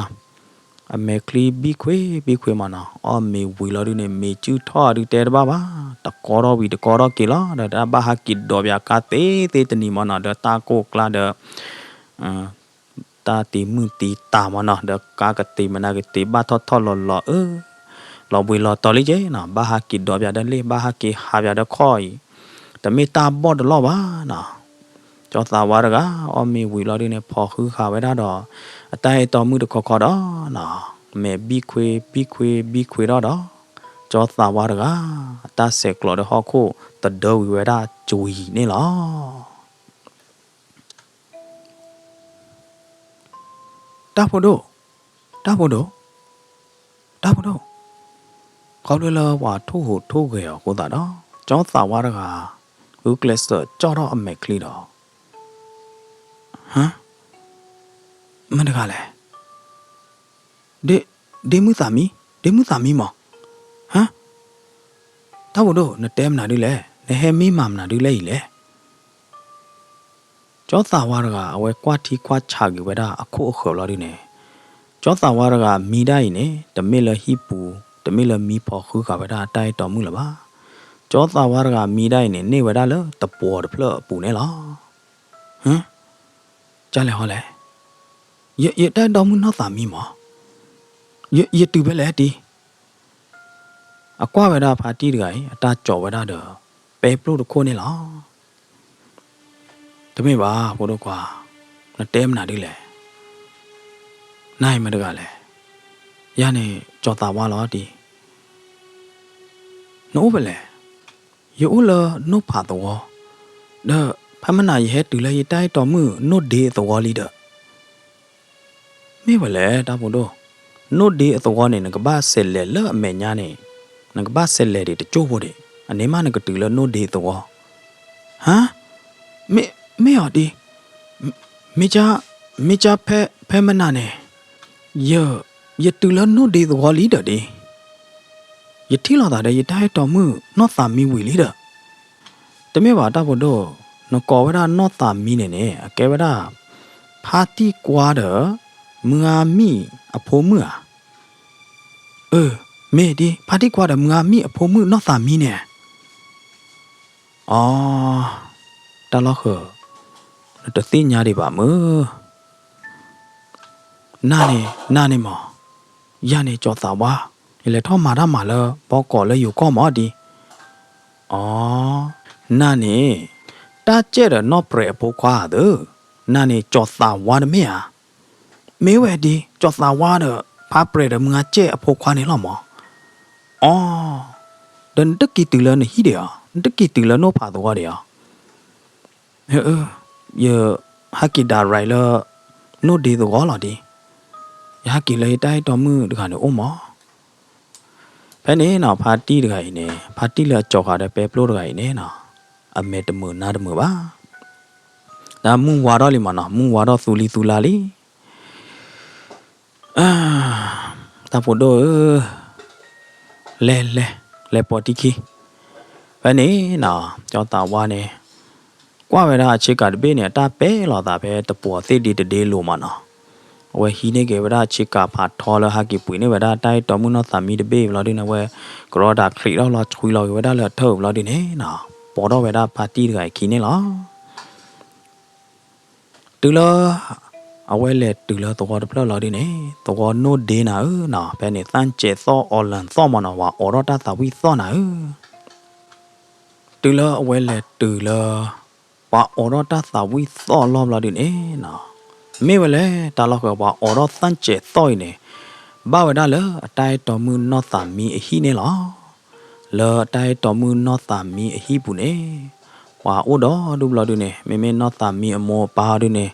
အမဲာ်ချံဘံခွ့ဘံခွ့မးနီၤ အီၣ်မ့ၤဝံၤလီၤဒုန့ၣ် မ့ၤစုၣ်ထီၣ်ဒုတဲတဘၣ်ဘၣ် တကီထီၣ်ဝံၤတကီထီၣ်က့ၤလီၤ ဒီးတၢ်ဘၣ်ဟးက့ၤဒိးပၠးကါသ့သ့တနံၤမးနီၤ ဒီးတၢ်ကိၢ်ကျါဒီး တၢ်တံၤမုၢ်တံၤတၢ်မးနီၤ ဒီးကါကတ့ၤမနုၤကတ့ၤ ဘၣ်ထီၣ်ထီၣ်လီၤလီၤအၢ လီၤဘှံးလီၤတီၤလံက့နီၤ ဘၣ်ဟးက့ၤဒိးပၠးဒီးလ့ၣ် ဘၣ်ဟးက့ၤဟးပၠးဒီးခီၣ်အံၤ တမ့ၢ်တၢ်ဘီၣ်တလီၢ်ဘၣ်နီၤ ကၠီသးဝါတဂၤ အီၣ်မ့ၤဝံၤလီၤဒုန့ၣ် ဖီၣ်ဃုဃာ်ဝဲဒၣ်ဒီး အတၢ်အဲၣ်တီမုၣ်တခီခီဒီးနီၤ မဲာ်ဘံခွ့ဘံခွ့ဘံခွ့ထီၣ်ဒီး ကၠီသးဝါတဂၤ အတၢ်ဆဲးကျိးဒီးဟီၣ်ခိၣ် တဒၢဝံၤဝဲဒၣ်ကွံာ်န့ၣ်လီၤ. တၢ်ဖိဒိၣ်, တၢ်ဖိဒိၣ်, တၢ်ဖိဒိၣ်, ခီဖျိလၢပှၤထိၣ်ဟူးထိၣ်ဂဲၤအီၤအဃိသတးဒီး ကၠီသးဝါတဂၤ ဂုာ်ကျဲးစၢးကၠီၣ်ထီၣ်အမဲာ်ချံဒီး ဟါ, မတၤတဂၤလဲၣ်, ဒ့မုၢ်သးမံ, ဒ့မုၢ်သးမံမး, ဟါ, တၢ်ဖိဒိၣ် နတဲမနုၤဒ်လဲၣ်, နဟဲမံမၤမနုၤဒ်လဲၣ်အံၤလဲၣ် ကၠီသးဝါတဂၤ အဝဲကွၢ်ထံကွၢ်ဆးက့ၤဝဲဒၣ်အခိၣ်အဃၢၤလီၤဒုန့ၣ်, ကၠီသးဝါတဂၤမံဒၣ်အံၤန့ၣ် တမ့ၢ်လၢဟံၣ်ပူၤ, တမ့ၢ်လၢမံဖီဃုဃာ်ဝဲဒၣ်တၢ်အဲၣ်တီမုၣ်လၢၤဘၣ်. ကၠီသးဝါတဂၤမံဒၣ်အံၤန့ၣ် န့ၢ်ဝဲဒၣ်လၢတပှီၤတဖျၢၣ်အပူၤန့ၣ်လီၤ. ဟၢ, ကၢ်လဲၣ်ဟီလဲၣ်, ယတၢ်အဲၣ်တီမုၣ်နီၢ်သးမံမး, ယတုၤဖဲလဲၣ်တံ အကွၢ်ဝဲဒၣ်ဖါတံၢ်တဂၤအံၤ အတၢ်ကၠီၤဝဲဒၣ်ဒီး ပဲပျိၢ်တခိၣ်န့ၣ်လီၤ. တမ့ၢ်ဘၣ် ဖိဒိၣ်ခွါ, နတဲမနုၤဒ်လဲၣ်. နၤအံၤမတၤတဂၤလဲၣ်. ယၤန့ၣ် ကၠီၤသးဝါလီၤတံ. နအိၣ်ဖဲလဲၣ်. ယအိၣ်လၢနိၣ်ဖးသဝီ, ဒီးဖဲမနၤယဟဲတုၤလၢယတၢ်အဲၣ်တီမုၣ်နိၣ်ဒ့အသဝီလံဒီး မ့ၢ်ဝဲလဲၣ် တၢ်ဖိဒိၣ်, နိၣ်ဒ့အသဝီန့ၣ် နကဘၣ်ဆဲးလဲၤလၢအမဲာ်ညါန့ၣ်, နကဘၣ်ဆဲးလဲၤဒံးတကၠိၢ်ဖိဒံး, အန့ၣ်မးနကတုၤလၢနိၣ်ဒ့သဝီ. ဟါ, မ့ၢ်အီၤဒ်, မ့ၢ်, မ့ၢ်ကဖဲမနၤန့ၣ်, ယ, ယတုၤလၢနိၣ်ဒ့သဝီလံဒီးဒ် ယထံၣ်လိာ်သးဒီးယတၢ်အဲၣ်တီမုၣ်နီၢ်သးမံဝံၤလံဒီး တမ့ၢ်ဘၣ်တၢ်ဖိဒိၣ်, နကိးဝဲဒၣ်နီၢ်သးမံန့ၣ်န့ၣ် အကဲဝဲဒၣ် ဖါတံၢ်ကွါဒီး မုၢ်ဂၤမံၣ်အဖိမုၣ်ဧါ. အၢ, မ့ၢ်ဒ် ဖါတံၢ်ကွါဒီးမုၢ်ဂၤမံၣ်အဖိမုၣ်နီၢ်သးမံန့ၣ်. အ, တၢ်လီၢ်ဃၢၤ, နတသ့ၣ်ညါဒံးဘၣ်မုၢ် နၤန့ၣ်, နၤန့ၣ်မး, ယၤန့ၣ်ကၠီၤသးဝါ, ယလဲၤထီၣ်မၤတၢ်မၤလၢဘီကီးလၢယိၤကီၢ်မးဒ်. အ, နၤန့ၣ်, တၢ်ကဲၣ်ဒီးနီၢ်ပြဲးအဖိခွါဧါသၢ, နၤန့ၣ်ကၠီၤသးဝါတမ့ၢ်ဧါ. မ့ၢ်ဝဲဒ် ကၠီၤသးဝါဒီး ဖါပြဲးဒီးမုၢ်ဂၤကဲၣ်အဖိခွါန့ၣ်လီၤမး. အီ, ဒီးနတက့ၤတုၤလၢနဟံၣ်ဒံးဧါ, နတက့ၤတုၤလၢနိၣ်ဖးသဝီဒံးဧါ. ယဟဲက့ၤ direct လၢ နိၣ်ဒ့သဝီလီၤဒံး, ယဟဲက့ၤလၢယတၢ်အဲၣ်တီမုၣ်တဂၤန့ၣ်အိၣ်မး. ဖဲန့ၣ်နီၤ ဖါတံၢ်တဂၤအံၤန့ၣ် ဖါတံၢ်လၢအကၠီၤဃာ်ဒီးပဲပျိတဂၤအံၤန့ၣ်နီၤ, အမဲာ်တမုာ်နါတမုာ်ဘၣ်. ဒီးမုၢ်ဝါထီၣ်လံမးနီၤ, မုၢ်ဝါထီၣ်သူလံသူလါလံ. တၢ်ဖိဒိၣ်ဧၢ, လဲၤလဲၤ, လဲၤပိာ်တံၢ်ခံ. ဖဲန့ၣ်နီၤ ကၠီၤသးဝါန့ၣ် ကွၢ်ဝဲဒၣ်အဆ့ကၤတဘ့ၣ်န့ၣ် အတၢ်ပဲာ်လီၤသးဖဲတပှီၤသ့ၣ်ဒ့တဒ့လိၤမးနီၤ. အဝဲဟံးန့ၢ်က့ၤဝဲဒၣ်ဆ့ကၤဖးထီလၢဟဲက့ၤပှ့ၤန့ၢ်ဝဲဒၣ်တၢ်အဲၣ်တီမုၣ်နီၢ်သးမံတဘ့ၣ်ဘျီဒုန့ၣ် အဝဲကရီတၢ်ချံးထီၣ်လီၤဆွံလီၤက့ၤဝဲဒၣ်လၢအထၢၣ်ဘျီဒုန့ၣ်နီၤ, ပိာ်ထီၣ်ဝဲဒၣ်ဖါတံၢ်တဂၤအံၤခံန့ၣ်လီၤ. တုၤလၢ အဝဲလဲၤတုၤလၢသဝီတဖျၢၣ်လီၤဒုန့ၣ် သဝီနိၣ်ဒ့နၤဧၢနီၤ, ဖဲန့ၣ် သၣ်စဲးသီၣ် အီလၢၣ်သီၣ်မးနီၤ, ပှၤအိးထီၣ်တၢ်သးဝံၣ်သီၣ်နၤဧၢ. တုၤလၢအဝဲလဲၤတုၤလၢ ပှၤအိးထီၣ်တၢ်သးဝံၣ်သီၣ်အလီၢ်ဘျီဒုန့ၣ်နီၤ, မ့ၢ်ဝဲလဲၣ် တၢ်လီၢ်ဃၢၤပှၤအိးထီၣ်သၣ်စဲးသီၣ်အံၤန့ၣ် ဘၣ်ဝဲဒၣ်လၢအတၢ်အဲၣ်တီမုၣ်နီၢ်သးမံအဟံၣ်န့ၣ်လီၤ. လၢအတၢ်အဲၣ်တီမုၣ်နီၢ်သးမံအဟံၣ်ပူၤန့ၣ် ပှၤအိၣ်ဒီဒူၣ်ဘျီဒုန့ၣ် မ့မ့ၢ်နီၢ်သးမံအမိၢ်အပၢ်ဒုန့ၣ်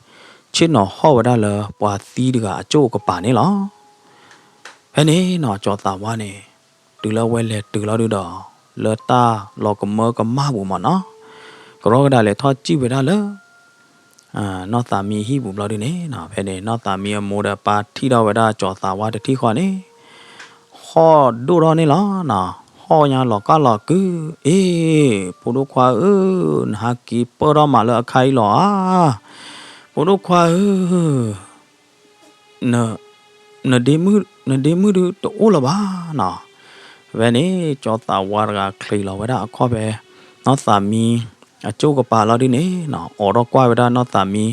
ဆ့ၣ်နီၤဟီၣ်ဝဲဒၣ်လၢပှၤသံတဂၤအကၠိၣ်အကပၤန့ၣ်လီၤ. ဖဲန့ၣ်နီၤ ကၠီၤသးဝါန့ၣ် တုၤလၢအဝဲလဲၤတုၤလီၤဒုဒီး လၢတၢ်လီၤကမၢကမၣ်ပူၤမးနီၤ, ကရီကဒးလဲၤထီၣ်စံၣ်ဝဲဒၣ်လၢ နီၢ်သးမံအဟံၣ်ပူၤဘျီဒုန့ၣ်နီၤ, ဖဲန့ၣ်နီၢ်သးမံအမိၢ်ဒီးပၢ်ထံၣ်ထီၣ်ဝဲဒၣ်ကၠီၤသးဝါတထံၣ်ဃီန့ၣ် ဟီၣ်ဒိၣ်ထီၣ်န့ၣ်လီၤနီၤ, ဟီၣ်ညါလီၤကၢ်လီၤကုာ်, အ့, ဖိဒိၣ်ခွါဧၢ, နဟးက့ၤပၢၢ်ထီၣ်မးလၢအခါအံၤလီၤဧါ, ဖိဒိၣ်ခွါဧၢ, နဒ့မုၣ်ဒုတအိၣ်လၢၤဘၣ်နီၤ. ဖဲန့ၣ် ကၠီၤသးဝါတဂၤချံးလီၤဝဲဒၣ်အခီၣ်ဖဲ နီၢ်သးမံအကၠိၣ်ကပၤလီၤဒုန့ၣ်နီၤ, အိးထီၣ်ကွၢ်ဝဲဒၣ်နီၢ်သးမံ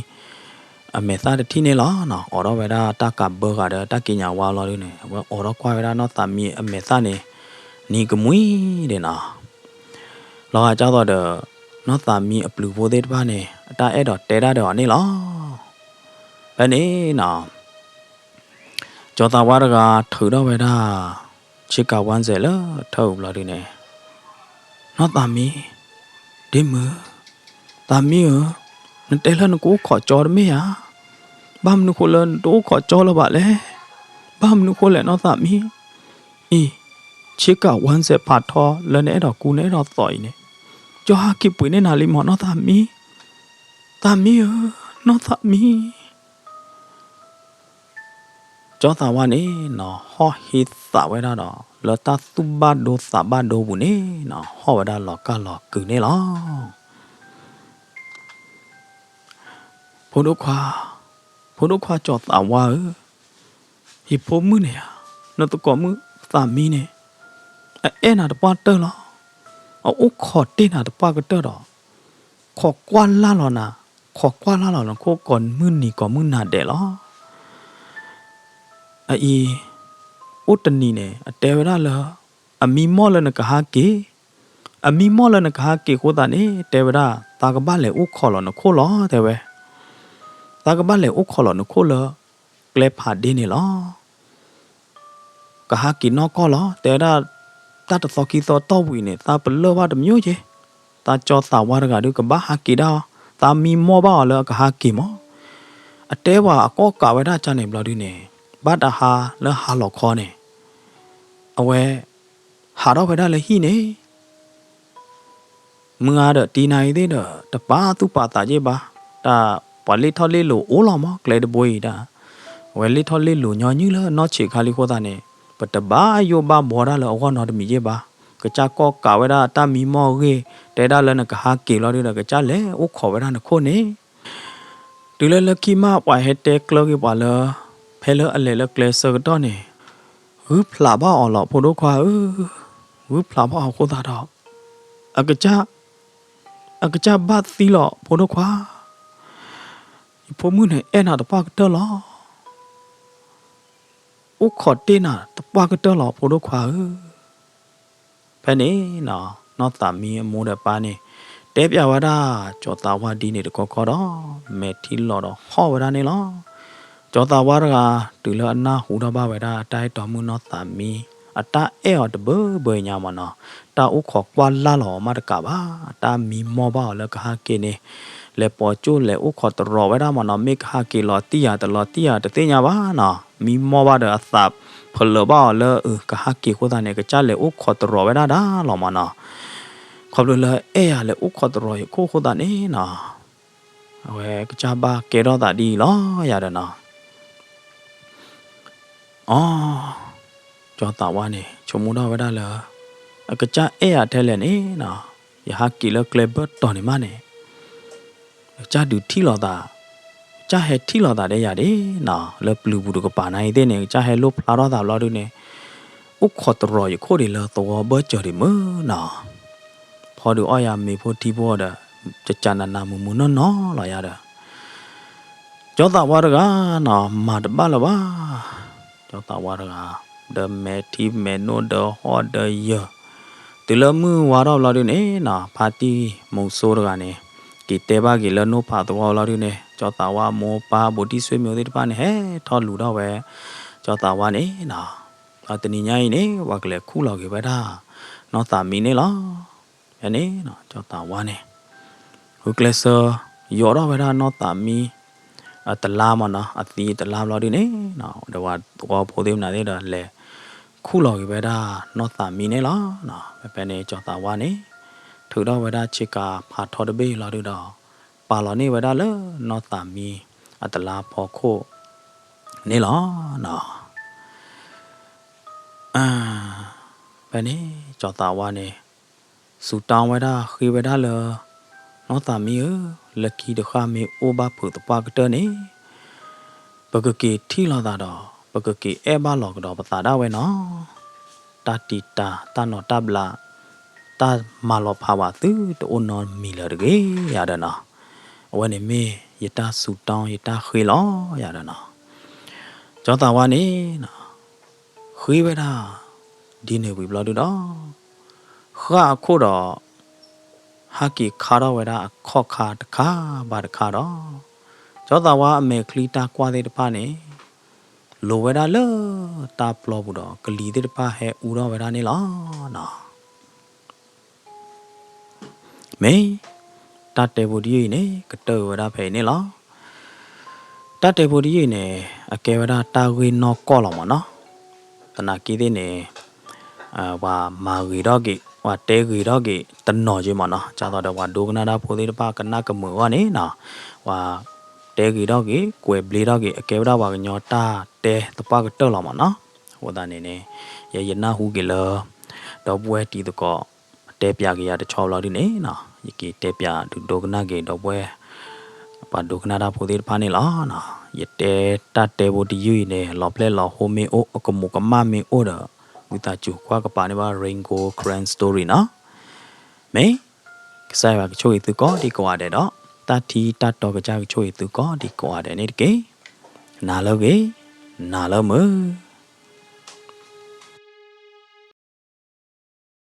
အမဲာ်သၣ်တထံၣ်န့ၣ်လီၤနီၤ, အိးထီၣ်ဝဲဒၣ်တၢ်ကးဘၢဃာ်ဒီးတၢ်က့ညးဝါလီၤဒုန့ၣ်, အဝဲအိးထီၣ်ကွၢ်ဝဲဒၣ်နီၢ်သးမံအမဲာ်သၣ်န့ၣ် နံၤကမှံဒဲးနီၤ, လီၤဂာ်ကၢ်သိးဒီး နီၢ်သးမံအပျုၤဖိသ့ၣ်တဖၣ်န့ၣ် အတၢ်အဲၣ်ဒိးတဲဒၣ်ဒီးအီၤန့ၣ်လီၤ. ဖဲန့ၣ်နီၤ ကၠီၤသးဝါတဂၤထုးထီၣ်ဝဲဒၣ် ဆ့ကၤဝါစဲးလၢထၢၣ်အူဘျီဒုန့ၣ်, နီၢ်သးမံ, ဒ့မုၣ်, သးမံဧၢ, နတဲလၢနကအိၣ်ခိးကၠီတမ့ၢ်ဧါ, ဘၣ်မနုၤဃိလၢနတအိၣ်ခိးကၠီလၢၤဘၣ်လဲၣ်, ဘၣ်မနုၤဃိလဲၣ်နီၢ်သးမံ, အံၤ, ဆ့ကၤဝါစဲးဖးထီလၢနအဲၣ်ဒိးကူနအဲၣ်ဒိးသိးအံၤန့ၣ်, ကၠီဟဲက့ၤပှ့ၤန့ၢ်နၤလံမးနီၢ်သးမံ, သးမံဧၢ, နီၢ်သးမံ ကၠီသးဝါန့ၣ်နီၤ ဟီၣ်ဟ့သးဝဲဒၣ်ဒီး လၢတၢ်သူၣ်ဘၣ်ဒိသးဘၣ်ဒိပူၤန့ၣ်နီၤ ဟီၣ်ဝဲဒၣ်လီၤကၢ်လီၤကုာ်န့ၣ်လီၤ. ဖိဒိၣ်ခွါ, ဖိဒိၣ်ခွါကၠီသးဝါဧၢ, ယဖိမုၣ်န့ၣ်ဧါ, နသကိးမုၣ်သးမံန့ၣ် အအဲၣ်နၤတပှၢ်တၢၢ်လီၤ. အအိၣ်ခိးတ့ၢ်နၤတပှၢ်ကတၢၢ်ဒီး ခိးကွၢ်လၢ်လီၤနၤ, ခိးကွၢ်လၢ်လီၤနခိၣ်ကိးမုၢ်နံၤကိးမုၢ်နၤဒဲးလီၤ. အအံၤ, အိၣ်တနံၤန့ၣ် အတဲဝဲဒၣ်လၢ အမံမီၢ်လၢနကဟးက့ၤ, အမံမီၢ်လၢနကဟးက့ၤအဃိသတးန့ၣ် တဲဝဲဒၣ် သးကဘၣ်လဲၤအိၣ်ခိးလီၤနခိၣ်လီၤ တဲဝဲ, သးကဘၣ်လဲၤအိၣ်ခိးလီၤနခိၣ်လၢ ကျဲဖးဒ့န့ၣ်လီၤ. ကဟးက့ၤနီၢ်ကီၢ်လီၤ တဲဝဲဒၣ်, တၢ်တသီခံသီတီၢ်ဝံၤန့ၣ် သးပလၢၢ်ဘၣ်တမံၤက့ၤ, သးကၠီသးဝါတဂၤဒုးကဘၣ်ဟးက့ၤဒၣ်အီၤ, သးမံမီၢ်ဘၣ်အီၤလၢအကဟးက့ၤမး. အတဲပှၤအကိးကးဝဲဒၣ်ကန့ၣ်ဘျီဒုန့ၣ် ဘၣ်တဟါလၢဟါလီၤခီန့ၣ် အဝဲ ဟးထီၣ်ဝဲဒၣ်လၢဟံၣ်န့ၣ် မုၢ်ဂၤဒီးတံၤနၤအံၤသ့ၣ်ဒီး တပာ်သူၣ်ပာ်သးက့ၤဘၣ်, တၢ်ပှၤလ့ၣ်ထီၣ်လ့ၣ်လိၤအိၣ်လီၤမး ကျဲတဘိအံၤဒၣ်, အဝဲလ့ၣ်ထီၣ်လ့ၣ်လိၤညီနုၢ်လၢနီၢ်ဆံးခါလံအဃိသတးန့ၣ် ပတဘၣ်ယိၣ်ဘၣ်ဘှီတၢ်လၢအဂီၢ်နီတမံၤက့ၤဘၣ်, ကစၢ်ကိးကးဝဲဒၣ်တၢ်မံမီၢ်အဂ့ၢ် တဲဒၣ်လၢနကဟးက့ၤလီၤဒုဒီး ကစၢ်လဲၤအိၣ်ခိးဝဲဒၣ်နခိၣ်န့ၣ် တုၤလၢလၢခံမး ပှၤဟဲတဲကျၢၤက့ၤပှၤလၢ ဖဲလၢအလဲၤလၢကျဲဆၢကတီၢ်န့ၣ် ဂုၢ်ဖျးဘၣ်အီၤလီၤ ဖိဒိၣ်ခွါဧၢ, ဂုၢ်ဖျးဘၣ်အီၤအဃိသတးဒီး အကစၢ်, အကစၢ်ဘၣ်သံလီၤ ဖိဒိၣ်ခွါ, ယဖိမုၣ်န့ၣ်အဲၣ်နၤတပှၢ်ကတၢၢ်လီၤ. အိၣ်ခိးတ့ၢ်နၤတပှၢ်ကတၢၢ်လီၤ ဖိဒိၣ်ခွါဧၢ. ဖဲန့ၣ်နီၤ နီၢ်သးမံအမိၢ်ဒီးပၢ်န့ၣ် တဲပျးဝဲဒၣ် ကၠီၤသးဝါဒ်န့ၣ်တခီခီဒီး မဲာ်ထံလီၤဒီးဟီၣ်ဝဲဒၣ်န့ၣ်လီၤ. ကၠီၤသးဝါတဂၤ တုၤလၢအနၢ်ဟူထီၣ်ဘၣ်ဝဲဒၣ် အတၢ်အဲၣ်တီမုၣ်နီၢ်သးမံ အတၢ်အဲၣ်အီၤတဘၢဘၢညါမ့ၢ်နီၤ, တၢ်အိၣ်ခိးကွၢ်လၢ်လီၤအီၤမးတကးဘၣ်, တၢ်မံမီၢ်ဘၣ်အီၤလၢကဟဲက့ၤန့ၣ်, လဲၤပိာ်ကၠိၣ်လဲၤအိၣ်ခိးတရီၤဝဲဒၣ်မ့ၢ်နီၤ, မ့ၢ်ကဟဲက့ၤလီၤတံၢ်ယၤတလီၤတံၢ်ယၤတသ့ၣ်ညါဘၣ်နီၤ, မံမီၢ်ဘၣ်ဒီးအသးဖလၢာ်ဘၣ်အီၤလၢ အကဟဲက့ၤအဃိသတးန့ၣ် ကစၢ်လဲၤအိၣ်ခိးတရီၤဝဲဒၣ်ဒၣ်လီၤမ့ၢ်နီၤ, ခီဖျိလၢအဲၣ်ယၤလဲၤအိၣ်ခိးတရီၤယခိၣ်အဃိသတးန့ၣ်နီၤ, အဝဲကစၢ်ဘၣ်ကဲထီၣ်သးဒ်အံၤလီၤယၤဒီးနီၤ အီ, ကၠီၤသးဝါန့ၣ် ဆိကမိၣ်ထီၣ်ဝဲဒၣ်လၢ အကစၢ်အဲၣ်ယၤထဲလဲၣ်န့ၣ်နီၤ, ယဟဲက့ၤလၢကျဲဘၢၣ်တီၤန့ၣ်မးန့ၣ်, ကစၢ်ဒုးထံၣ်လိာ်သး, ကစၢ်ဟဲထံၣ်လိာ်သးဒီးယၤဒၣ်နီၤ, လၢပျုၤပူၤတကပၤနာ်အံၤသ့ၣ်န့ၣ် ကစၢ်ဟဲလိၣ်ဖျါထီၣ်သးဘျီဒုန့ၣ်, အိၣ်ခိးတရီၤယခိၣ်ဒံးလၢသဝီဘၢၣ်စၢၤဒံးမ့ၢ်နီၤ ဖီဒုးအီၣ်ယၤမ့ၤဖိထံဖိဒီး, ကကနးနးမုာ်မုာ်နီၢ်နီၢ်လီၤယၤဒီး, ကၠီၤသးဝါတဂၤနီၤ မၤတဘၣ်လၢၤဘၣ်, ကၠီၤသးဝါတဂၤ, ဒီးမဲာ်ထံမဲာ်နိဒီးဟီၣ်ဒီးယၢၢ်, တုၤလၢမုၢ်ဝါထီၣ်ဘျီဒုန့ၣ်နီၤ ဖါတံၢ်မူစိတဂၤန့ၣ်, က့ၤတဲဘၣ်က့ၤလၢနိဖးသဝီဘျီဒုန့ၣ် ကၠီၤသးဝါအမိၢ်ပၢ်ဘူးတံၢ်ဆွေမျိုးသ့ၣ်တဖၣ်န့ၣ် ဟဲထီၣ်လူၤထီၣ်ဝဲ, ကၠီၤသးဝါန့ၣ်နီၤ, အတနံၤညါအံၤန့ၣ် ပှၤကလဲၤခူၣ်လီၤက့ၤဝဲဒၣ်, နီၢ်သးမံန့ၣ်လီၤ ဖဲန့ၣ်နီၤ ကၠီၤသးဝါန့ၣ်, ဂုာ်ကျဲးစၢး, ယိးထီၣ်ဝဲဒၣ်နီၢ်သးမံ, အတလါမ့ၢ်နီၤ အသံတလါဘျီဒုန့ၣ်နီၤ ဒီးပှၤသဝီဖိသ့ၣ်မနုၤသ့ၣ်ဒီးလဲၤ, ခူၣ်လီၤက့ၤဝဲဒၣ်နီၢ်သးမံန့ၣ်လီၤ. ဖဲဖဲန့ၣ် ကၠီၤသးဝါန့ၣ်, ထုးထီၣ်ဝဲဒၣ်ဆ့ကၤဖးထီတဘ့ၣ်လီၤဒုဒီး, ပာ်လီၤန့ၢ်ဝဲဒၣ်လၢနီၢ်သးမံ, အတလါဖီခိၣ်, န့ၣ်လီၤ. ဖဲန့ၣ် ကၠီၤသးဝါန့ၣ်, စူးတၢ်ဝဲဒၣ် ဃ့ဝဲဒၣ်လၢ, နီၢ်သးမံဧၢ, လၢခံတဃၣ်မ့ၢ်အိၣ်ဘၣ်ဖုးသပှၢ်ကတၢၢ်န့ၣ်, ပကက့ၤထံၣ်လိာ်သးဒီး, ပကက့ၤအဲၣ်ဘၣ်လီၤကဒီးပသးဒၣ်ဝဲနီၤ. တၢ်တံာ်တာ်, တၢ်နီၤတၢ်ဘျး, တၢ်မၤလီၤဖးဝဲသုတအိၣ်နီတမံၤလၢၤတဂ့ၤယၤဒီးနီၤ. အဝဲန့ၣ်မ့ၢ်ယတၢ်စူးတၢ်ယတၢ်ဃ့လီၤယၤဒီးနီၤ. ကၠီၤသးဝါန့ၣ် ဃ့ဝဲဒၣ်, ဒ်န့ၣ်ဝံၤဘျီဒုဒီး, ဃၣ်အခိၣ်ဒီး, ဟဲက့ၤခါထီၣ်ဝဲဒၣ်အခီၣ်ခါတခါဘၣ်တခါဒီး, ကၠီၤသးဝါအမဲာ်ချံတၢ်ကွၢ်သ့ၣ်တဖၣ်န့ၣ်, လိၤဝဲဒၣ်လၢတၢ်ပျီပူၤဒီး ကလံၤသ့ၣ်တဖၣ်ဟဲအူထီၣ်ဝဲဒၣ်န့ၣ်လီၤ. မ့ၢ်, တၢ်တဲဖိတယုၢ်အံၤန့ၣ် ကတၢၢ်ဝဲဒၣ်ဖဲအံၤန့ၣ်လီၤ. တၢ်တဲဖိတယုၢ်အံၤန့ၣ် အကဲဝဲဒၣ်တၢ်ဂ့ၢ်နီၢ်ကီၢ်လီၤမ့ၢ်နီၤ. သနာ်က့သ့ၣ်န့ၣ်, ပှၤမၤဂ့ၤထီၣ်က့ၤ, ပှၤတဲဂ့ၤထီၣ်က့ၤတနီၤက့မ့ၢ်နီၤ. ဒ်သိးဒီးပှၤဒိကနၣ်တၢ်ဖိသ့ၣ်တဖၣ်ကနၣ်ကမုာ်အဂီၢ်န့ၣ်နီၤ, ပှၤတဲဂ့ၤထီၣ်က့ၤ, ကွဲးဘျ့ထီၣ်က့ၤ, အကဲဝဲဒၣ်ပှၤကညီတၢ်တဲသပှၢ်ကတၢၢ်လီၤမ့ၢ်နီၤ. အဃိသတးန့ၣ်န့ၣ်, ယဲယနၢ်ဟူက့ၤလၢ ဒီပုၢ်ဝဲၢ်တံၤသကိး တဲပၠးက့ၤယၤတဆီဘျီဒုန့ၣ်နီၤ, ယက့ၤတဲပၠးဒုးဒိကနၣ်က့ၤဒီပုၢ်ဝဲၢ် ပှၤဒိကနၣ်တၢ်ဖိသ့ၣ်တဖၣ်န့ၣ်လီၤ. ယတဲတၢ်တဲဖိတယုၢ်အံၤန့ၣ် လီၤဖျဲၣ်လီၤဟိမ့ၢ်အိၣ် အကမူးကမၣ်မ့ၢ်အိၣ်ဒီး, ဝံသးစူၤကွၢ်ကပၤန့ၢ်ဘၣ် Rain Gold Karen Story နီၤ. မ့ၢ်, ကစၢ်ယွၤကဆိၣ်ဂ့ၤသုကိးဒံကိးဂၤဒဲးဒီး, တၢ်ထံတၢ်တီကစၢ်ကဆိၣ်ဂ့ၤသုကိးဒံကိးဂၤဒဲးန့ၣ်တက့ၢ်. နၤလၢဂ့ၤ, နၤလၢမုာ်.